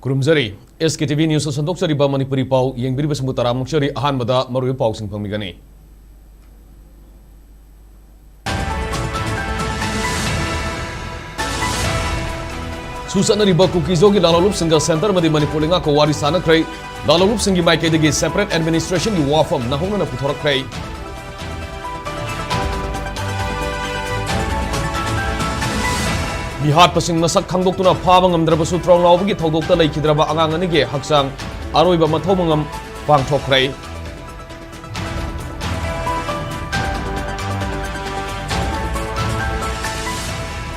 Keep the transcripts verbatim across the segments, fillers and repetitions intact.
ꯈꯨꯔꯨꯝꯖꯔꯤ꯫ ꯑꯦꯁ ꯀꯦ T V ꯅ꯭ꯌꯨꯁꯇ ꯁꯟꯗꯣꯛꯆꯔꯤꯕ Manipuri ꯄꯥꯎ ꯌꯦꯡꯕꯤꯔꯤꯕꯁꯤꯡꯕꯨ ꯇꯔꯥꯝꯅ ꯑꯣꯛꯆꯔꯤ꯫ ꯑꯍꯥꯟꯕꯗ ꯃꯔꯨꯑꯣꯏꯕ ꯄꯥꯎꯁꯤꯡ ꯐꯪꯕꯤꯒꯅꯤ꯫ ꯁꯨ ꯆꯠꯅꯔꯤꯕ ꯀꯨꯀꯤꯖꯣꯒꯤ ꯂꯥꯂꯣꯡꯂꯨꯞꯁꯤꯡꯒ ꯁꯦꯟꯇꯔ ꯑꯃꯗꯤ ꯃꯅꯤꯄꯨꯔ ꯂꯩꯉꯥꯛꯀ ꯋꯥꯔꯤ ꯁꯥꯅꯈ꯭ꯔꯦ꯫ ꯂꯥꯂꯣꯡꯂꯨꯞꯁꯤꯡꯒꯤ ꯃꯥꯏꯀꯩꯗꯒꯤ separate administrationꯒꯤ ꯋꯥꯐꯝ ꯅꯧꯍꯧꯅꯅ ꯄꯨꯊꯣꯔꯛꯈ꯭ꯔꯦ꯫ ꯃꯤꯍꯥꯠꯄꯁꯤꯡ ꯃꯁꯛ ꯈꯪꯗꯣꯛꯇꯨꯅ ꯐꯥꯕ ꯉꯝꯗ꯭ꯔꯕꯁꯨ ꯇ꯭ꯔꯣꯡꯂꯥꯎꯕꯒꯤ ꯊꯧꯗꯣꯛꯇ ꯂꯩꯈꯤꯗ꯭ꯔꯕ ꯑꯉꯥꯡ ꯑꯅꯤꯒꯤ ꯍꯛꯆꯥꯡ ꯑꯔꯣꯏꯕ ꯃꯊꯧ ꯃꯉꯝ ꯄꯥꯡꯊꯣꯛꯈ꯭ꯔꯦ꯫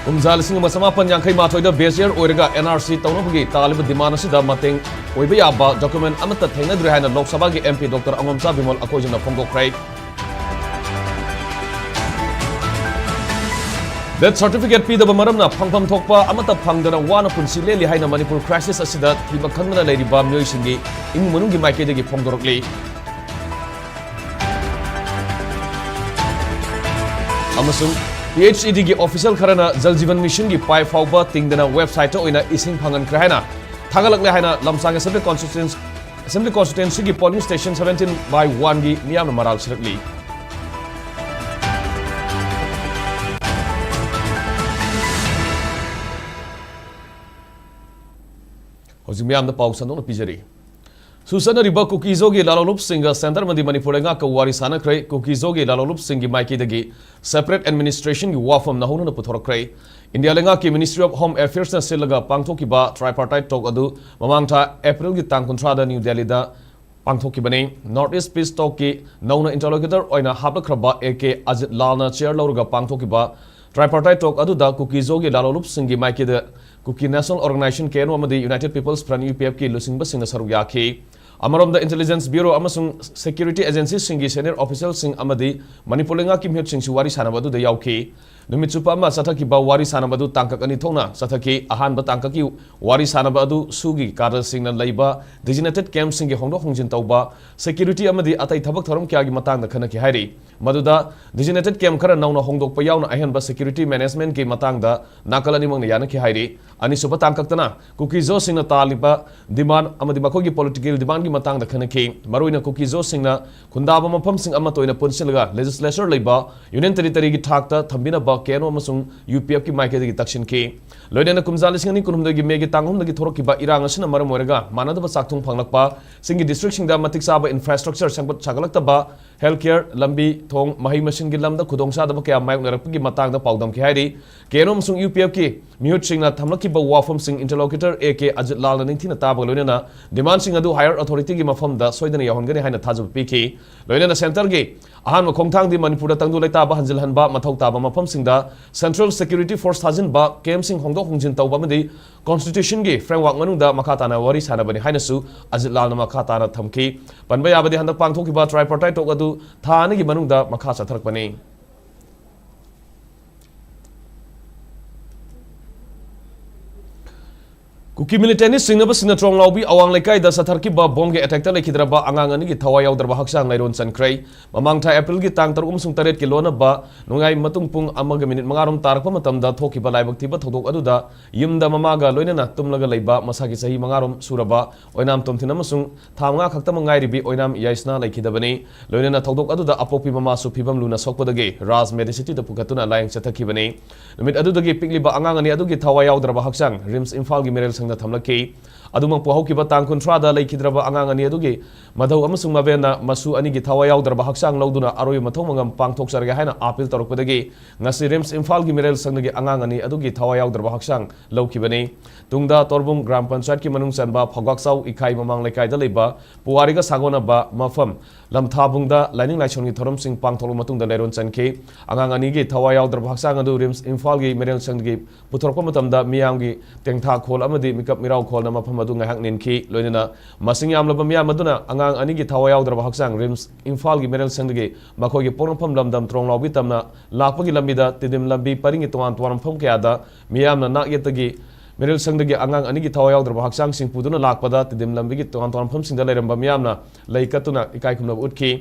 ꯀꯨꯝꯖꯥ ꯂꯤꯁꯤꯡ ꯑꯃ ꯆꯃꯥꯄꯟ ꯌꯥꯡꯈꯩ ꯃꯥꯊꯣꯏꯗ base year ꯑꯣꯏꯔꯒ N R C ꯇꯧꯅꯕꯒꯤ ꯇꯥꯜꯂꯤꯕ demand ꯑꯁꯤꯗ ꯃꯇꯦꯡ ꯑꯣꯏꯕ ꯌꯥꯕ document ꯑꯃꯠꯇ ꯊꯦꯡꯅꯗ꯭ꯔꯦ ꯍꯥꯏꯅ ꯂꯣꯛ ꯁꯚꯥꯒꯤ M P Doctor ꯑꯉꯣꯝꯆꯥ Bimol ꯑꯀꯣꯏꯖꯅ ꯐꯣꯡꯗꯣꯛꯈ꯭ꯔꯦ꯫ Death certificate ꯄꯤꯗꯕ ꯃꯔꯝꯅ ꯐꯪꯐꯝ ꯊꯣꯛꯄ ꯑꯃꯠꯇ ꯐꯪꯗꯅ ꯋꯥꯅ ꯄꯨꯟꯁꯤ ꯂꯦꯜꯂꯤ ꯍꯥꯏꯅ ꯃꯅꯤꯄꯨꯔ crisis ꯑꯁꯤꯗ ꯊꯤꯕ ꯈꯪꯗꯅ ꯂꯩꯔꯤꯕ ꯃꯤꯑꯣꯏꯁꯤꯡꯒꯤ ꯏꯃꯨꯡ ꯃꯅꯨꯡꯒꯤ ꯃꯥꯏꯀꯩꯗꯒꯤ ꯐꯣꯡꯗꯣꯔꯛꯂꯤ꯫ ꯑꯃꯁꯨꯡ P H E Dꯒꯤ official ꯈꯔꯅ Jal Jeevan Missionꯒꯤ pipe ꯐꯥꯎꯕ ꯇꯤꯡꯗꯅ websiteꯇ ꯑꯣꯏꯅ ꯏꯁꯤꯡ ꯐꯪꯍꯟꯈ꯭ꯔꯦ ꯍꯥꯏꯅ ꯊꯥꯒꯠꯂꯛꯂꯦ ꯍꯥꯏꯅ ꯂꯝꯁꯥꯡ Assembly Constituency, Assembly Constituencyꯒꯤ polling station seventeen by oneꯒꯤ ꯃꯤꯌꯥꯝꯅ ꯃꯔꯥꯜ ꯁꯤꯔꯛꯂꯤ꯫ ꯍꯧꯖꯤꯛ ꯃꯤꯌꯥꯝꯗ ꯄꯥꯎ ꯁꯟꯗꯣꯛꯅ ꯄꯤꯖꯔꯤ꯫ ꯁꯨ ꯆꯠꯅꯔꯤꯕ ꯀꯨꯀꯤꯖꯣꯒꯤ ꯂꯥꯂꯣꯡꯂꯨꯞꯁꯤꯡꯒ ꯁꯦꯟꯇꯔ ꯑꯃꯗꯤ ꯃꯅꯤꯄꯨꯔ ꯂꯩꯉꯥꯛꯀ ꯋꯥꯔꯤ ꯁꯥꯅꯈ꯭ꯔꯦ꯫ ꯀꯨꯀꯤꯖꯣꯒꯤ ꯂꯥꯂꯣꯡꯂꯨꯞꯁꯤꯡꯒꯤ ꯃꯥꯏꯀꯩꯗꯒꯤ separate administrationꯒꯤ ꯋꯥꯐꯝ ꯅꯧꯍꯧꯅꯅ ꯄꯨꯊꯣꯔꯛꯈ꯭ꯔꯦ꯫ ꯏꯟꯗꯤꯌꯥ ꯂꯩꯉꯥꯛꯀꯤ Ministry of Home Affairsꯅ ꯁꯤꯜꯂꯒ ꯄꯥꯡꯊꯣꯛꯈꯤꯕ tripartite talk ꯑꯗꯨ ꯃꯃꯥꯡ ꯊꯥ Aprilꯒꯤ ꯇꯥꯡ ꯀꯨꯟꯊ꯭ꯔꯥꯗ New Delhiꯗ ꯄꯥꯡꯊꯣꯛꯈꯤꯕꯅꯤ꯫ North East Peace Talkꯀꯤ ꯅꯧꯅ interlocutor ꯑꯣꯏꯅ ꯍꯥꯞꯂꯛꯈ꯭ꯔꯕ A K Ajit Lalꯅ chair ꯂꯧꯔꯒ ꯄꯥꯡꯊꯣꯛꯈꯤꯕ tripartite talk ꯑꯗꯨꯗ ꯀꯨꯀꯤꯖꯣꯒꯤ ꯂꯥꯂꯣꯡꯂꯨꯞꯁꯤꯡꯒꯤ ꯃꯥꯏꯀꯩꯗ Kuki National Organisation, K N O, ꯑꯃꯗꯤ United People's Front, U P Fꯀꯤ ꯂꯨꯆꯤꯡꯕꯁꯤꯡꯅ ꯁꯔꯨꯛ ꯌꯥꯈꯤ꯫ ꯑꯃꯔꯣꯝꯗ, Intelligence Bureau ꯑꯃꯁꯨꯡ security agencyꯁꯤꯡꯒꯤ senior officialꯁꯤꯡ ꯑꯃꯗꯤ ꯃꯅꯤꯄꯨꯔ ꯂꯩꯉꯥꯛꯀꯤ ꯃꯤꯍꯨꯠꯁꯤꯡꯁꯨ ꯋꯥꯔꯤ ꯁꯥꯅꯕ ꯑꯗꯨꯗ ꯌꯥꯎꯈꯤ꯫ ꯅꯨꯃꯤꯠ ꯆꯨꯞꯄ ꯑꯃ ꯆꯠꯊꯈꯤꯕ ꯋꯥꯔꯤ ꯁꯥꯟꯅꯕ ꯑꯗꯨ ꯇꯥꯡꯀꯛ ꯑꯅꯤ ꯊꯣꯛꯅ ꯆꯠꯊꯈꯤ꯫ ꯑꯍꯥꯟꯕ ꯇꯥꯡꯀꯛꯀꯤ ꯋꯥꯔꯤ ꯁꯥꯟꯅꯕ ꯑꯗꯨ ꯁꯨꯒꯤ ꯀꯥꯗꯔꯁꯤꯡꯅ ꯂꯩꯕ designated campꯁꯤꯡꯒꯤ ꯍꯣꯡꯗꯣꯛ ꯍꯣꯡꯖꯤꯟ ꯇꯧꯕ, security ꯑꯃꯗꯤ ꯑꯇꯩ ꯊꯕꯛ ꯊꯧꯔꯝ ꯀꯌꯥꯒꯤ ꯃꯇꯥꯡꯗ ꯈꯟꯅꯈꯤ ꯍꯥꯏꯔꯤ꯫ ꯃꯗꯨꯗ designated camp ꯈꯔ ꯅꯧꯅ ꯍꯣꯡꯗꯣꯛꯄ ꯌꯥꯎꯅ ꯑꯍꯦꯟꯕ security managementꯀꯤ ꯃꯇꯥꯡꯗ ꯅꯥꯀꯜ ꯑꯅꯤꯃꯛꯅ ꯌꯥꯅꯈꯤ ꯍꯥꯏꯔꯤ꯫ ꯑꯅꯤꯁꯨꯕ ꯇꯥꯡꯀꯛꯇꯅ ꯀꯨꯀꯤ-ꯖꯣꯁꯤꯡꯅ ꯇꯥꯜꯂꯤꯕ demand ꯑꯃꯗꯤ ꯃꯈꯣꯏꯒꯤ political demandꯀꯤ ꯃꯇꯥꯡꯗ ꯈꯟꯅꯈꯤ꯫ ꯃꯔꯨꯑꯣꯏꯅ ꯀꯨꯀꯤ-ꯖꯣꯁꯤꯡꯅ ꯈꯨꯟꯗꯥꯕ ꯃꯐꯝꯁꯤꯡ ꯑꯃꯠꯇ ꯑꯣꯏꯅ ꯄꯨꯟꯁꯤꯜꯂꯒ legislature ꯂꯩꯕ union territoryꯒꯤ ꯊꯥꯛꯇ ꯊꯝꯕꯤꯅꯕ KNO ꯑꯃꯁꯨꯡ UPFꯀꯤ ꯃꯥꯏꯀꯩꯗꯒꯤ ꯇꯛꯁꯤꯟꯈꯤ꯫ ꯂꯣꯏꯅꯅ ꯀꯨꯝꯖꯥ ꯂꯤꯁꯤꯡ ꯑꯅꯤ ꯀꯨꯟꯍꯨꯝꯗꯣꯏꯒꯤ Mayꯒꯤ ꯇꯥꯡ ꯑꯍꯨꯝꯗꯒꯤ ꯊꯣꯔꯛꯈꯤꯕ ꯏꯔꯥꯡ ꯑꯁꯤꯅ ꯃꯔꯝ ꯑꯣꯏꯔꯒ ꯃꯥꯟꯅꯗꯕ ꯆꯥꯛꯊꯨꯡ ꯐꯪꯂꯛꯄ ꯁꯤꯡꯒꯤ districtꯁꯤꯡꯗ ꯃꯇꯤꯛ ꯆꯥꯕ infrastructure ꯁꯦꯝꯒꯠ ꯁꯥꯒꯠꯂꯛꯇꯕ, health care, ꯂꯝꯕꯤ ꯊꯣꯡ, ꯃꯍꯩ ꯃꯁꯤꯡꯒꯤ ꯂꯝꯗ ꯈꯨꯗꯣꯡꯆꯥꯗꯕ ꯀꯌꯥ ꯃꯥꯌꯣꯛꯅꯔꯛꯄꯒꯤ ꯃꯇꯥꯡꯗ ꯄꯥꯎꯗꯝꯈꯤ ꯍꯥꯏꯔꯤ꯫ KNO ꯑꯃꯁꯨꯡ UPFꯀꯤ ꯃꯤꯍꯨꯠꯁꯤꯡꯅ ꯊꯝꯂꯛꯈꯤꯕ ꯋꯥꯐꯝꯁꯤꯡ interlocutor A K ꯑꯖꯤꯠ ꯂꯥꯜꯅ ꯅꯤꯡꯊꯤꯅ ꯇꯥꯕꯒ ꯂꯣꯏꯅꯅ demandꯁꯤꯡ ꯑꯗꯨ higher authorityꯒꯤ ꯃꯐꯝꯗ ꯁꯣꯏꯗꯅ ꯌꯧꯍꯟꯒꯅꯤ ꯍꯥꯏꯅ ꯊꯥꯖꯕ ꯄꯤꯈꯤ꯫ ꯂꯣꯏꯅꯅ centreꯒꯤ ꯑꯍꯥꯟꯕ ꯈꯣꯡꯊꯥꯡꯗꯤ ꯃꯅꯤꯄꯨꯔꯗ ꯇꯪꯗꯨ ꯂꯩꯇꯥꯕ ꯍꯟꯖꯤꯜꯍꯟꯕ, ꯃꯊꯧ ꯇꯥꯕ ꯃꯐꯝꯁꯤꯡꯗ central security force ꯊꯥꯖꯤꯟꯕ, campꯁꯤꯡ ꯍꯣꯡꯗꯣꯛ ꯍꯣꯡꯖꯤꯟ ꯇꯧꯕ ꯑꯃꯗꯤ constitutionꯒꯤ framework ꯃꯅꯨꯡꯗ ꯃꯈꯥ ꯇꯥꯅ ꯋꯥꯔꯤ ꯁꯥꯟꯅꯕꯅꯤ ꯍꯥꯏꯅꯁꯨ ꯑꯖꯤꯠ ꯂꯥꯜꯅ ꯃꯈꯥ ꯇꯥꯅ ꯊꯝꯈꯤ꯫ ꯄꯟꯕ ꯌꯥꯕꯗꯤ ꯍꯟꯗꯛ ꯄꯥꯡꯊꯣꯛꯈꯤꯕ tripartite talk ꯑꯗꯨ ꯊꯥ ꯑꯅꯤꯒꯤ ꯃꯅꯨꯡꯗ ꯃꯈꯥ ꯆꯠꯊꯔꯛꯄꯅꯤ꯫ ꯀꯨꯀꯤ militantꯅ ꯆꯤꯡꯅꯕꯁꯤꯡꯅ ꯇ꯭ꯔꯣꯡꯂꯥꯎꯕꯤ ꯑꯋꯥꯡ ꯂꯩꯀꯥꯏꯗ ꯆꯠꯊꯔꯛꯈꯤꯕ bombꯒꯤ attackꯇ ꯂꯩꯈꯤꯗ꯭ꯔꯕ ꯑꯉꯥꯡ ꯑꯅꯤꯒꯤ ꯊꯋꯥꯏ ꯌꯥꯎꯗ꯭ꯔꯕ ꯍꯛꯆꯥꯡ ꯂꯩꯔꯣꯟ ꯆꯟꯈ꯭ꯔꯦ꯫ ꯃꯃꯥꯡ ꯊꯥ Aprilꯒꯤ ꯇꯥꯡ ꯇꯔꯨꯛ ꯑꯃꯁꯨꯡ ꯇꯔꯦꯠꯀꯤ ꯂꯣꯟꯅꯕ ꯅꯣꯡꯌꯥꯏ ꯃꯇꯨꯡ ꯄꯨꯡ ꯑꯃꯒ minute ꯃꯉꯥꯔꯣꯝ ꯇꯥꯔꯛꯄ ꯃꯇꯝꯗ ꯊꯣꯛꯈꯤꯕ ꯂꯥꯏꯕꯛ ꯊꯤꯕ ꯊꯧꯗꯣꯛ ꯑꯗꯨꯗ ꯌꯨꯝꯗ ꯃꯃꯥꯒ ꯂꯣꯏꯅꯅ ꯇꯨꯝꯂꯒ ꯂꯩꯕ ꯃꯁꯥꯒꯤ ꯆꯍꯤ ꯃꯉꯥꯔꯣꯝ ꯁꯨꯔꯕ ꯑꯣꯏꯅꯥꯝ ꯇꯣꯝꯊꯤꯟ ꯑꯃꯁꯨꯡ ꯊꯥ ꯃꯉꯥ ꯈꯛꯇꯃꯛ ꯉꯥꯏꯔꯤꯕꯤ ꯑꯣꯏꯅꯥꯝ ꯌꯥꯏꯁꯅꯥ ꯂꯩꯈꯤꯗꯕꯅꯤ꯫ ꯂꯣꯏꯅꯅ ꯊꯧꯗꯣꯛ ꯑꯗꯨꯗ ꯑꯄꯣꯛꯄꯤ ꯃꯃꯥꯁꯨ ꯐꯤꯕꯝ ꯂꯨꯅ ꯁꯣꯛꯄꯗꯒꯤ ꯔꯥꯖ Medicityꯗ ꯄꯨꯈꯠꯇꯨꯅ ꯂꯥꯌꯦꯡ ꯆꯠꯊꯈꯤꯕꯅꯤ꯫ ꯅꯨꯃꯤꯠ ꯑꯗꯨꯗꯒꯤ ꯄꯤꯛꯂꯤꯕ ꯑꯉꯥꯡ ꯑꯅꯤ ꯑꯗꯨꯒꯤ ꯊꯋꯥꯏ ꯌꯥꯎꯗ꯭ꯔꯕ ꯍꯛꯆꯥꯡ RIMS ꯏꯝꯐꯥꯜꯒꯤ ꯃꯤꯔꯦꯜ ꯁꯪꯗ ꯊꯝꯂꯛꯈꯤ꯫ ꯑꯗꯨꯃꯛꯄꯨ ꯍꯧꯈꯤꯕ ꯇꯥꯡ ꯀꯨꯟꯊ꯭ꯔꯥꯗ ꯂꯩꯈꯤꯗ꯭ꯔꯕ ꯑꯉꯥꯡ ꯑꯅꯤ ꯑꯗꯨꯒꯤ ꯃꯙꯧ ꯑꯃꯁꯨꯡ ꯃꯕꯦꯟꯅ ꯃꯁꯨ ꯑꯅꯤꯒꯤ ꯊꯋꯥꯏ ꯌꯥꯎꯗ꯭ꯔꯕ ꯍꯛꯆꯥꯡ ꯂꯧꯗꯨꯅ ꯑꯔꯣꯏꯕ ꯃꯊꯧ ꯃꯉꯝ ꯄꯥꯡꯊꯣꯛꯆꯔꯒꯦ ꯍꯥꯏꯅ appeal ꯇꯧꯔꯛꯄꯗꯒꯤ ꯉꯁꯤ RIMS ꯏꯝꯐꯥꯜꯒꯤ ꯃꯤꯔꯦꯜ ꯁꯪꯗꯒꯤ ꯑꯉꯥꯡ ꯑꯅꯤ ꯑꯗꯨꯒꯤ ꯊꯋꯥꯏ ꯌꯥꯎꯗ꯭ꯔꯕ ꯍꯛꯆꯥꯡ ꯂꯧꯈꯤꯕꯅꯤ꯫ ꯇꯨꯡꯗ ꯇꯣꯔꯕꯨꯡ ꯒ꯭ꯔꯥꯝ ꯄꯟꯆꯥꯌꯠꯀꯤ ꯃꯅꯨꯡ ꯆꯟꯕ ꯐꯧꯒꯥꯛꯆꯥꯎ ꯏꯈꯥꯏ ꯃꯃꯥꯡ ꯂꯩꯀꯥꯏꯗ ꯂꯩꯕ ꯄꯨꯋꯥꯔꯤꯒ ꯁꯥꯒꯣꯟꯅꯕ ꯃꯐꯝ ꯂꯝꯊꯥꯕꯨꯡꯗ ꯂꯥꯏꯅꯤꯡ ꯂꯥꯏꯁꯣꯟꯒꯤ ꯊꯧꯔꯝꯁꯤꯡ ꯄꯥꯡꯊꯣꯛꯂꯕ ꯃꯇꯨꯡꯗ ꯂꯩꯔꯣꯟ ꯆꯟꯈꯤ꯫ ꯑꯉꯥꯡ ꯑꯅꯤꯒꯤ ꯊꯋꯥꯏ ꯌꯥꯎꯗ꯭ꯔꯕ ꯍꯛꯆꯥꯡ ꯑꯗꯨ RIMS ꯏꯝꯐꯥꯜꯒꯤ ꯃꯤꯔꯦꯜ ꯁꯪꯗꯒꯤ ꯄꯨꯊꯣꯔꯛꯄ ꯃꯇꯝꯗ ꯃꯤꯌꯥꯝꯒꯤ ꯇꯦꯡꯊꯥ ꯈꯣꯜ ꯑꯃꯗꯤ ꯃꯤꯀꯞ ꯃꯤꯔꯥꯎ ꯈꯣꯜꯅ ꯃꯐꯝ ꯃꯗꯨ ꯉꯥꯏꯍꯥꯛ ꯅꯤꯟꯈꯤ꯫ ꯂꯣꯏꯅꯅ ꯃꯁꯤꯡ ꯌꯥꯝꯂꯕ ꯃꯤꯌꯥꯝ ꯑꯗꯨꯅ ꯑꯉꯥꯡ ꯑꯅꯤꯒꯤ ꯊꯋꯥꯏ ꯌꯥꯎꯗ꯭ꯔꯕ ꯍꯛꯆꯥꯡ ꯔꯤꯝꯁ ꯏꯝꯐꯥꯜꯒꯤ ꯃꯤꯔꯦꯜ ꯁꯪꯗꯒꯤ ꯃꯈꯣꯏꯒꯤ ꯄꯣꯛꯅꯐꯝ ꯂꯝꯗꯝ ꯇ꯭ꯔꯣꯡꯂꯥꯎꯕꯤ ꯇꯝꯅ ꯂꯥꯛꯄꯒꯤ ꯂꯝꯕꯤꯗ ꯇꯤꯗꯤꯝ ꯂꯝꯕꯤ ꯄꯔꯤꯡꯒꯤ ꯇꯣꯉꯥꯟ ꯇꯣꯉꯥꯟꯕ ꯃꯐꯝ ꯀꯌꯥꯗ ꯃꯤꯌꯥꯝꯅ ꯅꯥꯛ ꯌꯦꯠꯇꯒꯤ ꯃꯤꯔꯦꯜ ꯁꯪꯗꯒꯤ ꯑꯉꯥꯡ ꯑꯅꯤꯒꯤ ꯊꯋꯥꯏ ꯌꯥꯎꯗ꯭ꯔꯕ ꯍꯛꯆꯥꯡꯁꯤꯡ ꯄꯨꯗꯨꯅ ꯂꯥꯛꯄꯗ ꯇꯤꯗꯤꯝ ꯂꯝꯕꯤꯒꯤ ꯇꯣꯉꯥꯟ ꯇꯣꯉꯥꯟꯕ ꯃꯐꯝꯁꯤꯡꯗ ꯂꯩꯔꯝꯕ ꯃꯤꯌꯥꯝꯅ ꯂꯩ ꯀꯠꯇꯨꯅ ꯏꯀꯥꯏ ꯈꯨꯝꯅꯕ ꯎꯠꯈꯤ꯫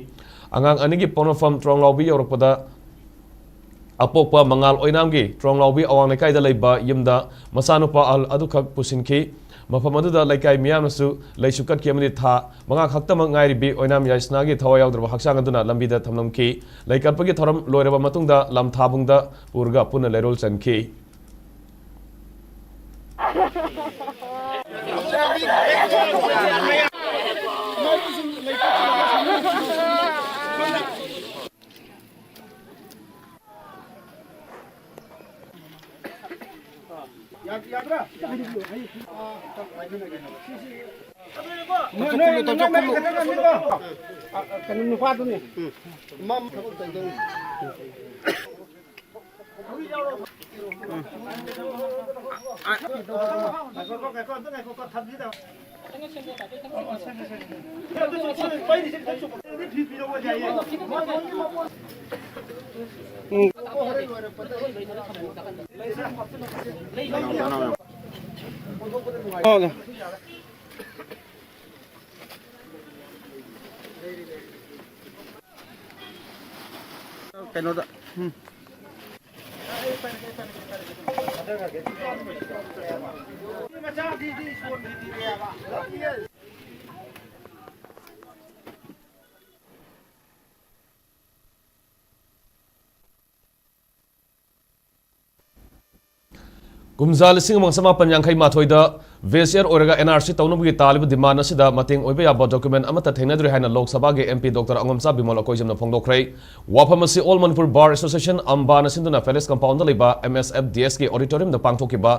ꯑꯉꯥꯡ ꯑꯅꯤꯒꯤ ꯄꯣꯛꯅꯐꯝ ꯇ꯭ꯔꯣꯡꯂꯥꯎꯕꯤ ꯌꯧꯔꯛꯄꯗ ꯑꯄꯣꯛꯄ ꯃꯉꯥꯜ ꯑꯣꯏꯅꯥꯝꯒꯤ ꯇ꯭ꯔꯣꯡꯂꯥꯎꯕꯤ ꯑꯋꯥꯡ ꯂꯩꯀꯥꯏꯗ ꯂꯩꯕ ꯌꯨꯝꯗ ꯃꯆꯥꯅꯨꯄꯥ ꯑꯍꯜ ꯑꯗꯨꯈꯛ ꯄꯨꯁꯤꯟꯈꯤ꯫ ꯃꯐꯝ ꯑꯗꯨꯗ ꯂꯩꯀꯥꯏ ꯃꯤꯌꯥꯝꯅꯁꯨ ꯂꯩꯁꯨ ꯀꯠꯈꯤ ꯑꯃꯗꯤ ꯊꯥ ꯃꯉꯥ ꯈꯛꯇꯃꯛ ꯉꯥꯏꯔꯤꯕꯤ ꯑꯣꯏꯅꯥꯝ ꯌꯥꯏꯁꯅꯥꯒꯤ ꯊꯋꯥꯏ ꯌꯥꯎꯗ꯭ꯔꯕ ꯍꯛꯆꯥꯡ ꯑꯗꯨꯅ ꯂꯝꯕꯤꯗ ꯊꯝꯂꯝꯈꯤ꯫ ꯂꯩ ꯀꯠꯄꯒꯤ ꯊꯧꯔꯝ ꯂꯣꯏꯔꯕ ꯃꯇꯨꯡꯗ ꯂꯝꯊꯥꯕꯨꯡꯗ ꯄꯨꯔꯒ ꯄꯨꯟꯅ ꯂꯩꯔꯣꯜ ꯆꯟꯈꯤ꯫ ꯅꯣꯏ, ꯅꯣꯏ, ꯅꯣꯏ, ꯅꯣꯏ, ꯀꯩꯅꯣ, ꯅꯨꯄꯥꯗꯨꯅꯤ꯫ ꯀꯩꯅꯣꯗ, ꯎꯝ꯫ ꯀꯨꯝꯖꯥ ꯂꯤꯁꯤꯡ ꯑꯃꯒ ꯆꯃꯥꯄꯟ ꯌꯥꯡꯈꯩ ꯃꯥꯊꯣꯏꯗ ꯚꯦꯁꯤꯌꯔ ꯑꯣꯏꯔꯒ ꯑꯦꯟ ꯑꯥꯔ ꯁꯤ ꯇꯧꯅꯕꯒꯤ ꯇꯥꯜꯂꯤꯕ ꯗꯤꯃꯥꯟ ꯑꯁꯤꯗ ꯃꯇꯦꯡ ꯑꯣꯏꯕ ꯌꯥꯕ ꯗꯣꯀꯨꯃꯦꯟ ꯑꯃꯠꯇ ꯊꯦꯡꯅꯗ꯭ꯔꯤ ꯍꯥꯏꯅ ꯂꯣꯛ ꯁꯚꯥꯒꯤ ꯑꯦꯝ ꯄꯤ ꯗꯣꯛꯇꯔ ꯑꯉꯣꯝꯆꯥ ꯕꯤꯃꯣꯜ ꯑꯀꯣꯏꯖꯝꯅ ꯐꯣꯡꯗꯣꯛꯈ꯭ꯔꯦ꯫ ꯋꯥꯐꯝ ꯑꯁꯤ ꯑꯣꯜ ꯃꯅꯤꯄꯨꯔ ꯕꯥꯔ ꯑꯦꯁꯣꯁꯤꯌꯦꯁꯟ, ꯑꯝꯕꯥꯅ ꯁꯤꯟꯗꯨꯅ ꯄꯦꯂꯦꯁ ꯀꯝꯄꯥꯎꯟꯗ ꯂꯩꯕ ꯑꯦꯝ ꯑꯦꯁ ꯑꯦꯐ ꯗꯤ ꯑꯦꯁꯀꯤ ꯑꯣꯗꯤꯇꯣꯔꯤꯌꯝꯗ ꯄꯥꯡꯊꯣꯛꯈꯤꯕ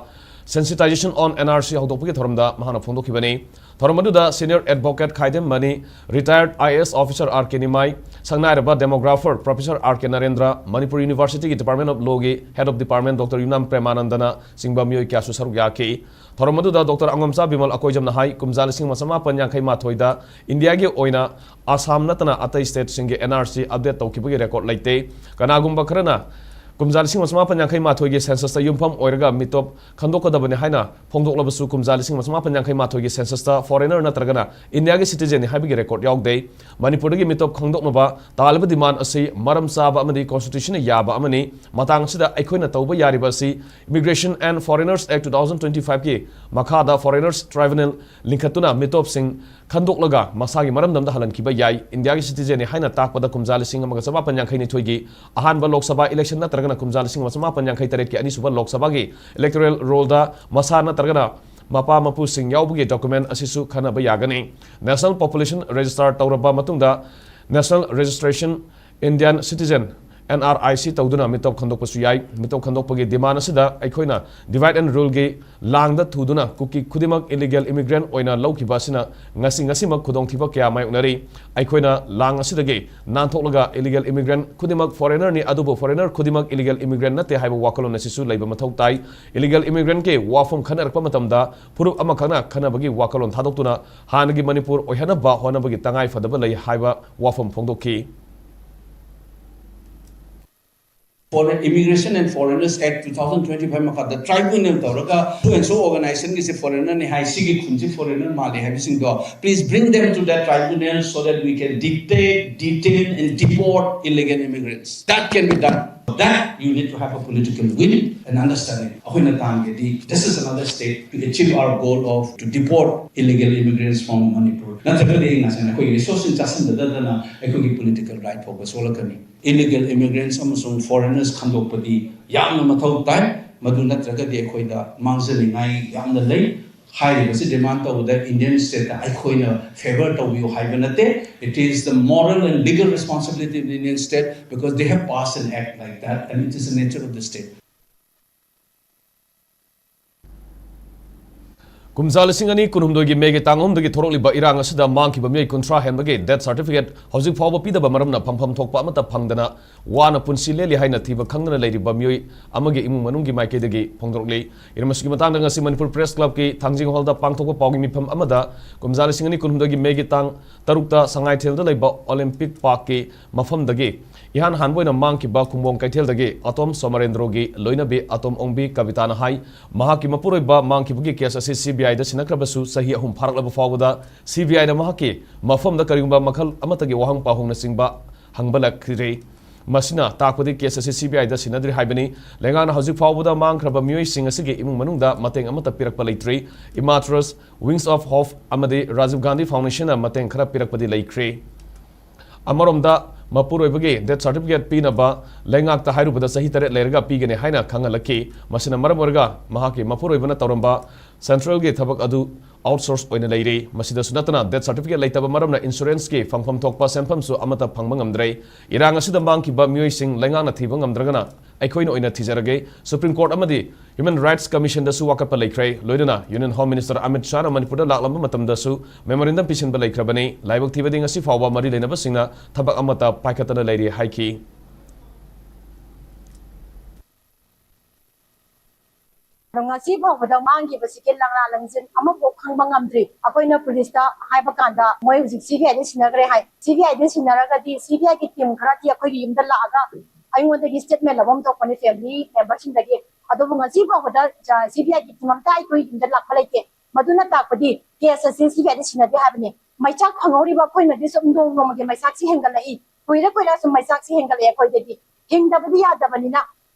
Sensitization on N R C ꯍꯧꯗꯣꯛꯄꯒꯤ ꯊꯧꯔꯝꯗ ꯃꯍꯥꯛꯅ ꯐꯣꯡꯗꯣꯛꯈꯤꯕꯅꯤ꯫ ꯊꯧꯔꯝ ꯑꯗꯨꯗ senior advocate Khaidem Mani, retired I A S officer R K Nimai, ꯁꯛꯅꯥꯏꯔꯕ demographer professor R K Narendra, Manipur University ꯒꯤ Department of Law ꯒꯤ Head of Department Doctor ꯌꯨꯝꯅꯥꯝ ꯄ꯭ꯔꯦꯃꯥꯅꯟꯗꯅ ꯆꯤꯡꯕ ꯃꯤꯑꯣꯏ ꯀꯌꯥꯁꯨ ꯁꯔꯨꯛ ꯌꯥꯈꯤ꯫ ꯊꯧꯔꯝ ꯑꯗꯨꯗ Doctor ꯑꯉꯣꯝꯆꯥ ꯕꯤꯃꯜ ꯑꯀꯣꯏꯖꯝꯅ ꯍꯥꯏ, ꯀꯨꯝꯖꯥ ꯂꯤꯁꯤꯡ ꯑꯃ ꯆꯃꯥꯄꯟ ꯌꯥꯡꯈꯩ ꯃꯥꯊꯣꯏꯗ ꯏꯟꯗꯤꯌꯥꯒꯤ ꯑꯣꯏꯅ ꯑꯁꯥꯝ ꯅꯠꯇꯅ ꯑꯇꯩ state ꯁꯤꯡꯒꯤ N R C update ꯇꯧꯈꯤꯕꯒꯤ record ꯂꯩꯇꯦ꯫ ꯀꯅꯥꯒꯨꯝꯕ ꯈꯔꯅ ꯀꯨꯝꯖꯥ ꯂꯤꯁꯤꯡ ꯑꯃ ꯆꯃꯥꯄꯟ ꯌꯥꯡꯈꯩ ꯃꯥꯊꯣꯏꯒꯤ census ꯇ ꯌꯨꯝꯐꯝ ꯑꯣꯏꯔꯒ ꯃꯤꯇꯣꯞ ꯈꯟꯗꯣꯛꯀꯗꯕꯅꯤ ꯍꯥꯏꯅ ꯐꯣꯡꯗꯣꯛꯂꯕꯁꯨ, ꯀꯨꯝꯖꯥ ꯂꯤꯁꯤꯡ ꯑꯃ ꯆꯃꯥꯄꯟ ꯌꯥꯡꯈꯩ ꯃꯥꯊꯣꯏꯒꯤ census ꯇ foreigner ꯅꯠꯇ꯭ꯔꯒꯅ ꯏꯟꯗꯤꯌꯥꯒꯤ citizen ꯅꯤ ꯍꯥꯏꯕꯒꯤ record ꯌꯥꯎꯗꯦ꯫ ꯃꯅꯤꯄꯨꯔꯗꯒꯤ ꯃꯤꯇꯣꯞ ꯈꯪꯗꯣꯛꯅꯕ ꯇꯥꯜꯂꯤꯕ demand ꯑꯁꯤ ꯃꯔꯝ ꯆꯥꯕ ꯑꯃꯗꯤ constitution ꯅ ꯌꯥꯕ ꯑꯃꯅꯤ꯫ ꯃꯇꯥꯡ ꯑꯁꯤꯗ ꯑꯩꯈꯣꯏꯅ ꯇꯧꯕ ꯌꯥꯔꯤꯕ ꯑꯁꯤ Immigration and Foreigners Act two thousand twenty-five ꯀꯤ ꯃꯈꯥꯗ Foreigners Tribunal ꯂꯤꯡꯈꯠꯇꯨꯅ ꯃꯤꯇꯣꯞꯁꯤꯡ ꯈꯟꯗꯣꯛꯂꯒ ꯃꯁꯥꯒꯤ ꯃꯔꯝꯗꯝꯗ ꯍꯜꯍꯟꯈꯤꯕ ꯌꯥꯏ꯫ ꯏꯟꯗꯤꯌꯥꯒꯤ citizen ꯅꯤ ꯍꯥꯏꯅ ꯇꯥꯛꯄꯗ ꯀꯨꯝꯖꯥ ꯂꯤꯁꯤꯡ ꯑꯃꯒ ꯆꯃꯥꯄꯟ ꯌꯥꯡꯈꯩ ꯅꯤꯊꯣꯏꯒꯤ ꯑꯍꯥꯟꯕ ꯂꯣꯛ ꯁꯚꯥ election ꯅꯠꯇ꯭ꯔꯒꯅ ꯀꯨꯝꯖꯥ ꯂꯤꯁꯤꯡ ꯑꯃ ꯆꯃꯥꯄꯟ ꯌꯥꯡꯈꯩ ꯇꯔꯦꯠꯀꯤ ꯑꯅꯤꯁꯨꯕ ꯂꯣꯛ ꯁꯚꯥꯒꯤ electoral roll ꯗ ꯃꯁꯥ ꯅꯠꯇ꯭ꯔꯒꯅ ꯃꯄꯥ ꯃꯄꯨꯁꯤꯡ ꯌꯥꯎꯕꯒꯤ document ꯑꯁꯤꯁꯨ ꯈꯟꯅꯕ ꯌꯥꯒꯅꯤ꯫ National Population Register ꯇꯧꯔꯕ ꯃꯇꯨꯡꯗ National Registration Indian Citizen, N R I C ꯇꯧꯗꯨꯅ ꯃꯤꯇꯣꯞ ꯈꯟꯗꯣꯛꯄꯁꯨ ꯌꯥꯏ꯫ ꯃꯤꯇꯣꯞ ꯈꯟꯗꯣꯛꯄꯒꯤ demand ꯑꯁꯤꯗ ꯑꯩꯈꯣꯏꯅ divide and rule ꯒꯤ ꯂꯥꯡꯗ ꯊꯨꯗꯨꯅ ꯀꯨꯀꯤ ꯈꯨꯗꯤꯡꯃꯛ illegal immigrant ꯑꯣꯏꯅ ꯂꯧꯈꯤꯕ ꯑꯁꯤꯅ ꯉꯁꯤ ꯉꯁꯤꯃꯛ ꯈꯨꯗꯣꯡꯊꯤꯕ ꯀꯌꯥ ꯃꯥꯌꯣꯛꯅꯔꯤ꯫ ꯑꯩꯈꯣꯏꯅ ꯂꯥꯡ ꯑꯁꯤꯗꯒꯤ ꯅꯥꯟꯊꯣꯛꯂꯒ illegal immigrant ꯈꯨꯗꯤꯡꯃꯛ foreigner ꯅꯤ, ꯑꯗꯨꯕꯨ foreigner ꯈꯨꯗꯤꯡꯃꯛ illegal immigrant ꯅꯠꯇꯦ ꯍꯥꯏꯕ ꯋꯥꯈꯜꯂꯣꯟ ꯑꯁꯤꯁꯨ ꯂꯩꯕ ꯃꯊꯧ ꯇꯥꯏ꯫ Illegal immigrant ꯀꯤ ꯋꯥꯐꯝ ꯈꯟꯅꯔꯛꯄ ꯃꯇꯝꯗ ꯐꯨꯔꯨꯞ ꯑꯃꯈꯛꯅ ꯈꯟꯅꯕꯒꯤ ꯋꯥꯈꯜꯂꯣꯟ ꯊꯥꯗꯣꯛꯇꯨꯅ ꯍꯥꯟꯅꯒꯤ ꯃꯅꯤꯄꯨꯔ ꯑꯣꯏꯍꯟꯅꯕ ꯍꯣꯠꯅꯕꯒꯤ ꯇꯉꯥꯏ ꯐꯗꯕ ꯂꯩ ꯍꯥꯏꯕ ꯋꯥꯐꯝ ꯐꯣꯡꯗꯣꯛꯈꯤ꯫ Foreign Immigration and Foreigners Act two thousand twenty-five ꯃꯈꯥꯗ tribunal ꯇꯧꯔꯒ so and so organization ꯒꯤꯁꯦ foreigner ꯅꯤ ꯍꯥꯏ, ꯁꯤꯒꯤ ꯈꯨꯟꯁꯦ foreigner ꯃꯥꯜꯂꯦ ꯍꯥꯏꯕꯁꯤꯡꯗꯣ, please bring them to that tribunal so that we can dictate, detain and deport illegal immigrants. That can be done. For that, you need to have a political will and understanding. ꯑꯩꯈꯣꯏꯅ ꯇꯥꯟꯒꯦꯗꯤ, this is another step to achieve our goal of to deport illegal immigrants from Manipur. ꯅꯠꯇ꯭ꯔꯒꯗꯤ ꯉꯁꯥꯏ ꯑꯩꯈꯣꯏꯒꯤ resource ꯁꯤꯡ ꯆꯥꯁꯤꯟꯅꯗꯗꯅ ꯑꯩꯈꯣꯏꯒꯤ political right ꯐꯥꯎꯕ ꯁꯣꯛꯂꯛꯀꯅꯤ꯫ Illegal immigrants ꯑꯃꯁꯨꯡ foreigners ꯈꯟꯗꯣꯛꯄꯗꯤ ꯌꯥꯝꯅ ꯃꯊꯧ ꯇꯥꯏ꯫ ꯃꯗꯨ ꯅꯠꯇ꯭ꯔꯒꯗꯤ ꯑꯩꯈꯣꯏꯗ ꯃꯥꯡꯖꯅꯤꯡꯉꯥꯏ ꯌꯥꯝꯅ ꯂꯩ꯫ ꯍꯥꯏꯔꯤꯕꯁꯤ demand ꯇꯧꯕꯗ Indian state ꯇ ꯑꯩꯈꯣꯏꯅ favour ꯇꯧꯕꯤꯌꯨ ꯍꯥꯏꯕ ꯅꯠꯇꯦ꯫ It is the moral and legal responsibility of the Indian state because they have passed an act like that and it is the nature of the state. ꯀꯨꯝꯖꯥ ꯂꯤꯁꯤꯡ ꯑꯅꯤ ꯀꯨꯟꯍꯨꯝꯗꯣꯏꯒꯤ ꯃꯦꯒꯤ ꯇꯥꯡ ꯑꯍꯨꯝꯗꯒꯤ ꯊꯣꯔꯛꯂꯤꯕ ꯏꯔꯥꯡ ꯑꯁꯤꯗ ꯃꯥꯡꯈꯤꯕ ꯃꯤꯑꯣꯏ ꯀꯨꯟꯊ꯭ꯔꯥ ꯍꯦꯟꯕꯒꯤ death certificate ꯍꯧꯖꯤꯛ ꯐꯥꯎꯕ ꯄꯤꯗꯕ ꯃꯔꯝꯅ ꯐꯪꯐꯝ ꯊꯣꯛꯄ ꯑꯃꯠꯇ ꯐꯪꯗꯅ ꯋꯥꯅ ꯄꯨꯟꯁꯤ ꯂꯦꯜꯂꯤ ꯍꯥꯏꯅ ꯊꯤꯕ ꯈꯪꯗꯅ ꯂꯩꯔꯤꯕ ꯃꯤꯑꯣꯏ ꯑꯃꯒꯤ ꯏꯃꯨꯡ ꯃꯅꯨꯡꯒꯤ ꯃꯥꯏꯀꯩꯗꯒꯤ ꯐꯣꯡꯗꯣꯔꯛꯂꯤ꯫ ꯍꯤꯔꯝ ꯑꯁꯤꯒꯤ ꯃꯇꯥꯡꯗ ꯉꯁꯤ ꯃꯅꯤꯄꯨꯔ Press Clubꯀꯤ ꯊꯥꯡꯖꯤꯡ ꯍꯣꯜꯗ ꯄꯥꯡꯊꯣꯛꯄ ꯄꯥꯎꯒꯤ ꯃꯤꯐꯝ ꯑꯃꯗ ꯀꯨꯝꯖꯥ ꯂꯤꯁꯤꯡ ꯑꯅꯤ ꯀꯨꯟꯍꯨꯝꯗꯣꯏꯒꯤ ꯃꯦꯒꯤ ꯇꯥꯡ ꯇꯔꯨꯛꯇ ꯁꯉꯥꯏꯊꯦꯜꯗ ꯂꯩꯕ Olympic Parkꯀꯤ ꯃꯐꯝꯗꯒꯤ ꯏꯍꯥꯟ ꯍꯥꯟꯕ ꯑꯣꯏꯅ ꯃꯥꯡꯈꯤꯕ ꯈꯨꯝꯕꯣꯡ ꯀꯩꯊꯦꯜꯗꯒꯤ ꯑꯇꯣꯝ ꯁꯣꯃꯔꯦꯟꯗ꯭ꯔꯣꯒꯤ ꯂꯣꯏꯅꯕꯤ ꯑꯇꯣꯝ ꯑꯣꯡꯕꯤ ꯀꯕꯤꯇꯥꯅ ꯍꯥꯏ, ꯃꯍꯥꯛꯀꯤ ꯃꯄꯨꯔꯣꯏꯕ ꯃꯥꯡꯈꯤꯕꯒꯤ case ꯑꯁꯤ CBIꯗ ꯁꯤꯟꯅꯈ꯭ꯔꯕꯁꯨ ꯆꯍꯤ ꯑꯍꯨꯝ ꯐꯥꯔꯛꯂꯕ ꯐꯥꯎꯕꯗ CBIꯅ ꯃꯍꯥꯛꯀꯤ ꯃꯐꯝꯗ ꯀꯔꯤꯒꯨꯝꯕ ꯃꯈꯜ ꯑꯃꯠꯇꯒꯤ ꯋꯥꯍꯪ ꯄꯥꯎꯍꯪꯅꯆꯤꯡꯕ ꯍꯪꯕꯂꯛꯈꯤꯗ꯭ꯔꯦ꯫ ꯃꯁꯤꯅ ꯇꯥꯛꯄꯗꯤ case ꯑꯁꯤ CBIꯗ ꯁꯤꯟꯅꯗ꯭ꯔꯤ ꯍꯥꯏꯕꯅꯤ꯫ ꯂꯩꯉꯥꯛꯅ ꯍꯧꯖꯤꯛ ꯐꯥꯎꯕꯗ ꯃꯥꯡꯈ꯭ꯔꯕ ꯃꯤꯑꯣꯏꯁꯤꯡ ꯑꯁꯤꯒꯤ ꯏꯃꯨꯡ ꯃꯅꯨꯡꯗ ꯃꯇꯦꯡ ꯑꯃꯠꯇ ꯄꯤꯔꯛꯄ ꯂꯩꯇ꯭ꯔꯤ꯫ ꯏꯃꯥ ꯇ꯭ꯔꯁ, Wings of Hope ꯑꯃꯗꯤ Rajiv Gandhi Foundationꯅ ꯃꯇꯦꯡ ꯈꯔ ꯄꯤꯔꯛꯄꯗꯤ ꯂꯩꯈ꯭ꯔꯦ꯫ ꯑꯃꯔꯣꯝꯗ ꯃꯄꯨꯔꯣꯏꯕꯒꯤ death certificate ꯄꯤꯅꯕ ꯂꯩꯉꯥꯛꯇ ꯍꯥꯏꯔꯨꯕꯗ ꯆꯍꯤ ꯇꯔꯦꯠ ꯂꯩꯔꯒ ꯄꯤꯒꯅꯤ ꯍꯥꯏꯅ ꯈꯪꯍꯜꯂꯛꯈꯤ꯫ ꯃꯁꯤꯅ ꯃꯔꯝ ꯑꯣꯏꯔꯒ ꯃꯍꯥꯛꯀꯤ ꯃꯄꯨꯔꯣꯏꯕꯅ ꯇꯧꯔꯝꯕ centralꯒꯤ ꯊꯕꯛ ꯑꯗꯨ outsource ꯑꯣꯏꯅ ꯂꯩꯔꯤ꯫ ꯃꯁꯤꯗꯁꯨ ꯅꯠꯇꯅ death certificate ꯂꯩꯇꯕ ꯃꯔꯝꯅ insuranceꯀꯤ ꯐꯪꯐꯝ ꯊꯣꯛꯄ ꯁꯦꯟꯐꯝꯁꯨ ꯑꯃꯠꯇ ꯐꯪꯕ ꯉꯝꯗ꯭ꯔꯦ꯫ ꯏꯔꯥꯡ ꯑꯁꯤꯗ ꯃꯥꯡꯈꯤꯕ ꯃꯤꯑꯣꯏꯁꯤꯡ ꯂꯩꯉꯥꯛꯅ ꯊꯤꯕ ꯉꯝꯗ꯭ꯔꯒꯅ ꯑꯩꯈꯣꯏꯅ ꯑꯣꯏꯅ ꯊꯤꯖꯔꯒꯦ꯫ Supreme Court ꯑꯃꯗꯤ Human Rights Commissionꯗꯁꯨ ꯋꯥꯀꯠꯄ ꯂꯩꯈ꯭ꯔꯦ꯫ ꯂꯣꯏꯅꯅ Union Home Minister ꯑꯃꯤꯠ ꯁꯥꯍꯅ ꯃꯅꯤꯄꯨꯔꯗ ꯂꯥꯛꯂꯝꯕ ꯃꯇꯝꯗꯁꯨ memorandum ꯄꯤꯁꯤꯟꯕ ꯂꯩꯈ꯭ꯔꯕꯅꯤ꯫ ꯂꯥꯏꯕꯛ ꯊꯤꯕꯗꯤ ꯉꯁꯤ ꯐꯥꯎꯕ ꯃꯔꯤ ꯂꯩꯅꯕꯁꯤꯡꯅ ꯊꯕꯛ ꯑꯃꯠꯇ ꯄꯥꯏꯈꯠꯇꯅ ꯂꯩꯔꯤ ꯍꯥꯏꯈꯤ꯫ ꯑꯗꯣ ꯉꯁꯤ ꯐꯥꯎꯕꯗ ꯃꯥꯡꯈꯤꯕꯁꯤꯒꯤ ꯂꯪꯂꯥ ꯂꯪꯖꯤꯟ ꯑꯃꯐꯥꯎ ꯈꯪꯕ ꯉꯝꯗ꯭ꯔꯤ꯫ ꯑꯩꯈꯣꯏꯅ ꯄꯨꯂꯤꯁꯇ ꯍꯥꯏꯕ ꯀꯥꯟꯗ ꯃꯣꯏ ꯍꯧꯖꯤꯛ CBIꯗ ꯁꯤꯟꯅꯈ꯭ꯔꯦ ꯍꯥꯏ꯫ CBIꯗ ꯁꯤꯟꯅꯔꯒꯗꯤ CBIꯒꯤ team ꯈꯔꯗꯤ ꯑꯩꯈꯣꯏꯒꯤ ꯌꯨꯝꯗ ꯂꯥꯛꯑꯒ ꯑꯩꯉꯣꯟꯗꯒꯤ statement ꯂꯧꯐꯝ ꯊꯣꯛꯄꯅꯤ family memberꯁꯤꯡꯗꯒꯤ꯫ ꯑꯗꯨꯕꯨ ꯉꯁꯤ ꯐꯥꯎꯕꯗ CBIꯒꯤ team ꯑꯝꯇ ꯑꯩꯈꯣꯏ ꯌꯨꯝꯗ ꯂꯥꯛꯄ ꯂꯩꯇꯦ꯫ ꯃꯗꯨꯅ ꯇꯥꯛꯄꯗꯤ case ꯑꯁꯤ CBIꯗ ꯁꯤꯟꯅꯗꯦ ꯍꯥꯏꯕꯅꯤ꯫ ꯃꯩꯆꯥꯛ ꯐꯪꯍꯧꯔꯤꯕ ꯑꯩꯈꯣꯏꯅꯗꯤ ꯁꯨꯝ ꯅꯣꯡ ꯅꯣꯡꯃꯒꯤ ꯃꯩꯆꯥꯛꯁꯤ ꯍꯦꯟꯒꯠꯂꯛꯏ꯫ ꯀꯨꯏꯔ ꯀꯨꯏꯔ ꯁꯨꯝ ꯃꯩꯆꯥꯛꯁꯤ ꯍꯦꯟꯒꯠꯂꯛꯑꯦ꯫ ꯑꯩꯈꯣꯏꯗꯗꯤ ꯍꯤꯡꯗꯕꯗꯤ ꯌꯥꯗꯕꯅꯤꯅ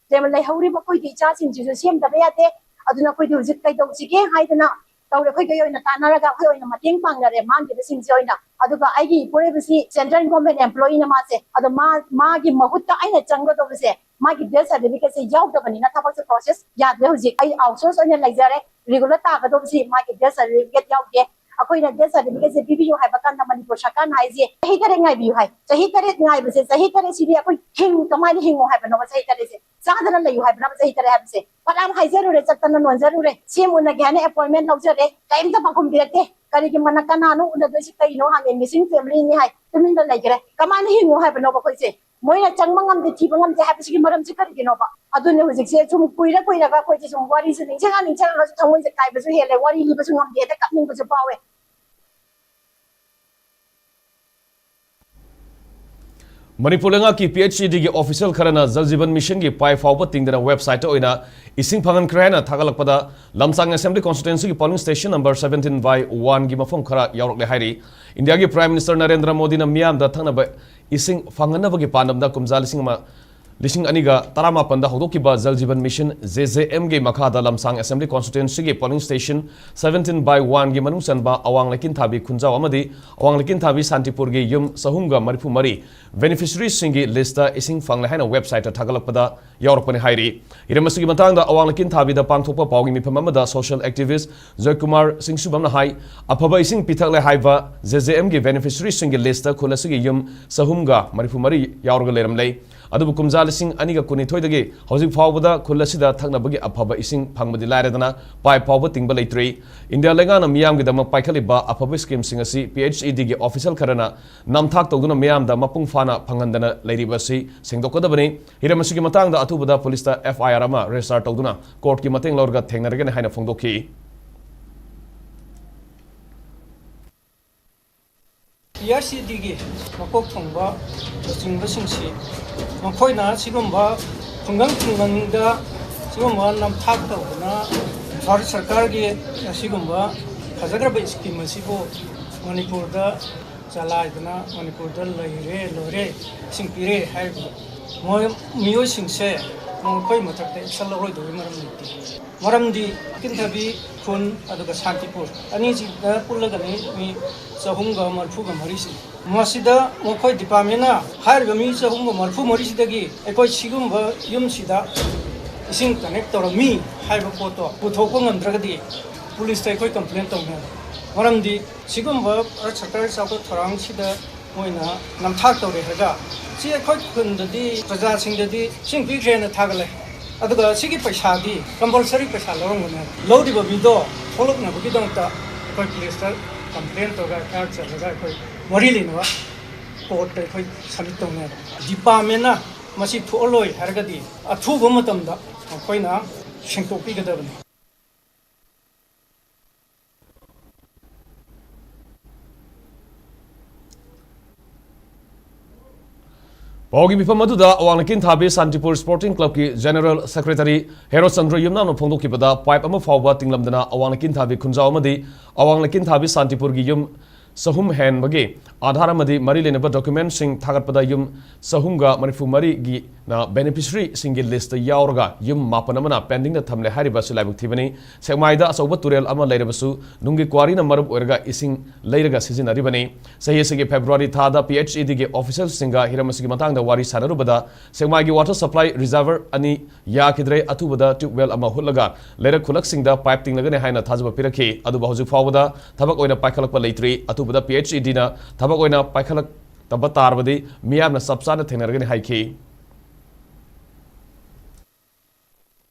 ꯂꯩꯍꯧꯔꯤꯕ ꯑꯩꯈꯣꯏꯒꯤ ꯏꯆꯥꯁꯤꯡꯁꯤꯁꯨ ꯁꯦꯝꯗꯕ ꯌꯥꯗꯦ꯫ ꯑꯗꯨꯅ ꯑꯩꯈꯣꯏꯗꯤ ꯍꯧꯖꯤꯛ ꯀꯩꯗꯧꯁꯤꯒꯦ ꯍꯥꯏꯗꯅ ꯇꯧꯔꯦ꯫ ꯑꯩꯈꯣꯏꯒꯤ ꯑꯣꯏꯅ ꯇꯥꯟꯅꯔꯒ ꯑꯩꯈꯣꯏ ꯑꯣꯏꯅ ꯃꯇꯦꯡ ꯄꯥꯡꯅꯔꯦ ꯃꯥꯡꯈꯤꯕꯁꯤꯡꯁꯦ ꯑꯣꯏꯅ꯫ ꯑꯗꯨꯒ ꯑꯩꯒꯤ ꯏꯄꯨꯔꯣꯏꯕꯁꯤ central government employeeꯅ ꯃꯥꯁꯦ꯫ ꯑꯗꯣ ꯃꯥ, ꯃꯥꯒꯤ ꯃꯍꯨꯠꯇ ꯑꯩꯅ ꯆꯪꯒꯗꯧꯕꯁꯦ ꯃꯥꯒꯤ death certificateꯁꯦ ꯌꯥꯎꯗꯕꯅꯤꯅ ꯊꯕꯛꯁꯦ process ꯌꯥꯗ꯭ꯔꯦ꯫ ꯍꯧꯖꯤꯛ ꯑꯩ outsource ꯑꯣꯏꯅ ꯂꯩꯖꯔꯦ꯫ Regular ꯇꯥꯒꯗꯧꯕꯁꯤ ꯃꯥꯒꯤ death certificate ꯌꯥꯎꯗꯦ꯫ ꯑꯩꯈꯣꯏꯅ ꯗꯦꯠ ꯁꯥꯔꯇꯤꯐꯤꯀꯦꯠꯁꯦ ꯄꯤꯕꯤꯌꯨ ꯍꯥꯏꯕ ꯀꯥꯟꯗ ꯃꯅꯤꯄꯨꯔ ꯁꯔꯀꯥꯔꯅ ꯍꯥꯏꯁꯦ ꯆꯍꯤ ꯇꯔꯦꯠ ꯉꯥꯏꯕꯤꯌꯨ ꯍꯥꯏ꯫ ꯆꯍꯤ ꯇꯔꯦꯠ ꯉꯥꯏꯕꯁꯦ, ꯆꯍꯤ ꯇꯔꯦꯠꯁꯤꯗꯤ ꯑꯩꯈꯣꯏ ꯍꯤꯡ ꯀꯃꯥꯏꯅ ꯍꯤꯡꯉꯣ ꯍꯥꯏꯕꯅꯣꯕ? ꯆꯍꯤ ꯇꯔꯦꯠꯁꯦ ꯆꯥꯗꯅ ꯂꯩꯌꯨ ꯍꯥꯏꯕꯅꯣꯕ ꯆꯍꯤ ꯇꯔꯦꯠ ꯍꯥꯏꯕꯁꯦ? ꯐꯅꯌꯥꯝ ꯍꯥꯏꯖꯔꯨꯔꯦ, ꯆꯠꯇꯅ ꯅꯣꯟꯖꯔꯨꯔꯦ, ꯁꯤ ꯎꯅꯒꯦ ꯍꯥꯏꯅ ꯑꯦꯄꯣꯏꯟꯃꯦꯟ ꯂꯧꯖꯔꯦ, ꯀꯔꯤꯝꯇ ꯄꯥꯎꯈꯨꯝ ꯄꯤꯔꯛꯇꯦ꯫ ꯀꯔꯤꯒꯤ ꯃꯅ-, ꯀꯅꯥꯅꯣ ꯎꯅꯗꯣꯏꯁꯤ ꯀꯩꯅꯣ ꯍꯪꯉꯦ, ꯃꯤꯁꯤꯡ ꯐꯦꯃꯤꯂꯤꯅꯤ ꯍꯥꯏ, ꯇꯨꯃꯤꯟꯅ ꯂꯩꯈ꯭ꯔꯦ꯫ ꯀꯃꯥꯏꯅ ꯍꯤꯡꯉꯣ ꯍꯥꯏꯕꯅꯣꯕ ꯑꯩꯈꯣꯏꯁꯦ? ꯃꯣꯏꯅ ꯆꯪꯕ ꯉꯝꯗꯦ, ꯊꯤꯕ ꯉꯝꯗꯦ ꯍꯥꯏꯕꯁꯤꯒꯤ ꯃꯔꯝꯁꯤ ꯀꯔꯤꯒꯤꯅꯣꯕ? ꯑꯗꯨꯅ ꯍꯧꯖꯤꯛꯁꯦ ꯁꯨꯝ ꯀꯨꯏꯔ ꯀꯨꯏꯔꯒ ꯑꯩꯈꯣꯏꯁꯦ ꯁꯨꯝ ꯋꯥꯔꯤꯁꯦ ꯅꯤꯡꯁꯤꯡꯉ ꯅꯤꯡꯁꯤꯡꯉꯒꯁꯨ ꯊꯃꯣꯏꯁꯦ ꯀꯥꯏꯕꯁꯨ ꯍꯦꯜꯂꯦ, ꯋꯥꯔꯤ ꯂꯤꯕꯁꯨ ꯉꯝꯗꯦ, ꯍꯦꯛꯇ ꯀꯞꯅꯤꯡꯕꯁꯨ ꯐꯥꯎꯋꯦ꯫ ꯃꯅꯤꯄꯨꯔ ꯂꯩꯉꯥꯛꯀꯤ ꯄꯤ ꯑꯩꯆ ꯏ ꯗꯤꯒꯤ ꯑꯣꯐꯤꯁꯤꯌꯦꯜ ꯈꯔꯅ ꯖꯜ ꯖꯤꯕꯟ ꯃꯤꯁꯟꯒꯤ ꯄꯥꯏ ꯐꯥꯎꯕ ꯇꯤꯡꯗꯅ ꯋꯦꯕꯁꯥꯏꯠꯇ ꯑꯣꯏꯅ ꯏꯁꯤꯡ ꯐꯪꯍꯟꯈ꯭ꯔꯦ ꯍꯥꯏꯅ ꯊꯥꯒꯠꯂꯛꯄꯗ, ꯂꯝꯁꯥꯡ ꯑꯦꯁꯦꯝꯕ꯭ꯂꯤ ꯀꯣꯟꯁꯇꯤꯇ꯭ꯋꯦꯟꯁꯤꯒꯤ polling station number seventeen by ꯋꯥꯟꯒꯤ ꯃꯐꯝ ꯈꯔ ꯌꯥꯎꯔꯛꯂꯦ ꯍꯥꯏꯔꯤ꯫ ꯏꯟꯗꯤꯌꯥꯒꯤ ꯄ꯭ꯔꯥꯏꯝ ꯃꯤꯅꯤꯁꯇꯔ ꯅꯔꯦꯟꯗ꯭ꯔ ꯃꯣꯗꯤꯅ ꯃꯤꯌꯥꯝꯗ ꯊꯛꯅꯕ ꯏꯁꯤꯡ ꯐꯪꯍꯟꯅꯕꯒꯤ ꯄꯥꯟꯗꯝꯗ ꯀꯨꯝꯖꯥ ꯂꯤꯁꯤꯡ ꯑꯃ, ꯂꯤꯁꯤꯡ ꯑꯅꯤꯒ ꯇꯔꯥꯃꯥꯄꯟꯗ ꯍꯧꯗꯣꯛꯈꯤꯕ ꯖꯜ ꯖꯤꯕꯟ ꯃꯤꯁꯟ, ꯖꯦ ꯖꯦ ꯑꯦꯝꯒꯤ ꯃꯈꯥꯗ ꯂꯝꯁꯥꯡ ꯑꯦꯁꯦꯝꯕ꯭ꯂꯤ ꯀꯣꯟꯁꯇꯤꯇ꯭ꯋꯦꯟꯁꯤꯒꯤ ꯄꯣꯂꯤꯡ ꯁ꯭ꯇꯦꯁꯟ ꯁꯕꯦꯟꯇꯤꯟ ꯕꯥꯏ ꯋꯥꯟꯒꯤ ꯃꯅꯨꯡ ꯆꯟꯕ ꯑꯋꯥꯡ ꯂꯩꯀꯤꯟꯊꯥꯕꯤ ꯈꯨꯟꯖꯥꯎ ꯑꯃꯗꯤ ꯑꯋꯥꯡ ꯂꯩꯀꯤꯟꯊꯥꯕꯤ ꯁꯥꯟꯇꯤꯄꯨꯔꯒꯤ ꯌꯨꯝ ꯆꯍꯨꯝꯒ ꯃꯔꯤꯐꯨ ꯃꯔꯤ ꯕꯦꯅꯤꯐꯤꯁꯔꯤꯁꯤꯡꯒꯤ ꯂꯤꯁꯇ ꯏꯁꯤꯡ ꯐꯪꯂꯦ ꯍꯥꯏꯅ ꯋꯦꯕꯁꯥꯏꯠꯇ ꯊꯥꯒꯠꯂꯛꯄꯗ ꯌꯥꯎꯔꯛꯄꯅꯤ ꯍꯥꯏꯔꯤ꯫ ꯍꯤꯔꯝ ꯑꯁꯤꯒꯤ ꯃꯇꯥꯡꯗ ꯑꯋꯥꯡ ꯂꯩꯀꯤꯟꯊꯥꯕꯤꯗ ꯄꯥꯡꯊꯣꯛꯄ ꯄꯥꯎꯒꯤ ꯃꯤꯐꯝ ꯑꯃꯗ ꯁꯣꯁꯤꯌꯦꯜ ꯑꯦꯛꯇꯤꯚꯤꯁ꯭ꯠ ꯖꯣꯏꯀꯨꯃꯥꯔ ꯁꯤꯡꯁꯨꯕꯝꯅ ꯍꯥꯏ, ꯑꯐꯕ ꯏꯁꯤꯡ ꯄꯤꯊꯛꯂꯦ ꯍꯥꯏꯕ ꯖꯦ ꯖꯦ ꯑꯦꯝꯒꯤ ꯕꯦꯅꯤꯐꯤꯁꯔꯤꯁꯤꯡꯒꯤ ꯂꯤꯁꯇ ꯈꯨꯜ ꯑꯁꯤꯒꯤ ꯌꯨꯝ ꯆꯍꯨꯝꯒ ꯃꯔꯤꯐꯨ ꯃꯔꯤ ꯌꯥꯎꯔꯒ ꯂꯩꯔꯝꯂꯦ꯫ ꯑꯗꯨꯕꯨ ꯀꯨꯝꯖꯥ ꯂꯤꯁꯤꯡ ꯑꯅꯤꯒ ꯀꯨꯟꯅꯤꯊꯣꯏꯗꯒꯤ ꯍꯧꯖꯤꯛ ꯐꯥꯎꯕꯗ ꯈꯨꯜ ꯑꯁꯤꯗ ꯊꯛꯅꯕꯒꯤ ꯑꯐꯕ ꯏꯁꯤꯡ ꯐꯪꯕꯗꯤ ꯂꯥꯏꯔꯗꯅ ꯄꯥꯏꯞ ꯐꯥꯎꯕ ꯇꯤꯡꯕ ꯂꯩꯇ꯭ꯔꯤ꯫ ꯏꯟꯗꯤꯌꯥ ꯂꯩꯉꯥꯛꯅ ꯃꯤꯌꯥꯝꯒꯤꯗꯃꯛ ꯄꯥꯏꯈꯠꯂꯤꯕ ꯑꯐꯕ ꯁ꯭ꯀꯤꯝꯁꯤꯡ ꯑꯁꯤ ꯄꯤ ꯑꯩꯆ ꯏ ꯗꯤꯒꯤ ꯑꯣꯐꯤꯁꯤꯌꯦꯜ ꯈꯔꯅ ꯅꯝꯊꯥꯛ ꯇꯧꯗꯨꯅ ꯃꯤꯌꯥꯝꯗ ꯃꯄꯨꯡ ꯐꯥꯅ ꯐꯪꯍꯟꯗꯅ ꯂꯩꯔꯤꯕ ꯑꯁꯤ ꯁꯦꯡꯗꯣꯛꯀꯗꯕꯅꯤ꯫ ꯍꯤꯔꯝ ꯑꯁꯤꯒꯤ ꯃꯇꯥꯡꯗ ꯑꯊꯨꯕꯗ ꯄꯨꯂꯤꯁꯇ ꯑꯦꯐ ꯑꯥꯏ ꯑꯥꯔ ꯑꯃ ꯔꯦꯖꯤꯁꯇꯥꯔ ꯇꯧꯗꯨꯅ ꯀꯣꯔꯠꯀꯤ ꯃꯇꯦꯡ ꯂꯧꯔꯒ ꯊꯦꯡꯅꯔꯒꯅꯤ ꯍꯥꯏꯅ ꯐꯣꯡꯗꯣꯛꯈꯤ꯫ ꯄꯤ ꯑꯥꯏ ꯁꯤ ꯗꯤꯒꯤ ꯃꯀꯣꯛ ꯊꯣꯡꯕ ꯂꯨꯆꯤꯡꯕꯁꯤꯡꯁꯤ ꯃꯈꯣꯏꯅ ꯁꯤꯒꯨꯝꯕ ꯈꯨꯡꯒꯪ ꯈꯨꯡꯒꯪꯗ ꯁꯤꯒꯨꯝꯕ ꯅꯝꯊꯥꯛ ꯇꯧꯗꯨꯅ ꯚꯥꯔꯠ ꯁꯔꯀꯥꯔꯒꯤ ꯑꯁꯤꯒꯨꯝꯕ ꯐꯖꯈ꯭ꯔꯕ ꯁ꯭ꯀꯤꯝ ꯑꯁꯤꯕꯨ ꯃꯅꯤꯄꯨꯔꯗ ꯆꯂꯥꯏꯗꯅ ꯃꯅꯤꯄꯨꯔꯗ ꯂꯩꯔꯦ, ꯂꯣꯏꯔꯦ, ꯏꯁꯤꯡ ꯄꯤꯔꯦ ꯍꯥꯏꯔꯤꯕ ꯃꯣꯏ ꯃꯤꯑꯣꯏꯁꯤꯡꯁꯦ ꯃꯈꯣꯏ ꯃꯊꯛꯇ ꯑꯦꯛꯁꯟ ꯂꯧꯔꯣꯏꯗꯕꯒꯤ ꯃꯔꯝ ꯂꯩꯇꯦ꯫ ꯃꯔꯝꯗꯤ ꯀꯤꯟꯊꯕꯤ ꯈꯨꯟ ꯑꯗꯨꯒ ꯁꯥꯟꯇꯤꯄꯨꯔ ꯑꯅꯤꯁꯤꯗ ꯄꯨꯜꯂꯒꯅꯤ ꯃꯤ ꯆꯍꯨꯝꯒ ꯃꯔꯤꯐꯨꯒ ꯃꯔꯤꯁꯤ꯫ ꯃꯁꯤꯗ ꯃꯈꯣꯏ ꯗꯤꯄꯥꯔꯠꯃꯦꯟꯅ ꯍꯥꯏꯔꯤꯕ ꯃꯤ ꯆꯍꯨꯝꯒ ꯃꯔꯤꯐꯨ ꯃꯔꯤꯁꯤꯗꯒꯤ ꯑꯩꯈꯣꯏ ꯁꯤꯒꯨꯝꯕ ꯌꯨꯝꯁꯤꯗ ꯏꯁꯤꯡ ꯀꯅꯦꯛ ꯇꯧꯔꯝꯃꯤ ꯍꯥꯏꯕ ꯄꯣꯠꯇꯣ ꯄꯨꯊꯣꯛꯄ ꯉꯝꯗ꯭ꯔꯒꯗꯤ ꯄꯨꯂꯤꯁꯇ ꯑꯩꯈꯣꯏ ꯀꯝꯄ꯭ꯂꯦꯟ ꯇꯧꯅꯤ ꯍꯥꯏꯕ꯫ ꯃꯔꯝꯗꯤ ꯁꯤꯒꯨꯝꯕ ꯚꯥꯔꯠ ꯁꯔꯀꯥꯔꯒꯤ ꯆꯥꯎꯈꯠ ꯊꯧꯔꯥꯡꯁꯤꯗ ꯃꯣꯏꯅ ꯅꯝꯊꯥꯛ ꯇꯧꯔꯦ ꯍꯥꯏꯔꯒ, ꯁꯤ ꯑꯩꯈꯣꯏ ꯈꯨꯟꯗꯗꯤ, ꯄ꯭ꯔꯖꯥꯁꯤꯡꯗꯗꯤ ꯏꯁꯤꯡ ꯄꯤꯈ꯭ꯔꯦꯅ ꯊꯥꯒꯠꯂꯦ, ꯑꯗꯨꯒ ꯁꯤꯒꯤ ꯄꯩꯁꯥꯗꯤ ꯀꯝꯄꯜꯁꯔꯤ ꯄꯩꯁꯥ ꯂꯧꯔꯝꯒꯅꯤ ꯍꯥꯏ꯫ ꯂꯧꯔꯤꯕ ꯃꯤꯗꯣ ꯊꯣꯛꯂꯛꯅꯕꯒꯤꯗꯃꯛꯇ ꯑꯩꯈꯣꯏ ꯄꯨꯂꯤꯁꯇ ꯀꯝꯄ꯭ꯂꯦꯟ ꯇꯧꯔꯒ ꯑꯦꯐ ꯑꯥꯏ ꯑꯥꯔ ꯆꯠꯂꯒ ꯑꯩꯈꯣꯏ ꯃꯔꯤ ꯂꯩꯅꯕ ꯀꯣꯔꯠꯇ ꯑꯩꯈꯣꯏ ꯁꯕꯃꯤꯠ ꯇꯧꯅꯦꯕ꯫ ꯗꯤꯄꯥꯔꯠꯃꯦꯟꯅ ꯃꯁꯤ ꯊꯣꯛꯍꯜꯂꯣꯏ ꯍꯥꯏꯔꯒꯗꯤ ꯑꯊꯨꯕ ꯃꯇꯝꯗ ꯃꯈꯣꯏꯅ ꯁꯦꯡꯗꯣꯛꯄꯤꯒꯗꯕꯅꯤ꯫ ꯄꯥꯎꯒꯤ ꯃꯤꯐꯝ ꯑꯗꯨꯗ ꯑꯋꯥꯡ ꯂꯩꯀꯤꯟꯊꯥꯕꯤ ꯁꯥꯟꯇꯤꯄꯨꯔ ꯁ꯭ꯄꯣꯔꯇꯤꯡ ꯀ꯭ꯂꯕꯀꯤ ꯖꯦꯅꯔꯦꯜ ꯁꯦꯀ꯭ꯔꯦꯇꯔꯤ ꯍꯦꯔꯣꯆꯟꯗ꯭ꯔ ꯌꯨꯝꯅꯥꯝꯅ ꯐꯣꯡꯗꯣꯛꯈꯤꯕꯗ, ꯄꯥꯏꯞ ꯑꯃ ꯐꯥꯎꯕ ꯇꯤꯡꯂꯝꯗꯅ ꯑꯋꯥꯡ ꯂꯩꯀꯤꯟꯊꯥꯕꯤ ꯈꯨꯟꯖꯥꯎ ꯑꯃꯗꯤ ꯑꯋꯥꯡ ꯂꯩꯀꯤꯟꯊꯥꯕꯤ ꯁꯥꯟꯇꯤꯄꯨꯔꯒꯤ ꯌꯨꯝ ꯆꯍꯨꯝ ꯍꯦꯟꯕꯒꯤ ꯑꯥꯙꯥꯔ ꯑꯃꯗꯤ ꯃꯔꯤ ꯂꯩꯅꯕ ꯗꯣꯀ꯭ꯌꯨꯃꯦꯟꯠꯁꯤꯡ ꯊꯥꯒꯠꯄꯗ ꯌꯨꯝ ꯆꯍꯨꯝꯒ ꯃꯔꯤꯐꯨ ꯃꯔꯤꯒꯤꯅ ꯕꯦꯅꯤꯐꯤꯁꯔꯤꯁꯤꯡꯒꯤ ꯂꯤꯁꯇ ꯌꯥꯎꯔꯒ ꯌꯨꯝ ꯃꯥꯄꯟ ꯑꯃꯅ ꯄꯦꯟꯗꯤꯡꯗ ꯊꯝꯂꯦ ꯍꯥꯏꯔꯤꯕ ꯑꯁꯤ ꯂꯥꯏꯕꯛ ꯊꯤꯕꯅꯤ꯫ ꯁꯦꯛꯃꯥꯏꯗ ꯑꯆꯧꯕ ꯇꯨꯔꯦꯜ ꯑꯃ ꯂꯩꯔꯕꯁꯨ ꯅꯨꯡꯒꯤ ꯀ꯭ꯋꯥꯔꯤꯅ ꯃꯔꯝ ꯑꯣꯏꯔꯒ ꯏꯁꯤꯡ ꯂꯩꯔꯒ ꯁꯤꯖꯤꯟꯅꯔꯤꯕꯅꯤ꯫ ꯆꯍꯤ ꯑꯁꯤꯒꯤ ꯐꯦꯕ꯭ꯔꯨꯋꯥꯔꯤ ꯊꯥꯗ ꯄꯤ ꯑꯩꯆ ꯏ ꯗꯤꯒꯤ ꯑꯣꯐꯤꯁꯤꯌꯦꯜꯁꯤꯡꯒ ꯍꯤꯔꯝ ꯑꯁꯤꯒꯤ ꯃꯇꯥꯡꯗ ꯋꯥꯔꯤ ꯁꯥꯟꯅꯔꯨꯕꯗ, ꯁꯦꯛꯃꯥꯏꯒꯤ ꯋꯥꯇꯔ ꯁꯄ꯭ꯂꯥꯏ ꯔꯤꯖꯔꯚꯔ ꯑꯅꯤ ꯌꯥꯈꯤꯗ꯭ꯔꯦ, ꯑꯊꯨꯕꯗ ꯇ꯭ꯌꯨꯕꯋꯦꯜ ꯑꯃ ꯍꯨꯠꯂꯒ ꯂꯩꯔꯛ ꯈꯨꯜꯂꯛꯁꯤꯡꯗ ꯄꯥꯏꯞ ꯇꯤꯡꯂꯒꯅꯤ ꯍꯥꯏꯅ ꯊꯥꯖꯕ ꯄꯤꯔꯛꯈꯤ꯫ ꯑꯗꯨꯕꯨ ꯍꯧꯖꯤꯛ ꯐꯥꯎꯕꯗ ꯊꯕꯛ ꯑꯣꯏꯅ ꯄꯥꯏꯈꯠꯂꯛꯄ ꯂꯩꯇ꯭ꯔꯤ꯫ ꯑꯊꯨꯕꯗ ꯄꯤ ꯑꯩꯆ ꯏ ꯗꯤꯅ ꯊꯕꯛ ꯑꯣꯏꯅ ꯄꯥꯏꯈꯠꯂꯛꯇꯕ ꯇꯥꯔꯕꯗꯤ ꯃꯤꯌꯥꯝꯅ ꯆꯞ ꯆꯥꯅ ꯊꯦꯡꯅꯔꯒꯅꯤ ꯍꯥꯏꯈꯤ꯫